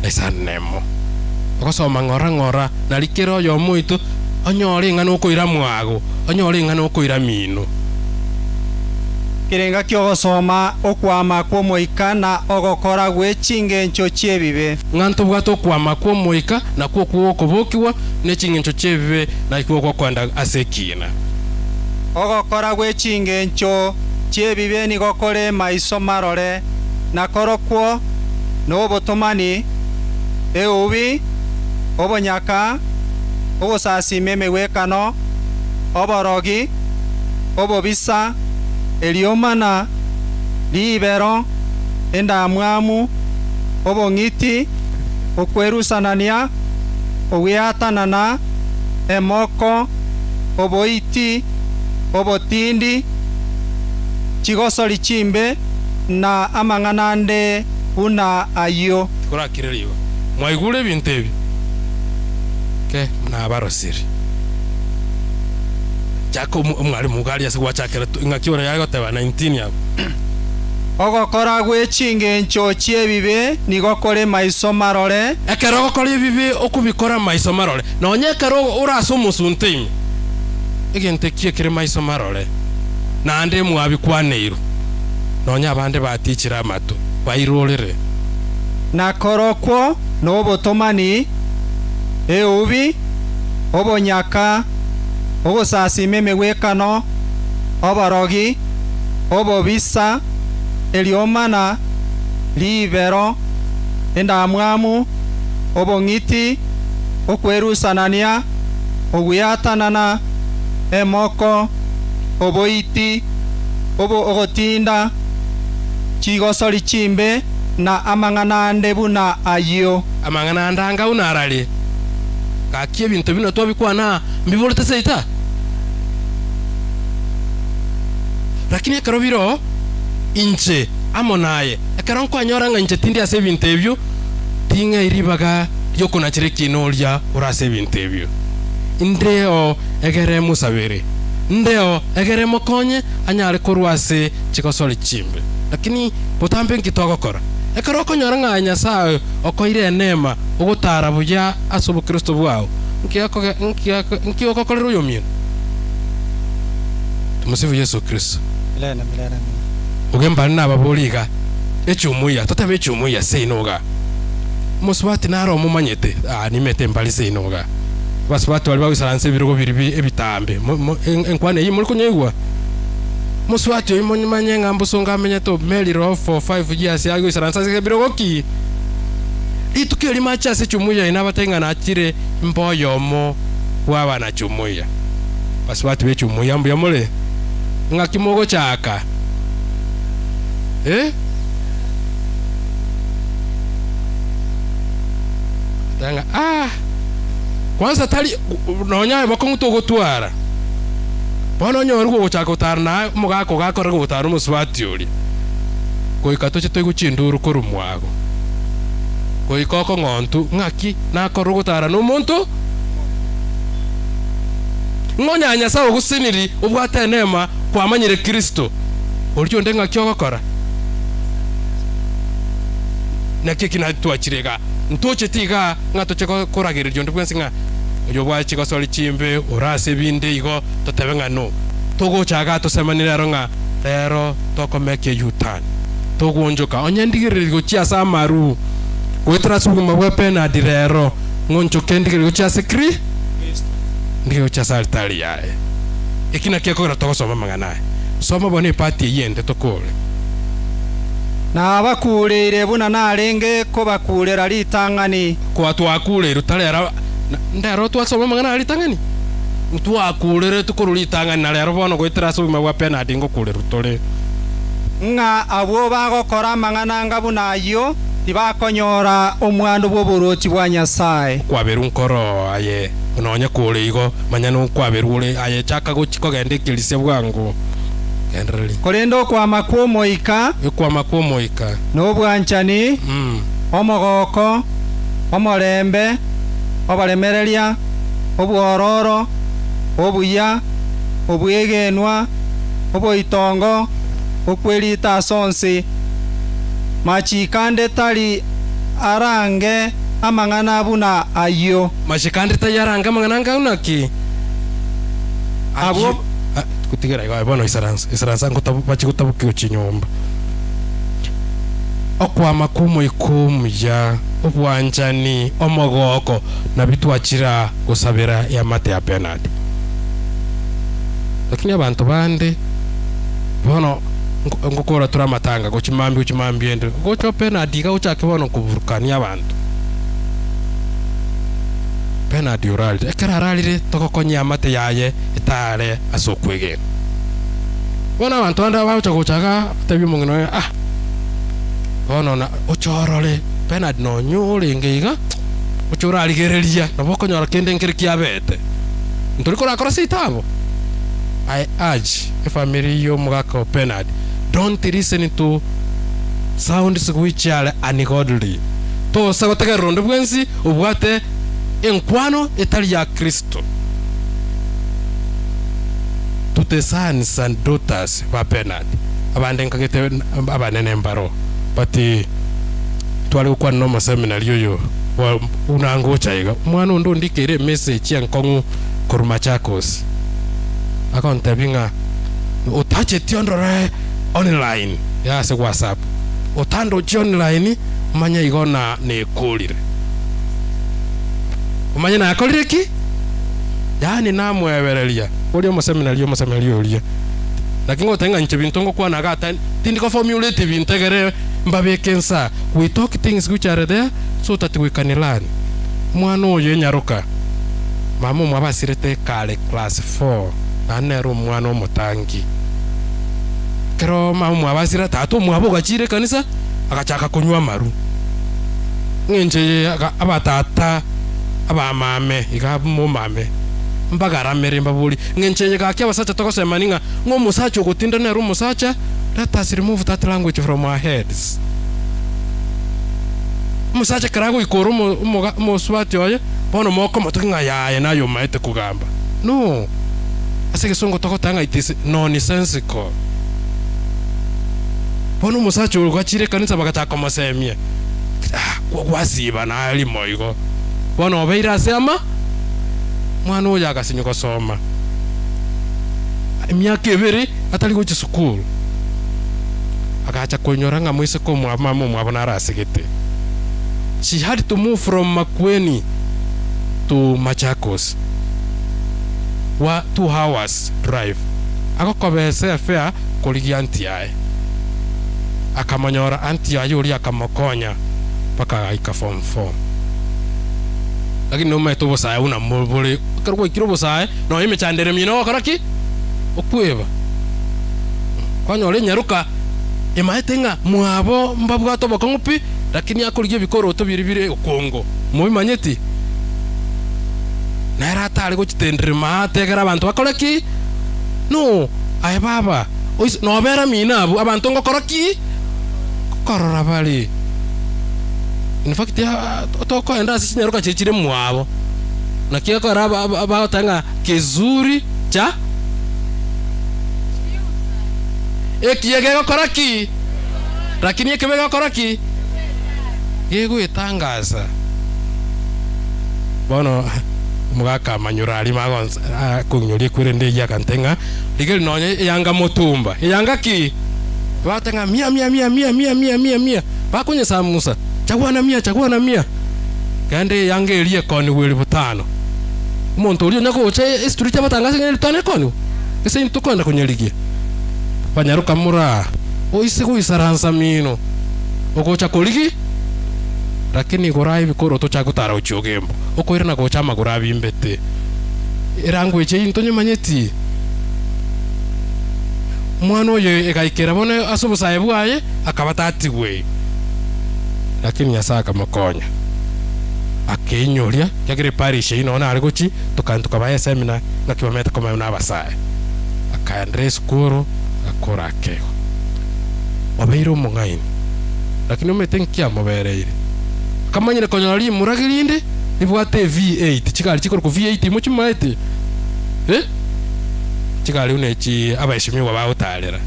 na isano nemo. Ogosoma ng'ora ng'ora, nari kera oyomo oito onyore ing'ana okoira mwago, onyore ing'ana okoira mino. Kerenga ki'ogosoma okwama kw'Omoika na ogokora gwe chingencho chi'ebibe. Ng'a ntobwate okwama kw'Omoika, nakwo okwo gokobokigwa ne chingencho chi'ebibe, nakwo gokoenda ase ekiina. Ogokora gwe chingencho chi'ebibe nigo kore maiso marore, na korokwo nobotomani, eubi, obonyaka, ogosasima emegwekano, oborogi, obobisa, eriomana, ribero, endamwamu, obong'iti, okwerusanania, ogweatanana, emoko, oboiti, obotindi, chigosori chimbe, na amang'ana ande buna ayio. Tikorakire rigo. Mwaigure ebinto ebi? Ke nabarosiri. Chaka omwalimu iga aria ase gwachakera ng'aki ore yagoteba 19 abwo. Ogokora gwe chingencho chi'ebibe nigo kore maiso marore. Ekero ogokora ebibe okobikora maiso marore, nonya ekero ore ase omosunte ime, egento ekio ekere maiso marore, naende mwabikwaneirwe, nonya abande batichire amato, bairorere. Na korokwo nobotomani, eubi, obonyaka, ogosasima emegwekano, oborogi, obobisa, eriomana, ribero, endamwamu, obong'iti, okwerusanania, Ogwiatanana, emoko, oboiti, ogotinda, chigosori chimbe, na amang'ana ande buna ayio. Amang'ana ande anga buna arari, Gaki ebinto buna twabikwana aa mbiborete seita? Lakini ekero bire oo, inche amo naye, ekero nkwanyora ng'a inche tindi ase ebinto ebio, ting'ai ribaga ri'okonachera ekiina oria ore ase ebinto ebio. Ndeo egere mosabere, ndeo egere mokonye anyare korwa ase chigosori chimbe. Lakini botambe nki togokora? Ekero okonyora ng'a Nyasae okoeire eneema ogotara buya ase obokristo bwao, nki ogokorera oyomino? Tumsifu Yesu Kristo. Milele na milele. Amina. Oge mbare nababori iga, Echumuiya, totebe echumuiya seino iga. Omosubati naro omomanyete, ah, nimete mbare seino iga. Abasubati baria bagoisaransa ebirogo biria bi ebitambe, mo, mo, en, enkwana eyio more konyeigwa? Omosubati oyio monyimanye ng'a mbosongo amenyete obmeri roho for five years agoisaransa ase ebirogo ki? Rituko erimo ache ase echumuiya eye nabatebie ng'a nachire mbe oyomo bw'abanachumuiya. Basubati b'echumuiya mbuya more? Ng'aki mogochaka? Eh? Tanga ah kwanza tari nonya aye bokong'u togotwara bono onyore gogochaka gotara naye omogaka ogakore gotara omosubati oria goika toche toigwe chinduru korwa mwago goika okong'ontu ng'aki nakore ogotara na omonto ng'a onya Nyasae ogoseniri obwate enema kwamanyire Kristo oria onde ng'aki ogokora naki eki natwachire igaa Ntocheti igaa ng'a toche koragereria onde bwensi ng'a oyo obwate chigosori chimbe ore ase ebinde igo, totebe ng'a no. Togocha igaa tosemanie rero ng'a rero tokomekia U-turn, togoonchoka. Onye ndigereria gochia ase amaru goetera ase obogima bwa Bernard rero, ng'onchoke ndigererie gochia ase Kri? Ndigererie gochia ase altari yaye. Eki nakio ekogera togosoma amang'ana aya. Soma bono epart eyio ende tokore. Nabakuureire buna narenge kobakuurera ritang'ani. Koa twakuureirwe tarera ndero twasoma amang'ana aya ritang'ani? Ntwakuureretwe korwa ritang'ani na rero bono goetera ase obogima bwa Bernard ngokuurerwa tore. Ng'a abwo bagokora amang'ana anga buna ayio tibakonyora omwando bw'oboruoti bwa Nyasae. Okwaberwa nkoro aye, nonye kore igo, manya nokwaberwa ore aye, chaka gochia kogenda ekerisia bwango. Gendereria. Korende okwama kw'Omoika. Okwama kw'Omoika. Na obwanchani, omogoko, omorembe, oboremereria, obwororo, obuya, obwegenwa, oboitongo, okweriita ase onsi. Machiko ande tari arange amang'ana buna ayio. Machiko ande tari arange amang'ana anga buna ki? Abwo. Gotigera igo aye bono isaransa, isaransa ngotabu bachie gotabokia chinyomba. Okwama kw'Omoika Omuya, obwanchani, omogoko, nabio twachira gosabera eamate ya Bernard. Lakini abanto bande bono ngokora tore amatanga gochia mambia gochia mambia ende gocha o Bernard iga ochake bono koburukania abanto. Bernard orarire, ekero ararire togokonya eamate yaye etare ase okwegena. Bono abanto bande bagocha gocha igaa, batebie omong'ina oye, ah, bono na oche orore Bernard nonye orenge iga, oche orarigereria, nabo okonyora kende nkere kiabete. Ntori korakora seito abo? I urge efamiri ya omogaka o Bernard, don't listen to sounds which are ungodly. Tosa gotegerera onde bwensi obwate enkwano etari ya Kristo. To the sons and daughters ba Bernard, abande nkagete abanene mbaro, but tware gokwana na omoseminari oyo bwa buna ngocha iga, omwana onde ondikeire emessage enkong'u korwa Machakos, agontebia ng'a otacheti ondore online ya ase WhatsApp, otandochi online omanye igo na nekorire. Omanye nakorire ki? Yaani namwebereria oria omoseminari omoseminari oria. Naki ngoteba ng'a inche binto ngokwana iga ata tindi ko formulate binto egere mbabeke nsa. We talk things which are there so that we can learn. Omwana oyo enyaroka, Mama omwabo asirete kare class 4 naende nere omwana omotangi. Ekero mama omwabo asira, tata omwabo ogachire ekanisa agachaka konywa amaru. Eng'encho eye abatata abamame iga momame mbagaramere mbaborie, eng'encho eye gaki abasacha togosemani ng'a ng'a omosacha ogotinda nere omosacha, let us remove that language from our heads. Omosacha ekero agoika ore omo omosubati oye, bono mokomotogia ng'a yaye naye omaete kogamba. No! Ase egesongo togoteba ng'a it is nonsensical. Bono omosacha oyo gachire ekanisa bagachaka komosemia, ah, gwasiba naye rimo igo. Bono obeire ase ama, mwana oyo agasinywa gosoma. Emiaka ebere atari gochia sukuru. Agacha koinyora ng'a moiseke omwabo mama omwabo naro asegete. She had to move from Makueni to Machakos wa 2 hours drive agokobesa efare korigia aunty yaye. Akamonyora aunty yaye oria akamokonya mpaka agaika form 4. Lakini nomanyete obosae buna bore ekero gwaikire obosae nonya emechando ere mino ogokora ki? Okweba. Kwanyora enyaroka emaete ng'a mwabo mbabwate obokong'u pi, lakini akorigia ebikoroto biria bire okongo. Mobimanyeti? Nere atare gochitenderema ategere abanto bakore ki? No, aye baba, oise nobera mino abwo, abanto ngokora ki? Nkokorora bare. In fact, tokoenda ase chinyaroka chiria chire mwabo, naki ekero bagoteba ng'a kizuri cha Ekiya gegokora ki? Lakini ekebe gegokora ki? Gegoetangasa. Bono omogaka amanyora aria magonsa akong'inyoria ekwerende eyio agante ng'a rigereria nonya eyanga motumba. Eyanga ki? Bagoteba ng'a mia mia mia mia mia mia mia mia. Bakonyesamusa, chagua na mia chagua na mia. Kende eyanga eria ekonigwa elfu tano. Omonto oria onya gocha esituri chiabatangasa ng'a elfu tano ekonigwa? Gese intwe tokoenda konyarigia. Banyaroka moraa, oise goisaransa mino, ogocha korigi, lakini igoro aye ebikoroto ochake gotara gochia ogembo, okoirana gocha amagoro abimbete. Elanguage eyio ntonyemanyeti. Omwana oyo egaikera bono ase obosae bwaye, akaba tatigwei. Lakini Nyasae akamokonya, akeinyoria, ekiagera eparish eyio nonye nare gochia, tokagenda tokabaha eseminar, ng'aki bamanyete komanya buna abasae. Akaenderera esukuru, agakora akego. Obeire omong'aini, lakini omanyete nki amobereire? Akamanyire konyora rimuragi rinde ribwate V8, chigari chikorokwa V8 mochimaete? Eh? Chigari buna echi abaheshimiwa bagotarera,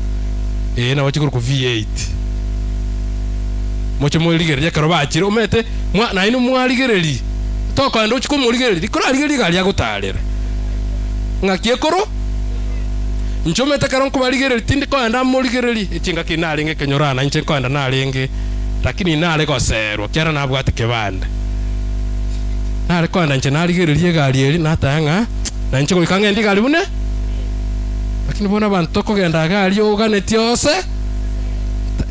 ee nabo chikorokwa V8. Moche morigererie ekero bachire, omanyete mwa nainwe mwarigereria, tokoenda ochie komorigereria, rikorarigereria egari agotarera. Ng'aki ekoro? Inche omanyete ekero nkobarigereria tindi koenda morigererie, echingaki narenge ekenyoro aa nainche nkoenda narenge, lakini nare goserwa ekiagera nabwate kebande. Nare koenda inche narigereria egari eria nateba ng'a nainche goika ng'ende egari buna eye. Lakini bono abanto tokogenda iga aria oganetie ose,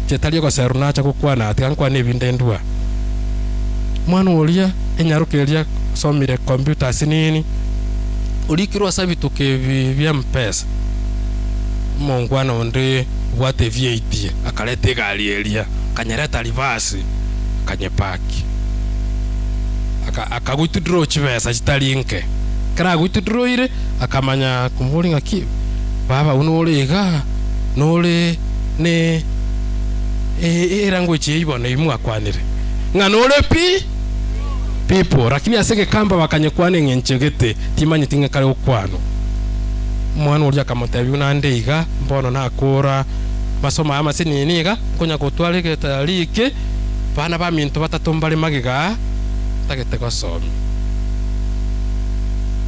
inche tari ogoserwa nacha gokwana aa tiga nkwane ebinde ndua. Omwana oria enyaroka eria osomire computers nini, orikirwe ase ebituko ebi bia mpesa, omongwana onde obwate V8 akareta egari eria, akanyereta reverse, akanyepaki, aka aka withdraw chibesa chitari nke. Ekero a withdrawire, akamanya komoboria ng'aki, baba buna ore igaa, nore ne elanguage eyio bono eyio mwakwanire, ng'a nore pi people, lakini ase egekamba bakanyekwana eng'encho gete, timanyeti ng'a kare gokwanwa. Omwana oria akamotebia buna nde iga, mbono nakora masomo aya amasinini iga, nkonya gotwara egetari eke, bana baminto batato mbare magega aa, ntagete gosomia.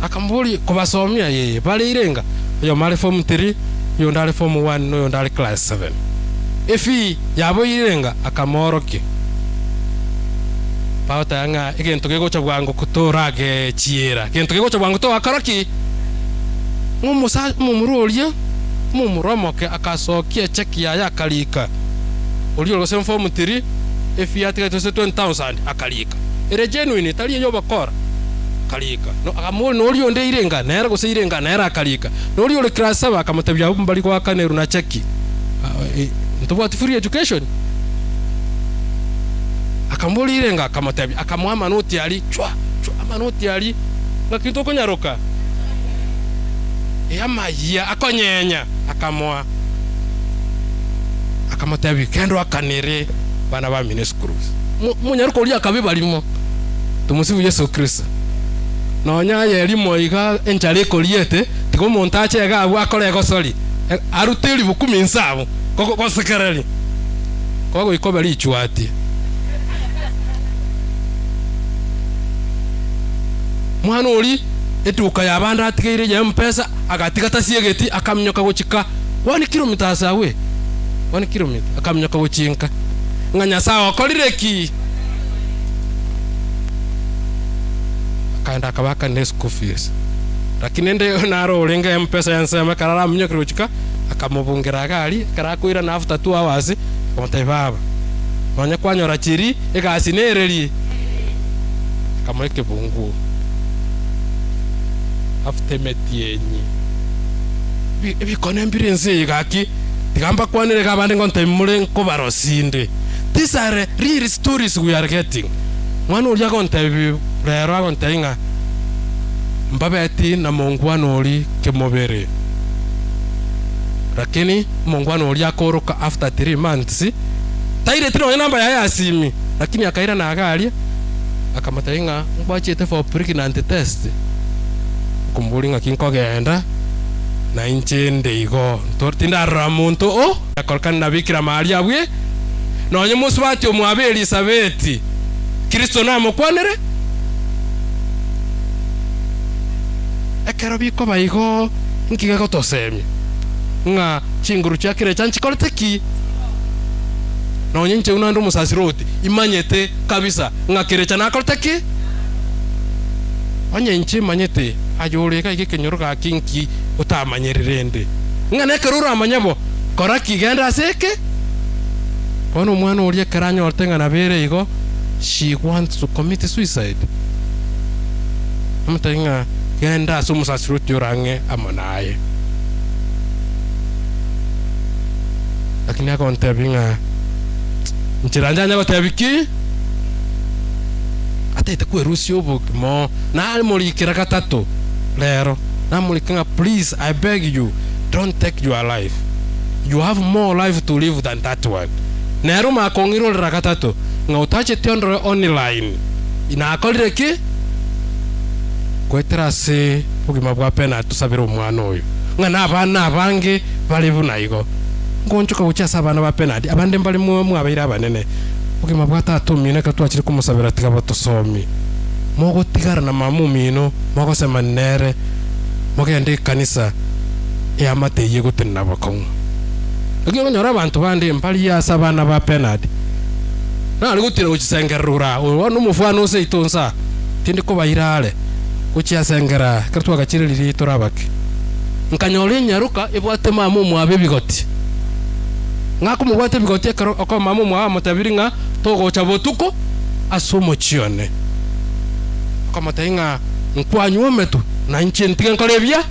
Akamoboria, Kobasomia? Ee. Bare irenga? Oyomo are form three, oyonde are form one, na oyonde are class seven. Efee yabo irenga? Akamoorokia. Bagoteba ng'a egento kegocha bwango toragechiera, gento kegocha bwango togakora ki? Ng'a omosa omomura oria, omomura omoke akasokia echeki yaye akarika, oria ore gose form three, efee atigarete gose 20,000 akarika. Ere genuine, tari ey'obokora. Akarika. No, akamoboria, Noria onde eire enga? Nere gose eire enga? Nere akarika. Noria ore class saba? Akamotebia, Abwo mbari goakanerwa na cheki. Ah, eh, ntobwati free education? Akamoboria eire enga? Akamotebia, akamoa amanoti aria, chwa, chwa, amanoti aria, ng'aki ntokonyaroka? Eh, amayia, akonyenya, akamoa. Akamotebia, Genda oakanere bana bamino esukuru. Mo- Omonyaroka oria akaba ebarimo. Tumusifu Yeso Kristo. Nonya aye erimo iga enchara ekoriete, tiga omonto ache iga abwo akore egosori, e- arute eribukumi inse abwo, gogo- gosekereria. Kogoika obe richuati. Mwana oria eduka y'abande atigeire ya M-pesa, agatiga tasiegeti, akaminyoka gochika one kilometer ase away, one kilometer, akaminyoka gochia inka. Ng'a Nyasae okorire ki? Akaenda akabaakanera eschool fees. Lakini ende naro orenge M-pesa ensemo ekero araminyokire gochika, akamobungera iga aria, ekero akoirana after 2 hours, akamotebia baba, nonye kwanyora chiri, egasi nereri? Akamoa ekebunguo after emetienyi. Ebi- Ebikone mbire ense eye gaki, tiga mbakwanere iga abande ngontebia more nkobarosia inde. These are real stories we are getting. Mwana oria agontebia rero agontebia ng'a mbabeti na mongwana oria kemobere. Lakini omongwana oria akoroka after 3 months, taireti nonye namba yaye ya simi, lakini akairana iga aria, akamotebia ng'a nkwachiete for pregnant test, okomoboria ng'aki nkogenda, na inche inde igo, tindarora monto o akorokana na Bikira Maria abwe, nonye mosubati omwabo Elisabeti, Kristo namokwanere? Ekero bikoba igo, nki gegotosemia? Ng'a chinguru chia kerecha nchikorete ki? Nonye inche buna inde omosasiroti, imanyete kabisa ng'a kerecha nakorete ki? Onye inche imanyete aye ore iga iga ekenyoro gaki nki otamanyerire inde? Ng'a nekero oramanye bo, kora ki? Genda ase eke. Bono omwana oria ekero anyorete ng'a nabo ere igo, she wants to commit suicide. Amotebie ng'a genda ase omosasiroti ore ang'e amo naye. Lakini agontebia ng'a nchera njanye gotebia ki? Atagete kwerusia obogima oo. Namorikera gatato rero, namorika ng'a please I beg you don't take your life. You have more life to live than that one. Nere omanye kong'irorera gatato ng'a otacheti ondore online nakorire ki? Goetera ase obogima bwa Bernard tosabere omwana oyo ng'a nabana abange bare buna igo. Ngonchoka gochia ase abana ba Bernard abande mbare mwabeire abanene. Obogima bwa tata omino ekero twachire komosabera tiga botosomie. Mogotigara na mama omino mogosemani nere mogende ekanisa eamate eyio egotenena bokong'u. Naki okonyora abanto bande mbaria ase abana ba Bernard nare gotira gochisengerera ora oyo bono nomofwano ase seito nsa tindi kobaira are gochiasengera ekero twagachire riria tore abake. Nkanyora enyaroka ebwate mama omwabo ebigoti. Ng'a komobwata ebigoti ekero oko mama omwabo amotebirie ng'a togocha botuko ase omochie one. Akamotebia ng'a nkwanywa ometwe na inche ntige nkore ebiya.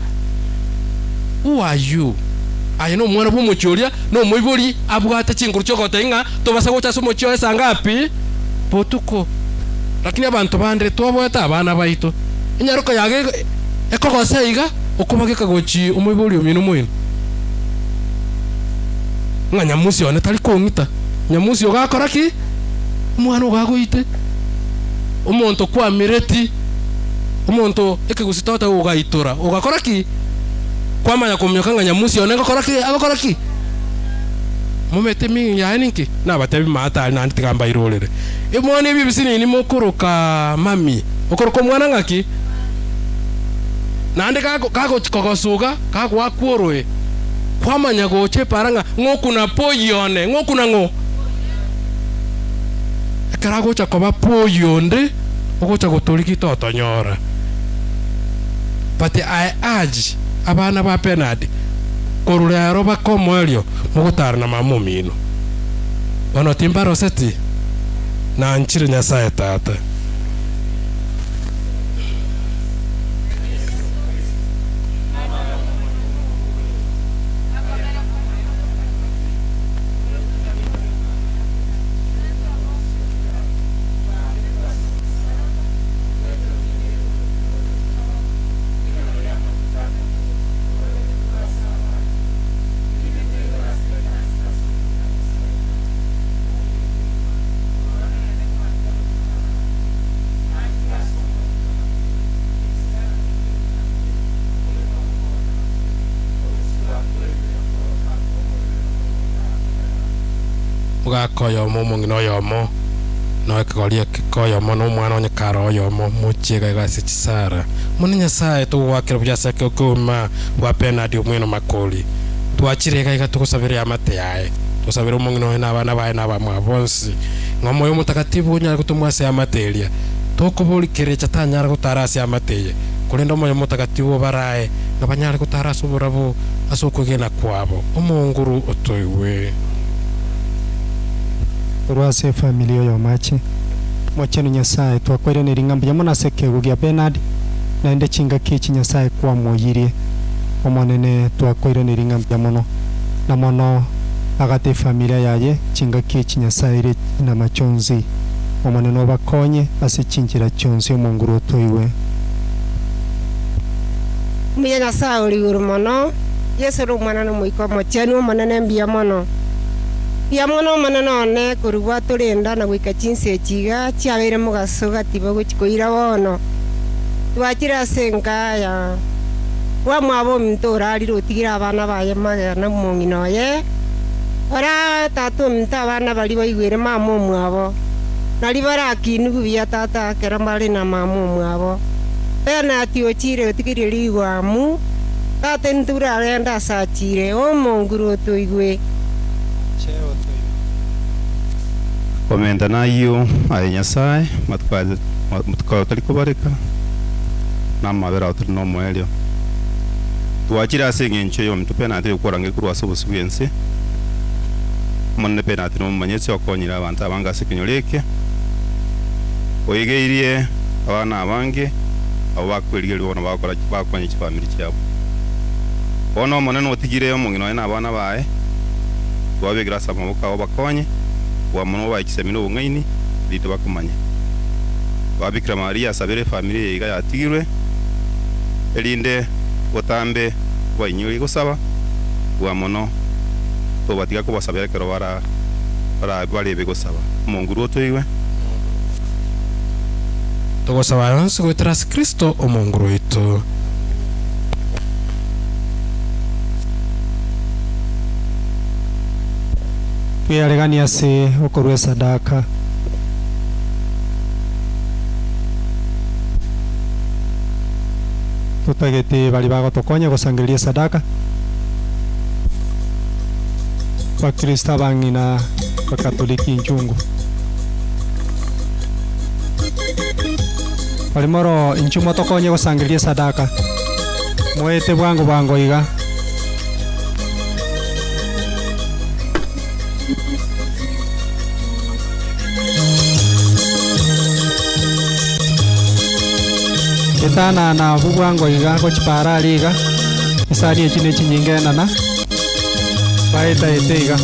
Who are you? Aye nomwana bw'omochie oria, na omoibori abwate chinguru chi'ogotebia ng'a tobasa gocha ase omochie oye saa ngapi? Botuko. Lakini abanto bande twaboete abana baito, enyaroka yago ekogosa iga, okobageka gochia omoibori omino moino. Ng'a nyamusi one tari kong'ita. Nyamusi ogo akora ki? Omwana ogo agoite. Omonto kwamireti, omonto ekegusii togoteba ogaitora, ogakora ki? Kwamanya kominyoka ng'a nyamusi one ngokora ki? Agokora ki? Momete meaning yaye ninki? Nabatebi maate aria naende tiga mbairorere. Omwana ebi ebisinini mokoroka mummy, okoroka omwana ng'aki? Naende kago kagochi kogosuga, kagoakwa oroe, kwamanya gocha epara ng'a ng'okuna poi one, ng'okuna ng'o? Ekero agocha koba poi onde, ogocha gotorigi totonyora. But I urge abana ba Bernard, korwa rero baka omoerio mogotara na mama omino. Bono timbaroseti? Nanchire Nyasae Tata. Omogaka oyomo, omong'ina oyomo, na ekegori ekeke oyomo, na omwana onye kare oyomo, mochie iga iga ase chisara. Omonene Nyasae, togogoakera buya ase ekero ki'obogima bwa Bernard omwene Makori. Twachire iga iga togosabera eamate yaye, togosabera omong'ina oye na abana baye na abamwabo bonsi, ng'a Omoyo Omotakatifu onyare gotomwa ase eamate eria. Tokoboria kerecha tanyara gotara ase eamate eye, korende Omoyo Omotakatifu obarae ng'a banyare gotara ase oborabu ase okwegena kwabo. Omonguru otoigwe. Korwa ase efamiri oyomo ache. Mochenu Nyasae, twakoiraneria ng'a mbuya mono ase ekeegwa gia Bernard, naende chingaki echi Nyasae kwamoyirie. Omonene, twakoiraneria ng'a mbuya mono, na mono agate efamilia yaye chingaki echi Nyasae ere namachonzi. Omonene obakonye ase chinchera chionsi omonguru otoigwe. Mbuya Nyasae ore igoro mono, Yeso ore Omwana na Omoika Omochenu, Omonene mbuya mono. Mbuya mono Omonene one korwa gwatorenda na goika chinsa echi iga chiabeire mogaso gati bagochia koira bono. Twachire ase enka ya bwamwabo ominto orarire otigire abana baye magega na omong'ina oye. Ora tata ominto abana baria baigwere mama omwabo, nario barakinigwe buya tata ekero bare na mama omwabo. Benati ochire otigerie rigwamu, tata intwe oragende ase achire, omonguru otoigwe. Komenta nayio, aye Nyasae, matuko aye matuko aye otari kobareka, na amabera ao tari nomoerio. Twachire ase eng'encho y'omonto penalty oyokorangeria korwa ase obosio bw'ense. Omonene penalty nomomanyeti okonyire abanto abange ase ekenyoro eke, oigeirie abana abange abwo bakwerigeria bono bagokora bagokonya chifamiri chiabo. Bono Omonene otigire omong'ina oye na abana baye, twabekire ase amaboko ao obakonye, kobua mono obae chisemi na obong'aini, erinde bakomanye. Twabikira Maria asabere efamiri eye iga yatigirwe, erinde botambe obainyorie gosaba, kobua mono tobatiga kobasabera ekero bara bara barebe gosaba. Omonguru otoigwe. Togosaba aya onsi goetera ase Kristo Omonguru oito. Tweareganie ase okorua esadaka. Totagete baria bagotokonya gosangereria esadaka. Bakristo abang'ina Bakatoliki inchungu. Baria moro inchu motokonye gosangereria esadaka. Moete bwango bwango iga. Etanana abwo bwango iga gochia para aria iga, chisani echi ne chinyinge enana, baetaete iga.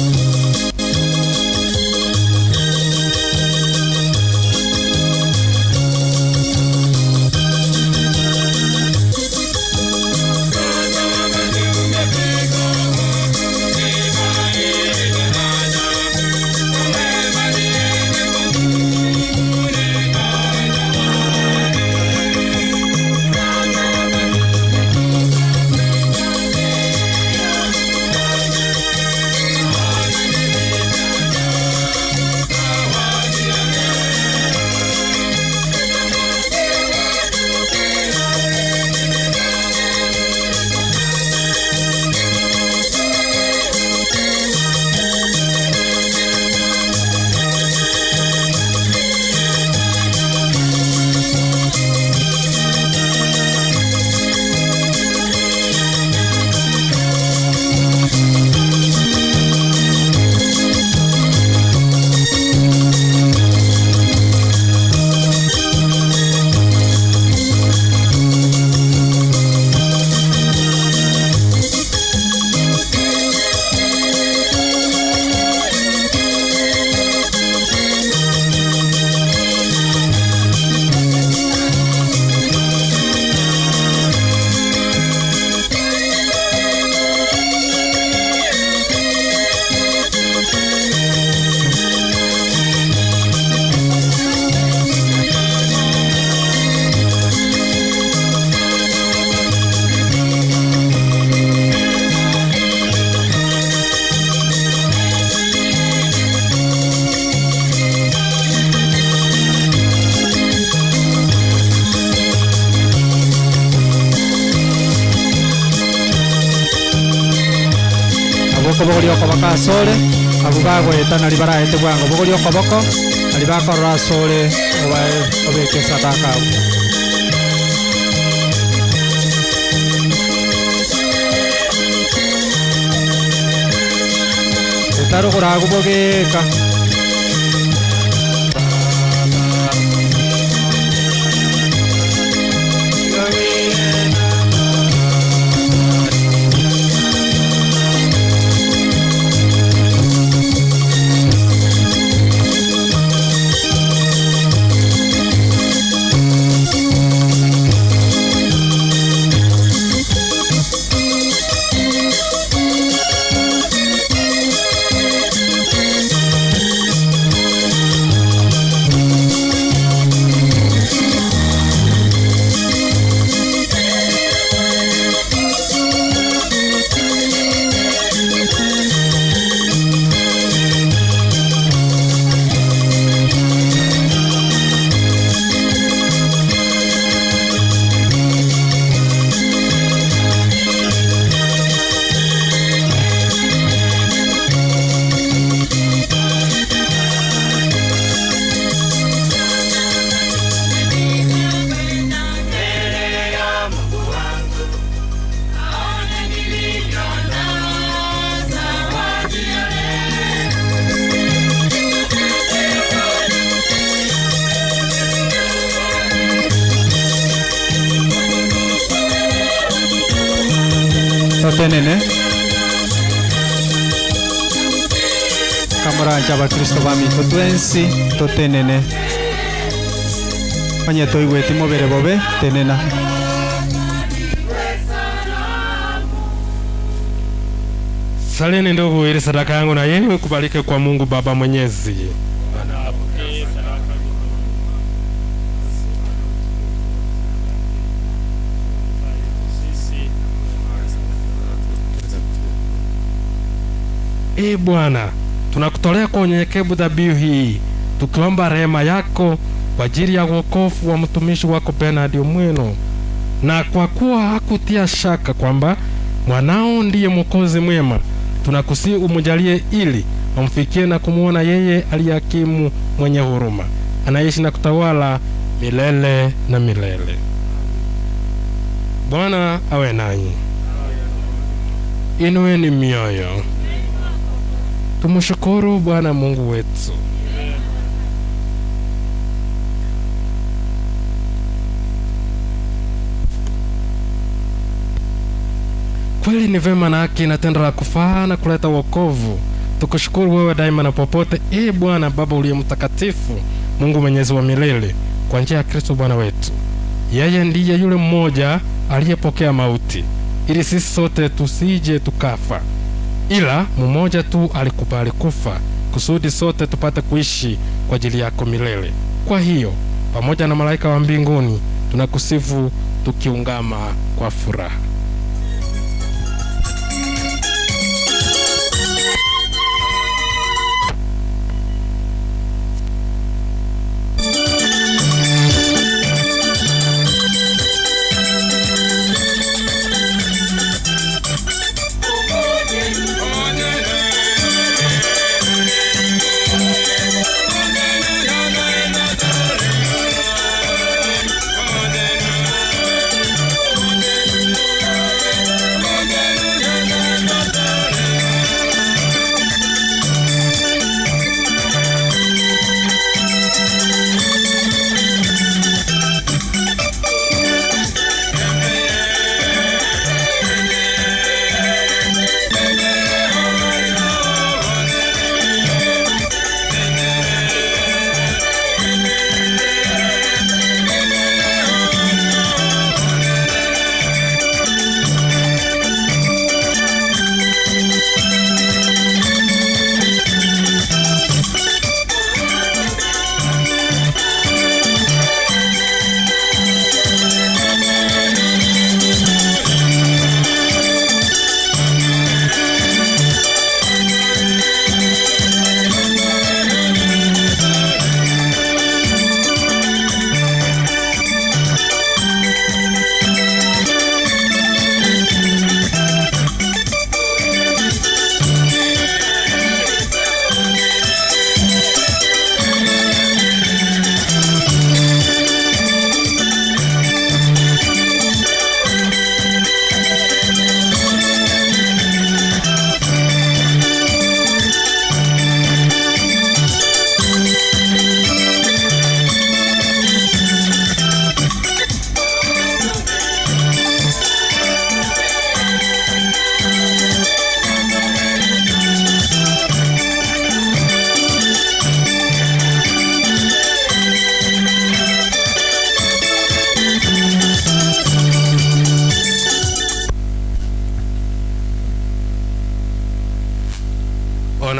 Kobogoria okoboko asore, abwo bagoeta nari baraete bwango. Bogoria okoboko, nari bakorora asore obae obeke esadaka abwo. Etarogoro agwo bogeka. Totenene kamoranche abakristo baminto twensi totenene onye toigweti mobere bobe tenena. Saleni ndugu, ili sadaka yangu na yenu ikubalike kwa Mungu Baba Mwenyezi. Ee Bwana, tunakutolea kwa unyenyekevu dhabihu hii, tukiomba rehema yako kwa ajili ya wokovu wa mtumishi wako Bernard Omweno, na kwa kuwa hakutia shaka kwamba mwanao ndiye Mwokozi mwema, tunakusihi umjalie ili amfikie na kumwona yeye aliye hakimu mwenye huruma, anaishi na kutawala milele na milele. Bwana awe nanyi. Inueni mioyo. Tumshukuru Bwana Mungu wetu. Kweli ni vema na haki na tendo la kufaa na kuleta wokovu. Tukushukuru wewe daima na popote, ee Bwana Baba uliye mtakatifu, Mungu mwenyezi wa milele, kwa njia ya Kristo Bwana wetu. Yeye ndiye yule mmoja aliyepokea mauti, ili sisi sote tusije tukafa, ila mmoja tu alikubali kufa kusudi sote tupate kuishi kwa ajili yako milele. Kwa hiyo pamoja na malaika wa mbinguni tunakusifu tukiungama kwa furaha.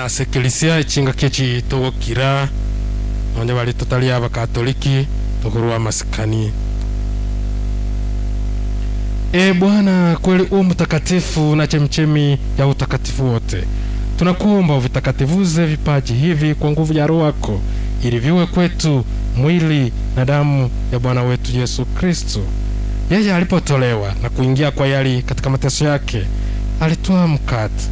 Bono ase ekelisia echingaki echi togokira, nonye baria totari abakatoliki, tokorua amasikani. Ee Bwana, kweli u mtakatifu na chemchemi ya utakatifu wote. Tunakuomba uvitakatifuze vipaji hivi kwa nguvu ya Roho wako, ili viwe kwetu mwili na damu ya Bwana wetu Yesu Kristo. Yeye alipotolewa na kuingia kwa yali katika mateso yake, alitwaa mkate,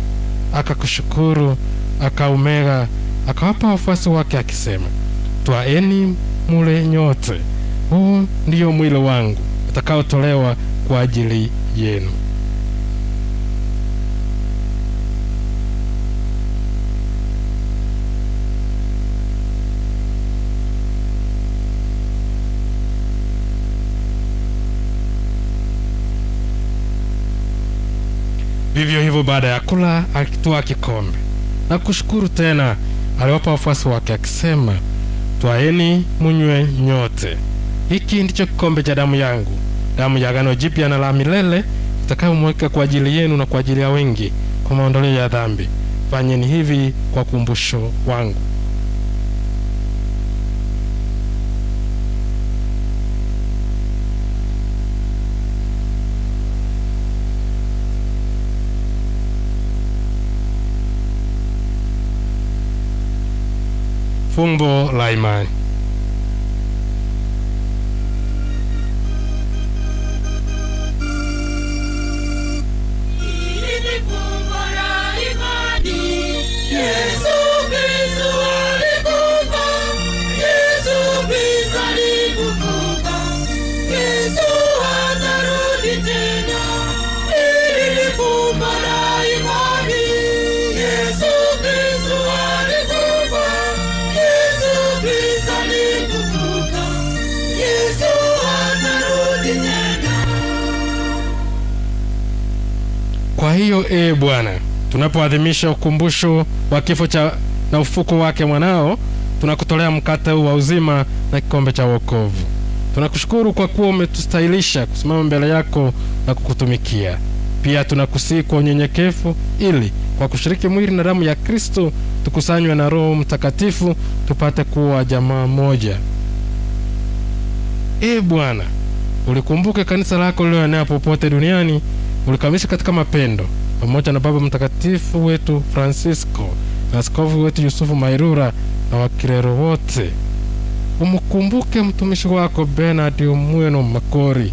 akakushukuru, akaumega, akawapa wafuasi wake akisema, twaeni mule nyote, huu ndiyo mwili wangu utakaotolewa kwa ajili yenu. Vivyo hivyo baada ya kula akitwaa kikombe na kushukuru tena, aliwapa wafuasi wake akisema, twaeni munywe nyote, hiki ndicho kikombe cha damu yangu, damu ya agano jipya na la milele, itakayomwagika kwa ajili yenu na kwa ajili ya wengi kwa maondoleo ya dhambi. Fanyeni hivi kwa kumbusho wangu. Fumbo la imani. Yesu Kristo alikufa, Yesu Kristo alikufuka, Yesu atarudi tena. Hili ni fumbo la imani. Yesu Kristo alikufa, Yesu Kristo alikufuka, Yesu atarudi tena. Kwa hiyo ee Bwana, tunapoadhimisha ukumbusho wa kifo cha na ufuko wake mwanao, tunakutolea mkate huu wa uzima na kikombe cha wokovu. Tunakushukuru kwa kuwa umetustahilisha kusimama mbele yako na kukutumikia. Pia tunakusihi kwa unyenyekevu, ili kwa kushiriki mwili na damu ya Kristo tukusanywe na Roho Mtakatifu tupate kuwa jamaa moja. Ee Bwana, ulikumbuke kanisa lako lililoenea popote duniani, ulikamilisha katika mapendo pamoja na Baba Mtakatifu wetu Francisco na askofu wetu Yusufu Mairura na wakilero wote. Umkumbuke mtumishi wako Bernard Omweno Makori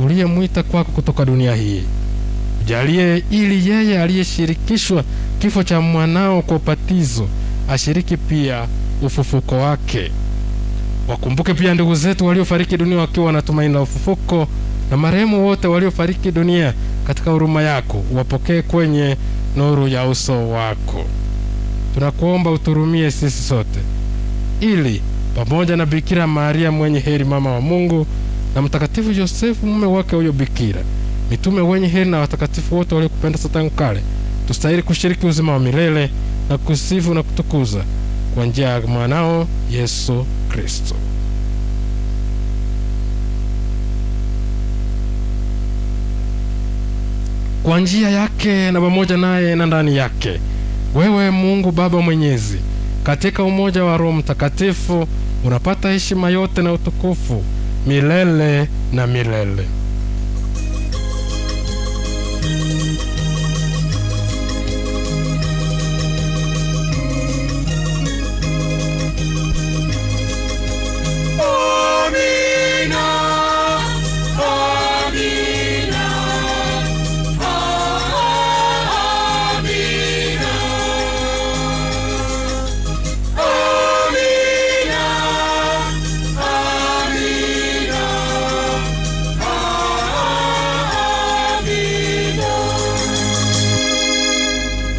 uliyemwita kwako kutoka dunia hii. Jalie ili yeye aliyeshirikishwa kifo cha mwanao kwa ubatizo ashiriki pia ufufuko wake. Wakumbuke pia ndugu zetu waliofariki dunia wakiwa na tumaini la ufufuko, na marehemu wote waliofariki dunia katika huruma yako, wapokee kwenye nuru ya uso wako. Tunakuomba uturumie sisi sote, ili pamoja na Bikira Maria mwenye heri, mama wa Mungu, na Mtakatifu Yosefu mume wake huyo Bikira, mitume wenye heri na watakatifu wote waliokupenda tangu kale, tustahili kushiriki uzima wa milele na kusifu na kutukuza kwa njia ya mwanao Yesu Kristo. Kwa njia yake na pamoja naye na ndani yake, wewe Mungu Baba Mwenyezi, katika umoja wa Roho Mtakatifu unapata heshima yote na utukufu milele na milele. Amina, amina, amina, amina, amina, amina.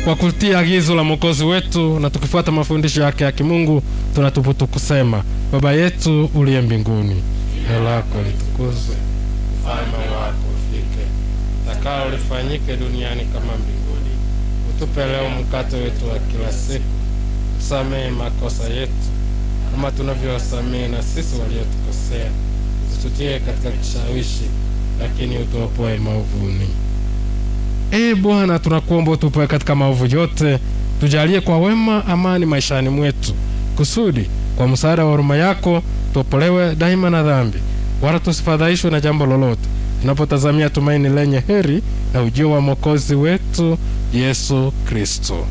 Kwa kutii agizo la Mwokozi wetu na tukifuata mafundisho yake ya kimungu, tunathubutu kusema: Baba yetu uliye mbinguni, jina lako litukuzwe, ufalme wako ufike, utakalo lifanyike duniani kama mbinguni. Utupe leo mkate wetu wa kila siku, tusamehe makosa yetu kama tunavyowasamehe na sisi waliotukosea, usitutie katika kishawishi, lakini utuopoe maovuni. Ee Bwana, tunakuomba utupoe katika maovu yote Tujalie kwa wema amani maishani mwetu, kusudi kwa msaada wa huruma yako tuopolewe daima na dhambi, wala tusifadhaishwe na jambo lolote, tunapotazamia tumaini lenye heri na ujio wa Mwokozi wetu Yesu Kristo.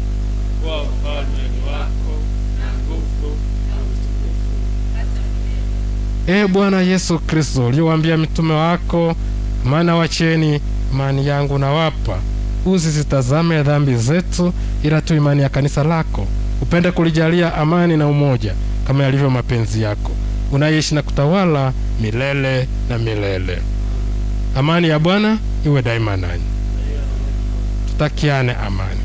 Kwa ufalme ni wako na nguvu na utukufu. Ee Bwana Yesu Kristo, uliwaambia mitume wako, maana wacheni imani yangu nawapa, usizitazame dhambi zetu, ila tu imani ya kanisa lako. Upende kulijalia amani na umoja kama yalivyo mapenzi yako, unaishi na kutawala milele na milele. Amani ya Bwana iwe daima nanyi. Tutakiane amani.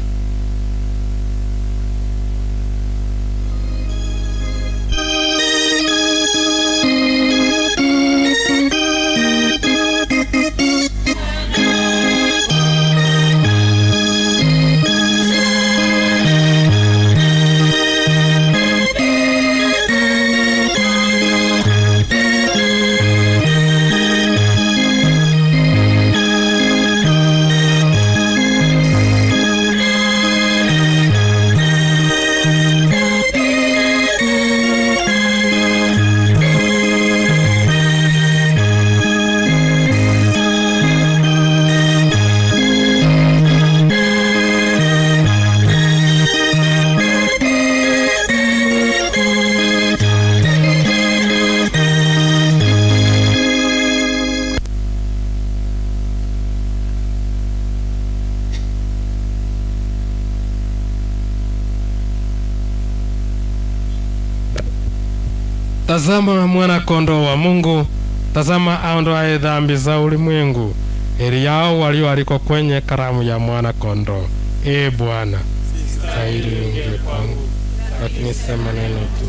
Tazama mwana kondoo wa Mungu, tazama aondoaye dhambi za ulimwengu. Heri yao walioalikwa kwenye karamu ya mwana kondoo. Ee Bwana, stahili uingie kwangu, lakini sema neno tu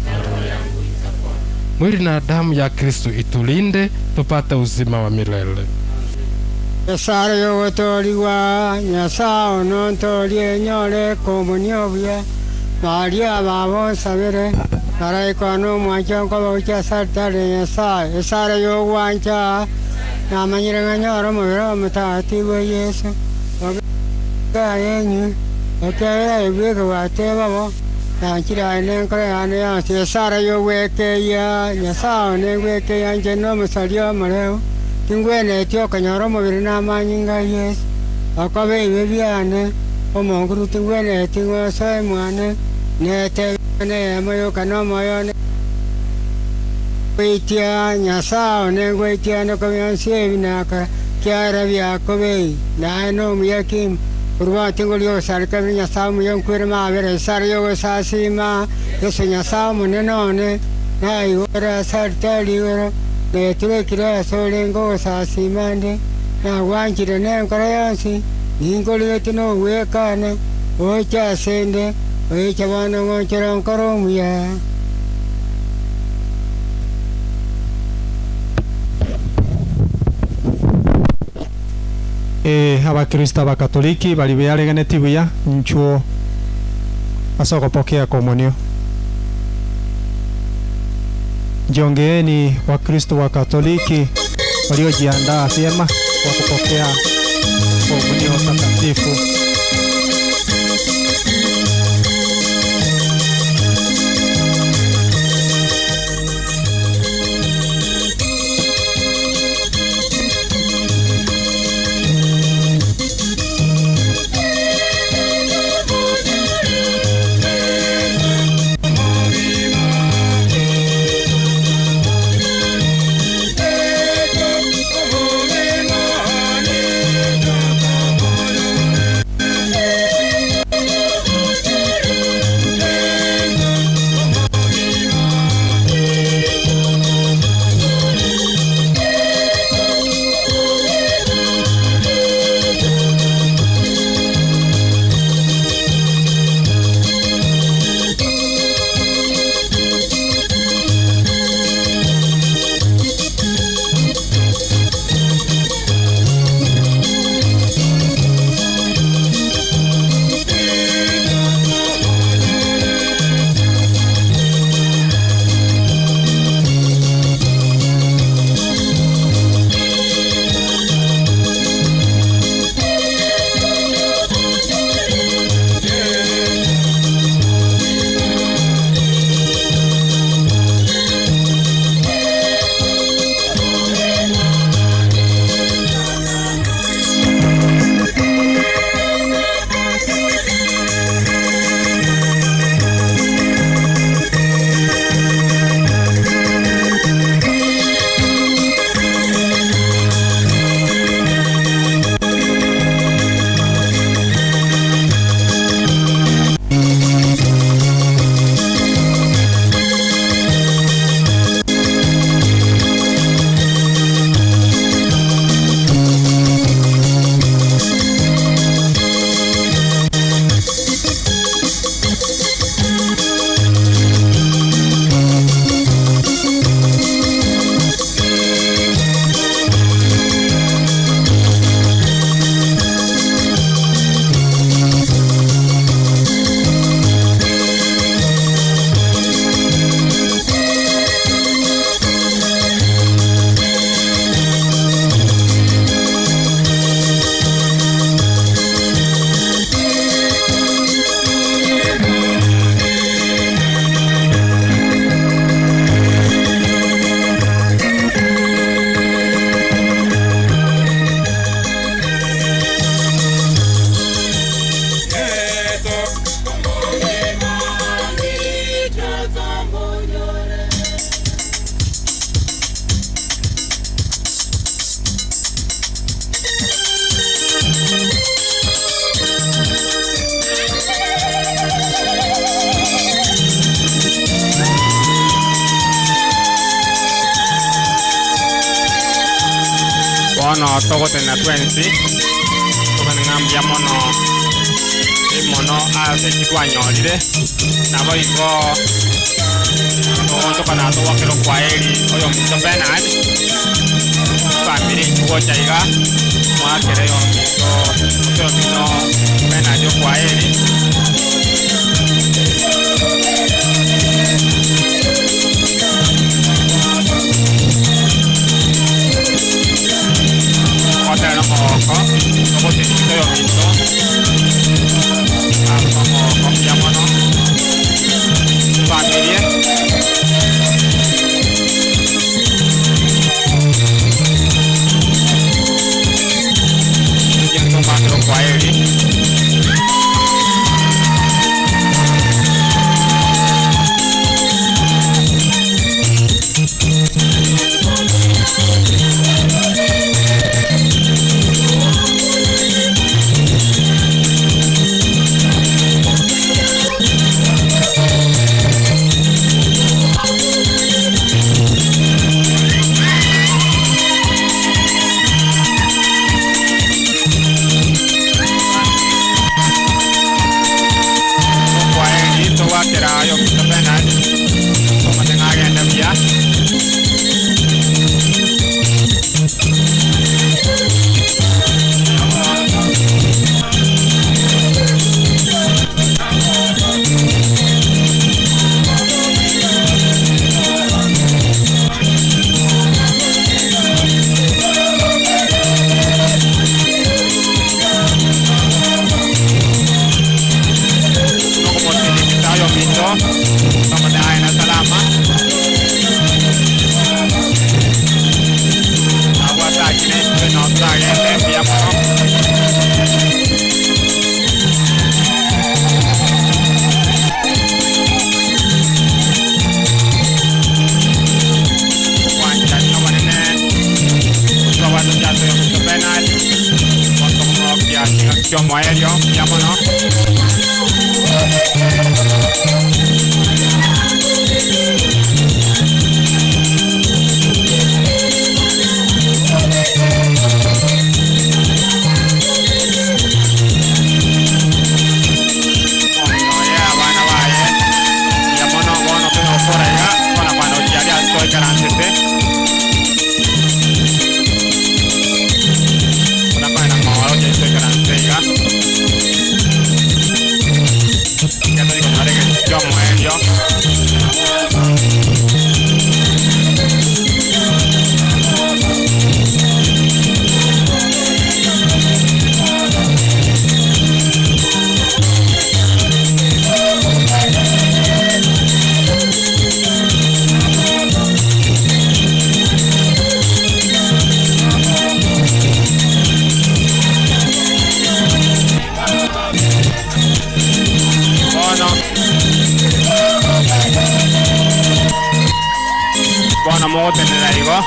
na roho yangu itapona. Mwili na damu ya Kristu itulinde tupate uzima wa milele. Nyasaye yogotoriwa Nyasaye onontorie nyore komunio buya baria babonsabire araikwa nomwancha nkobagochia saritari Nyasaye esare yogwancha namanyire ng'a nyore omobere omotagatifu wa Yesu ogayenyu okerera ebweke gwateba bo nanchire aye nenkoro yane yonsi esara yogwekeia Nyasaye one ngwekeia nche na omosaria omoreu tingwenetie okonyora omobere na amanyinga Yesu okoba ebibe biane omonguru tingwenetie ng'osoe mwane nete neyemo yoka na omoyo one gweitia Nyasaye one ngweitia nokobionsi ebi nakora kiara biakobei naye na omuya kimo korwa tingori ogosareka biri Nyasaye omuya nkwere mabere esara yogosasima Yesu Nyasaye omonene one naigoro ase aritari igoro neturekire ase orenge ogosasima nde nagwanchire na enkoro yonsi ningorigete na ogwekana oche ase nde oiche bono ng'onchera nkoro omuya. Abakristo abakatoliki bari beareganeti buya nchuo ase ogopokea komunio. Jongeeni Wakristo wa Katoliki waliojiandaa vyema kwa kupokea komunio takatifu. Thank you. Bono togotenena twensi, togane ng'a mbuya mono, mono ase eki twanyorire, naboigo togoonchoka na togokera okwaeri oyominto Bernard, efamiri intwe gocha iga, mwakere oyominto gose oyomino Bernard okwaeri. Ogotera nomogoko, togotindigisa oyominto ase omogoko mbuya mono, efamiri. Egento ngoakera okwaeri. Okwaeri togwakera oyominto Bernard, omanye ng'a agende buya. Nokomotindigisa oyominto, omanye aye na salama. Abwatachire intwe no toragende mbuya mono. Obwanchani obonene twabwate ochato oyominto Bernard, gotokomokia ching'aki chia omoerio mbuya mono. Oye abana baye mbuya mono bono togokora iga bono kwana ochiaria ase toikaransete buna kwenda ng'oro ochiaria toikaransete iga ekero torikonyora egento kia omoerio. Bono bono mogotenera igo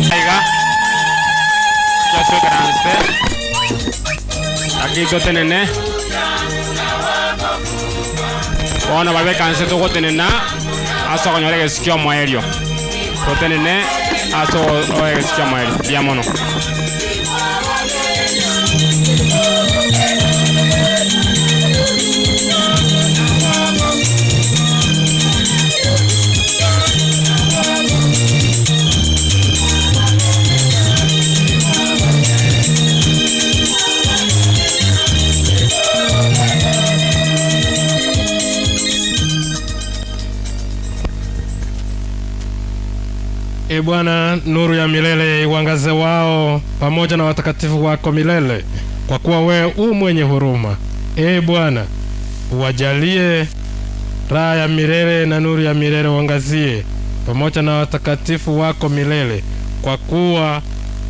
iga tosokeranse lakini totenene bono babekanse togotenena ase okonyora egesu kia omoerio totenene ase egesu kia omoerio mbuya mono. E Bwana, nuru ya milele iwangaze wao pamoja na watakatifu wako milele, kwa kuwa wewe u mwenye huruma. E Bwana, uwajalie raha ya milele na nuru ya milele uangazie pamoja na watakatifu wako milele, kwa kuwa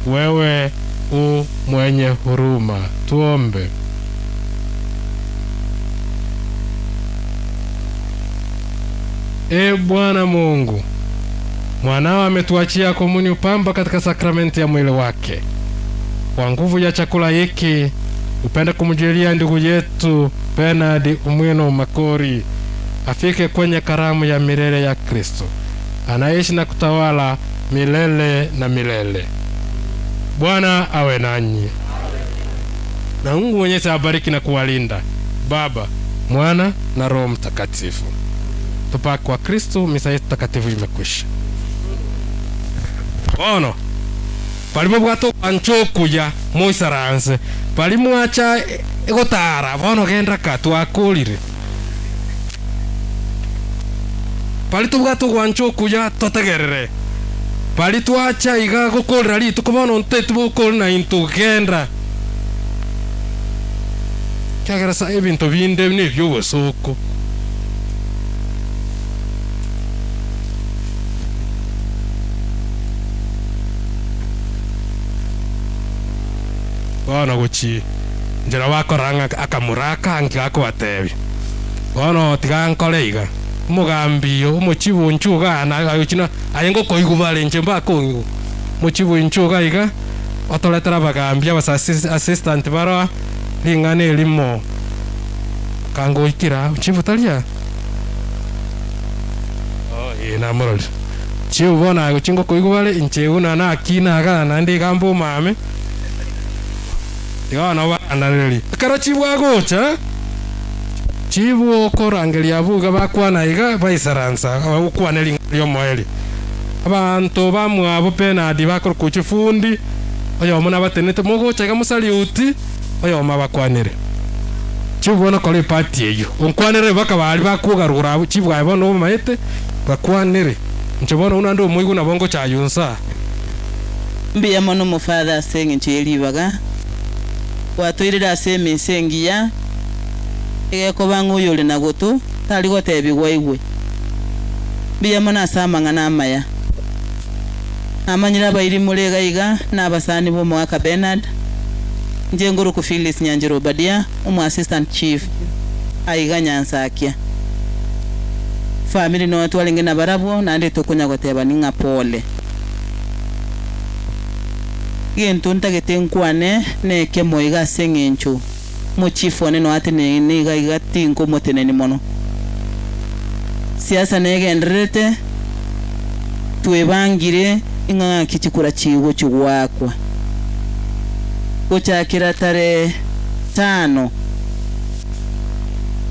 wewe u mwenye huruma. Tuombe. E Bwana Mungu, mwanao ametuachia komuni upamba katika sakramenti ya mwili wake. Kwa nguvu ya chakula hiki Upende kumjulia ndugu yetu Bernard Umwino Makori afike kwenye karamu ya milele ya Kristo, anaishi na kutawala milele na milele. Bwana awe nanyi, na Mungu Mwenyezi awabariki na kuwalinda, Baba, Mwana na Roho Mtakatifu. Tupake kwa Kristo, misa yetu takatifu imekwisha. Bono palimo bwato anchokuya moisaranse palimo acha egotara bono genda ka twakurire pali tobwate ogwancha okuya totegerere pali twacha iga gokorera rituko bono nteti bokori na into genda kiagera sa ebinto binde nibyo obosoko. Bono gochi njera wakora ng'a akamuraka anki gakobatebia bono tiga nkore iga omogambi omochibu nchuga na agochina aye ngokoigwa bare inche mbakong'igwa mochibu nchuga iga otoretera abagambi abasa assistant baroa ring'ana erimo kangoikera chibu taria oh ee namorori chibu bono agochi ngokoigwa bare inche buna nakina iga naende iga mbomame iga bono baanareri ekero chibu agocha chibu okorangeria abwo iga bakwana iga baisaransa bagokwana ring'ana ria omoerio abanto bamwabo Bernard bakorokwa chifundi oyomo nabatenete mogocha iga mosaliuti oyomo abakwanere chibu bono kora epati eywo onkwanere mpaka baria bakogarura abwo chibu aye bono omanyete bakwanere inche bono buna nde omoigwa nabo ngochaywa nsa. Mbuya mono omofather ase eng'encho ye ribaga gwatoirire ase emisa engiya, egekoba ng'a oyore na goto tari gotebigwa aigwe. Mbuya mono ase amang'ana amaya. Namanyire abairi more iga iga na abasani b'omogaka Bernard, inche ngoroku Phyllis Nyanchera Obadia, omo assistant chief aiga Nyansakia. Family nonya twarenge nabarabwo naende tokonya gotebani ng'a pole. Gento ntagete nkwane nekemo iga ase eng'encho mochief one nonya ateneine iga iga tinkomoteneni mono. Siasa negendererete, twebangire ing'a ng'aki chikura chigochia goakwa. Gochakera tarehe tano,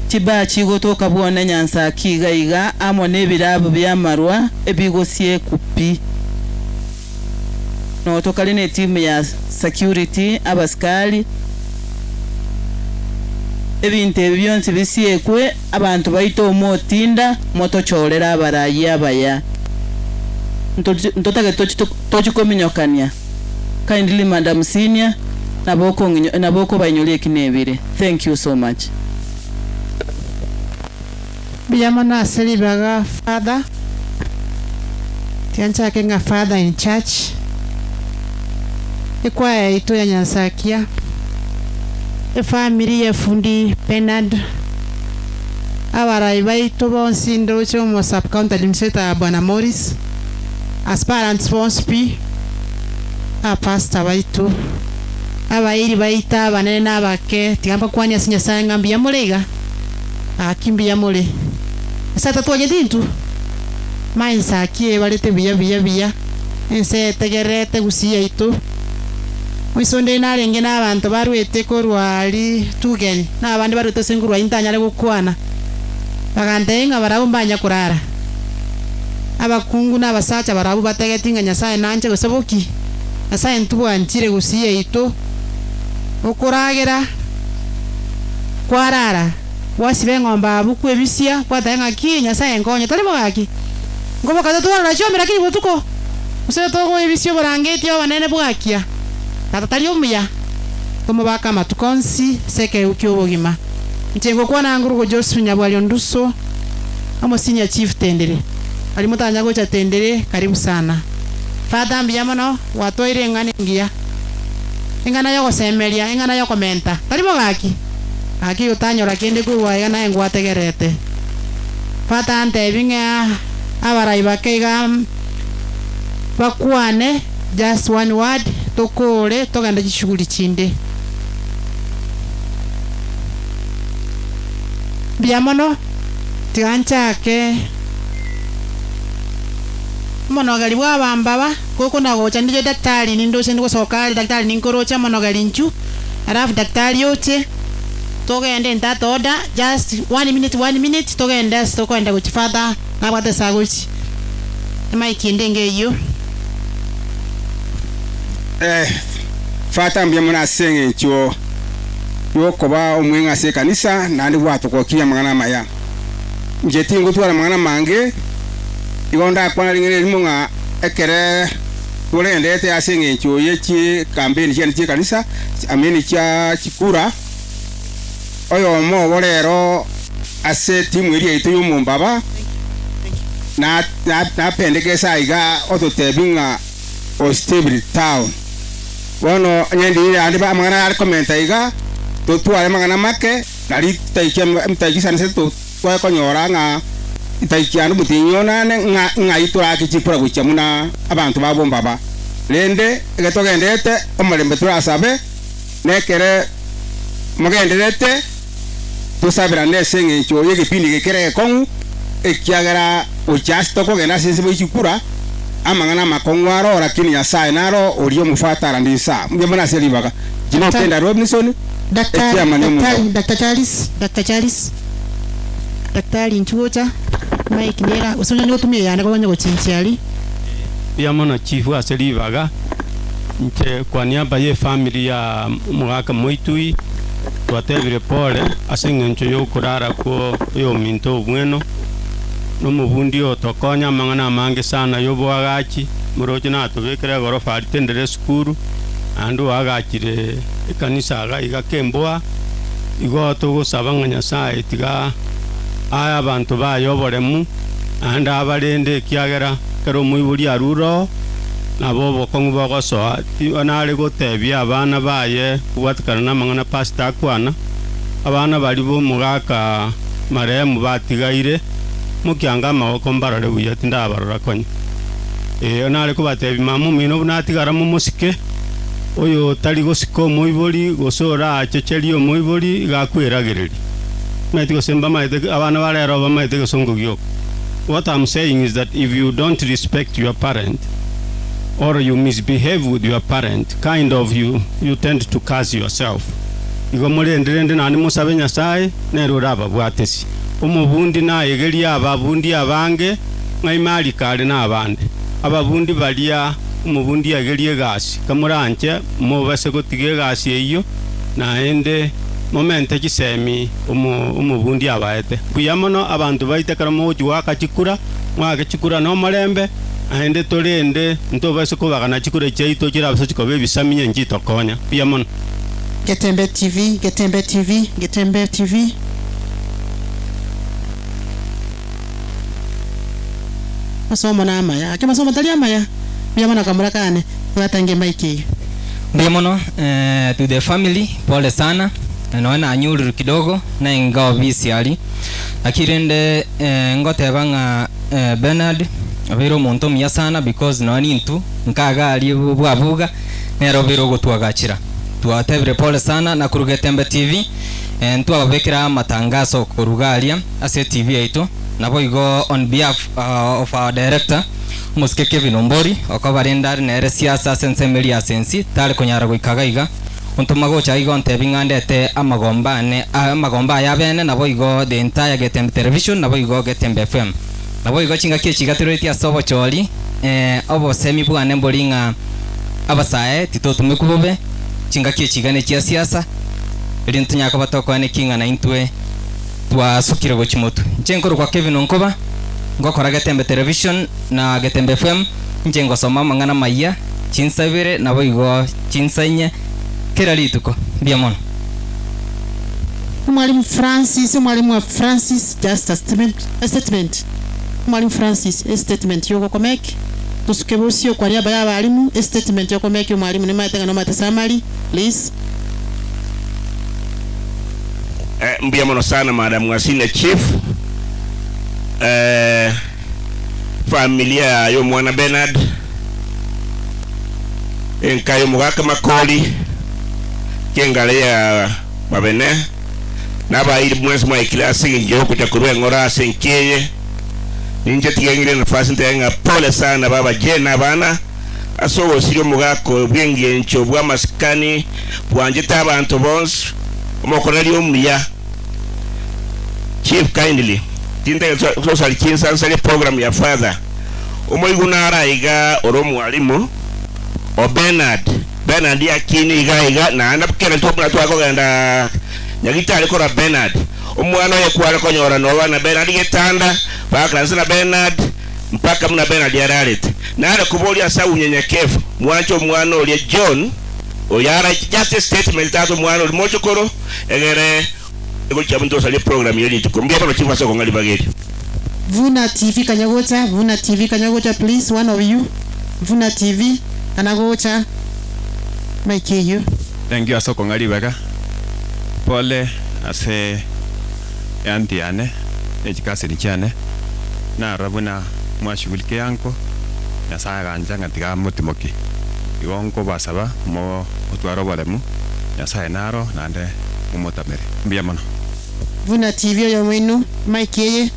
chibaa chigotoka bwone Nyansaki iga iga amo nebirabu biamarwa ebigosiekwa pi. Notokare ne team ya security, abasikari, ebinto ebi bionsi bisiekwe, abanto baito omotinda motochorere abarai abaya. Ntotagete tochi kominyokania. Kindly Madam Senior, nabo okong'inyo nabo okobainyoria eki nebire. Thank you so much. Mbuya mono ase ribaga Father. Tiga nchake ng'a Father in church. Ekwaya yaito ya Nyansakia, efamiri ya Fundi Bernard, abarai baito bonsi ndoche omo sub county administrator Bwana Morris, aspirants bonsi pi, abapastor baito, abairi baito abanene na abake, tiga mbakwanie ase Nyasaye ng'a mbuya more iga. Gaki mbuya more. Nyasaye tatwanyeti intwe? Mainsa aki ebarete buya buya buya, ense etegererete gusii yaito. Moiso onde narenge na abanto barwete korwa aria Tugeny, na abande barwete ase nkorwa intanyare gokwana. Bagantebia ng'a barabwo mbanya korara. Abakungu na abasacha barabwo bategeti ng'a Nyasaye nanche gose boki. Nyasaye ntobwanchire gusii yaito. Okoragera, kwarara, gwasiba eng'ombe abwo kwebisia, gwateba ng'a ki, Nyasaye nkonye, tari bo gaki? Nkoboka totwarora chiombe lakini botuko, gose togoebisia oborangeti obonene bwakia. Tata tari omuya, tomobake amatuko onsi ase ekeegwa ki'obogima. Inche ngokwana nguru Joseph Nyabwari Onduso, omo senior chief Tendere. Baria motanya gocha Tendere, karibu sana. Father mbuya mono, gwatwaire eng'ana engiya. Eng'ana y'ogosemeria, eng'ana y'okomenta. Tari bo gaki? Gaki otanyora kende korwa iga naye ngwategerete. Father antebi ng'a abarai bake iga bakwane just one word tokore togende chishughuli chinde. Mbuya mono, tiga nchake omonogeri bwa abambaba, gokona gocha ndiche daktari nindoche ndigosoka are daktari ninkoroche omonogeri inchu, alafu daktari oche, togende ntata order, just one minute one minute togende ase tokoenda gochia further nabwate ase agochia. Emic ende enga eyio. Eh, Fata mbuya mono ase eng'encho y'okoba omweng'e ase ekanisa, naende gwatogokirie amang'ana amaya. Inche tingotwara amang'ana amange, igo ndakwana ring'ana erimo ng'a ekere torendete ase eng'encho ye chikampeni chiane chi'ekanisa, I mean chia chikura, oyomo obo rero ase etimu eria yaito y'omombaba, na napendekesa aiga ototebie ng'a Ostable Town. Bono onye ndire ande amang'ana are komenta iga, totware amang'ana make, nari totaikia motaikia sana ase tware konyora ng'a totaikia ande omotienyi onane ng'a ng'ai torake chikura gochia buna abanto ba bombaba. Rende ekero togenderete omorembe torasabe, nekere mogendererete tosaberane ase eng'encho y'egepindi eke kere egekong'u, ekiagera gochia ase tokogenda ase ensemo ye chikura, amang'ana amakong'u aro, lakini Nyasae naro oria omofatara ande insaa. Mbuya mono ase ribaga. Inche nokenda Robinson, Daktari, ekiama Daktari, neomonto. Dr. Charles, Dr. Charles, Daktari inchuo gocha, mic nera, gose onye gotumia eyane konya gochinchia aria. Mbuya mono chief ase ribaga, inche kwa niaba ye family ya omogaka Moitui, twatebire pole ase eng'encho yokorara kwo oyominto obweno, na omobundi otokonya amang'ana amange sana yoboagachi, moroche natobekera egorofa aria tendere esukuru, naende oagachire ekanisa iga iga kemboa, igo togosaba ng'a Nyasaye tiga ae abanto baye oboremu, naende abarende ekiagera ekero omoibori arure oo, nabo obokong'u bogosoa. Nare gotebia abana baye kobwatekana namang'ana pastor akwana, abana baria b'omogaka marehemu batigaire, mokiange amagoko mbarore buya tindabarora konya. Ee, nare kobatebia mama omino buna atigara momosike, oyo otari gosika omoibori gose orachecherie omoibori iga akweragereria. Omanyete gose mbamaete abana ba rero bamaete egesongo gioka. What I'm saying is that if you don't respect your parent or you misbehave with your parent, kind of you, you tend to curse yourself. Igo morende rende naende mosabe Nyasaye, nere orababwatesi. Omobundi naegerie ababundi abange, ng'a ime arikare nabande. Ababundi baria omobundi aegerie egasi, kamoranche mobase gotiga egasi eyio, naende momente chisemi omobundi abaete. Mbuya mono abanto baito ekero mogochia goaka chikura, moake chikura nomorembe, naende torende ntobase kobagana chikura chiaito chirabase chikoba ebisaminye nchitokonya. Mbuya mono. Getembe TV, Getembe TV, Getembe TV. Masomo namaya, gaki amasomo tari amaya? Mbuya mono kamura kane, bwatange emic eyio. Mbuya mono to the family pole sana nonya nanyururu kidogo na inga obisi aria lakini rende ngoteba ng'a Bernard obeire omonto omuya sana because nonya nintwe nkaga aria bwabuga nere obeire ogotwagachera twatebire pole sana na korwa Getembe TV ntwababekera amatangaso koruga aria ase etv yaito naboigo on behalf of our director Omosike Kevin Ombori, okoba rende are nere siasa ase ensemo eria ase ensi, tare konyara goika gaiga. Ontoma gocha iga ontebi ng'a ndete amagomba ane, amagomba aya abene, naboigo the entire Getembe Television, naboigo Getembe FM. Naboigo chingaki echi iga ase obochori, obosemi bwane mbori ng'a abasae titotumekwa bobe, chingaki echi iga nechia siasa, erinde tonyare koba tokoenekia ng'a naintwe Twasukire gochia motwe. Inche nkorokwa Kevin Onkoba, ngokora Getembe Television na Getembe FM, inche ngosoma amang'ana amayia chinsa ibere naboigo chinsa inye kera rituko. Mbuya mono. Omwalimu Francis, Omwalimu wa Francis, just a statement, a statement. Omwalimu Francis, a statement yogokomeki. Tosuke bosio kwa niaba ya abalimu, a statement yokomeki omwalimu nimaete ng'a nomate summary, please. Eh, mbuya mono sana madam wa senior chief eh, familia y'omwana Bernard enka y'omogaka Makori kengare ya Mabene Nabairi mwensi mwaikire ase engencho y'ogocha korwa eng'ora ase enki eye. Ninche tiga ng'ire nafasi ntebe ng'a pole sana baba Jane na abana ase ogosiria omogaka oyo bw'engencho bw'amasikani bwanchete abanto bonsi, omokoreri omuya. Chief kindly tintagete tosarie chinsa nsarie program ya father. Omoigwa nare aiga ore omwalimu o Bernard. Bernard akini iga iga naende kera rituko buna twakogenda Nyagitari korwa Bernard. Omwana oye kware konyora noba na Bernard getanda, bakaransa na Bernard mpaka buna Bernard ararete. Nare koboria ase unyenyekevu, mwanche omwana oria John oyo ara just a statement tata omwana oria mochokoro egere egochia abwo ntosarie program ye rituko. Mbuya mono chief ase okong'a ribaga erio. Vuna TV kanya gocha, Vuna TV kanya gocha please one of you. Vuna TV kana gocha mic eyio. Thank you ase okong'a ribaga. Pole ase eaunty yane ne chikaseni chiane, narora buna mwashughulikia uncle, Nyasaye agancha ng'a tiga motimokie. Igo nkobasaba motware oboremu, Nyasaye naro naende momotamere. Mbuya mono. Buna TV oyomo inwe, mic eye.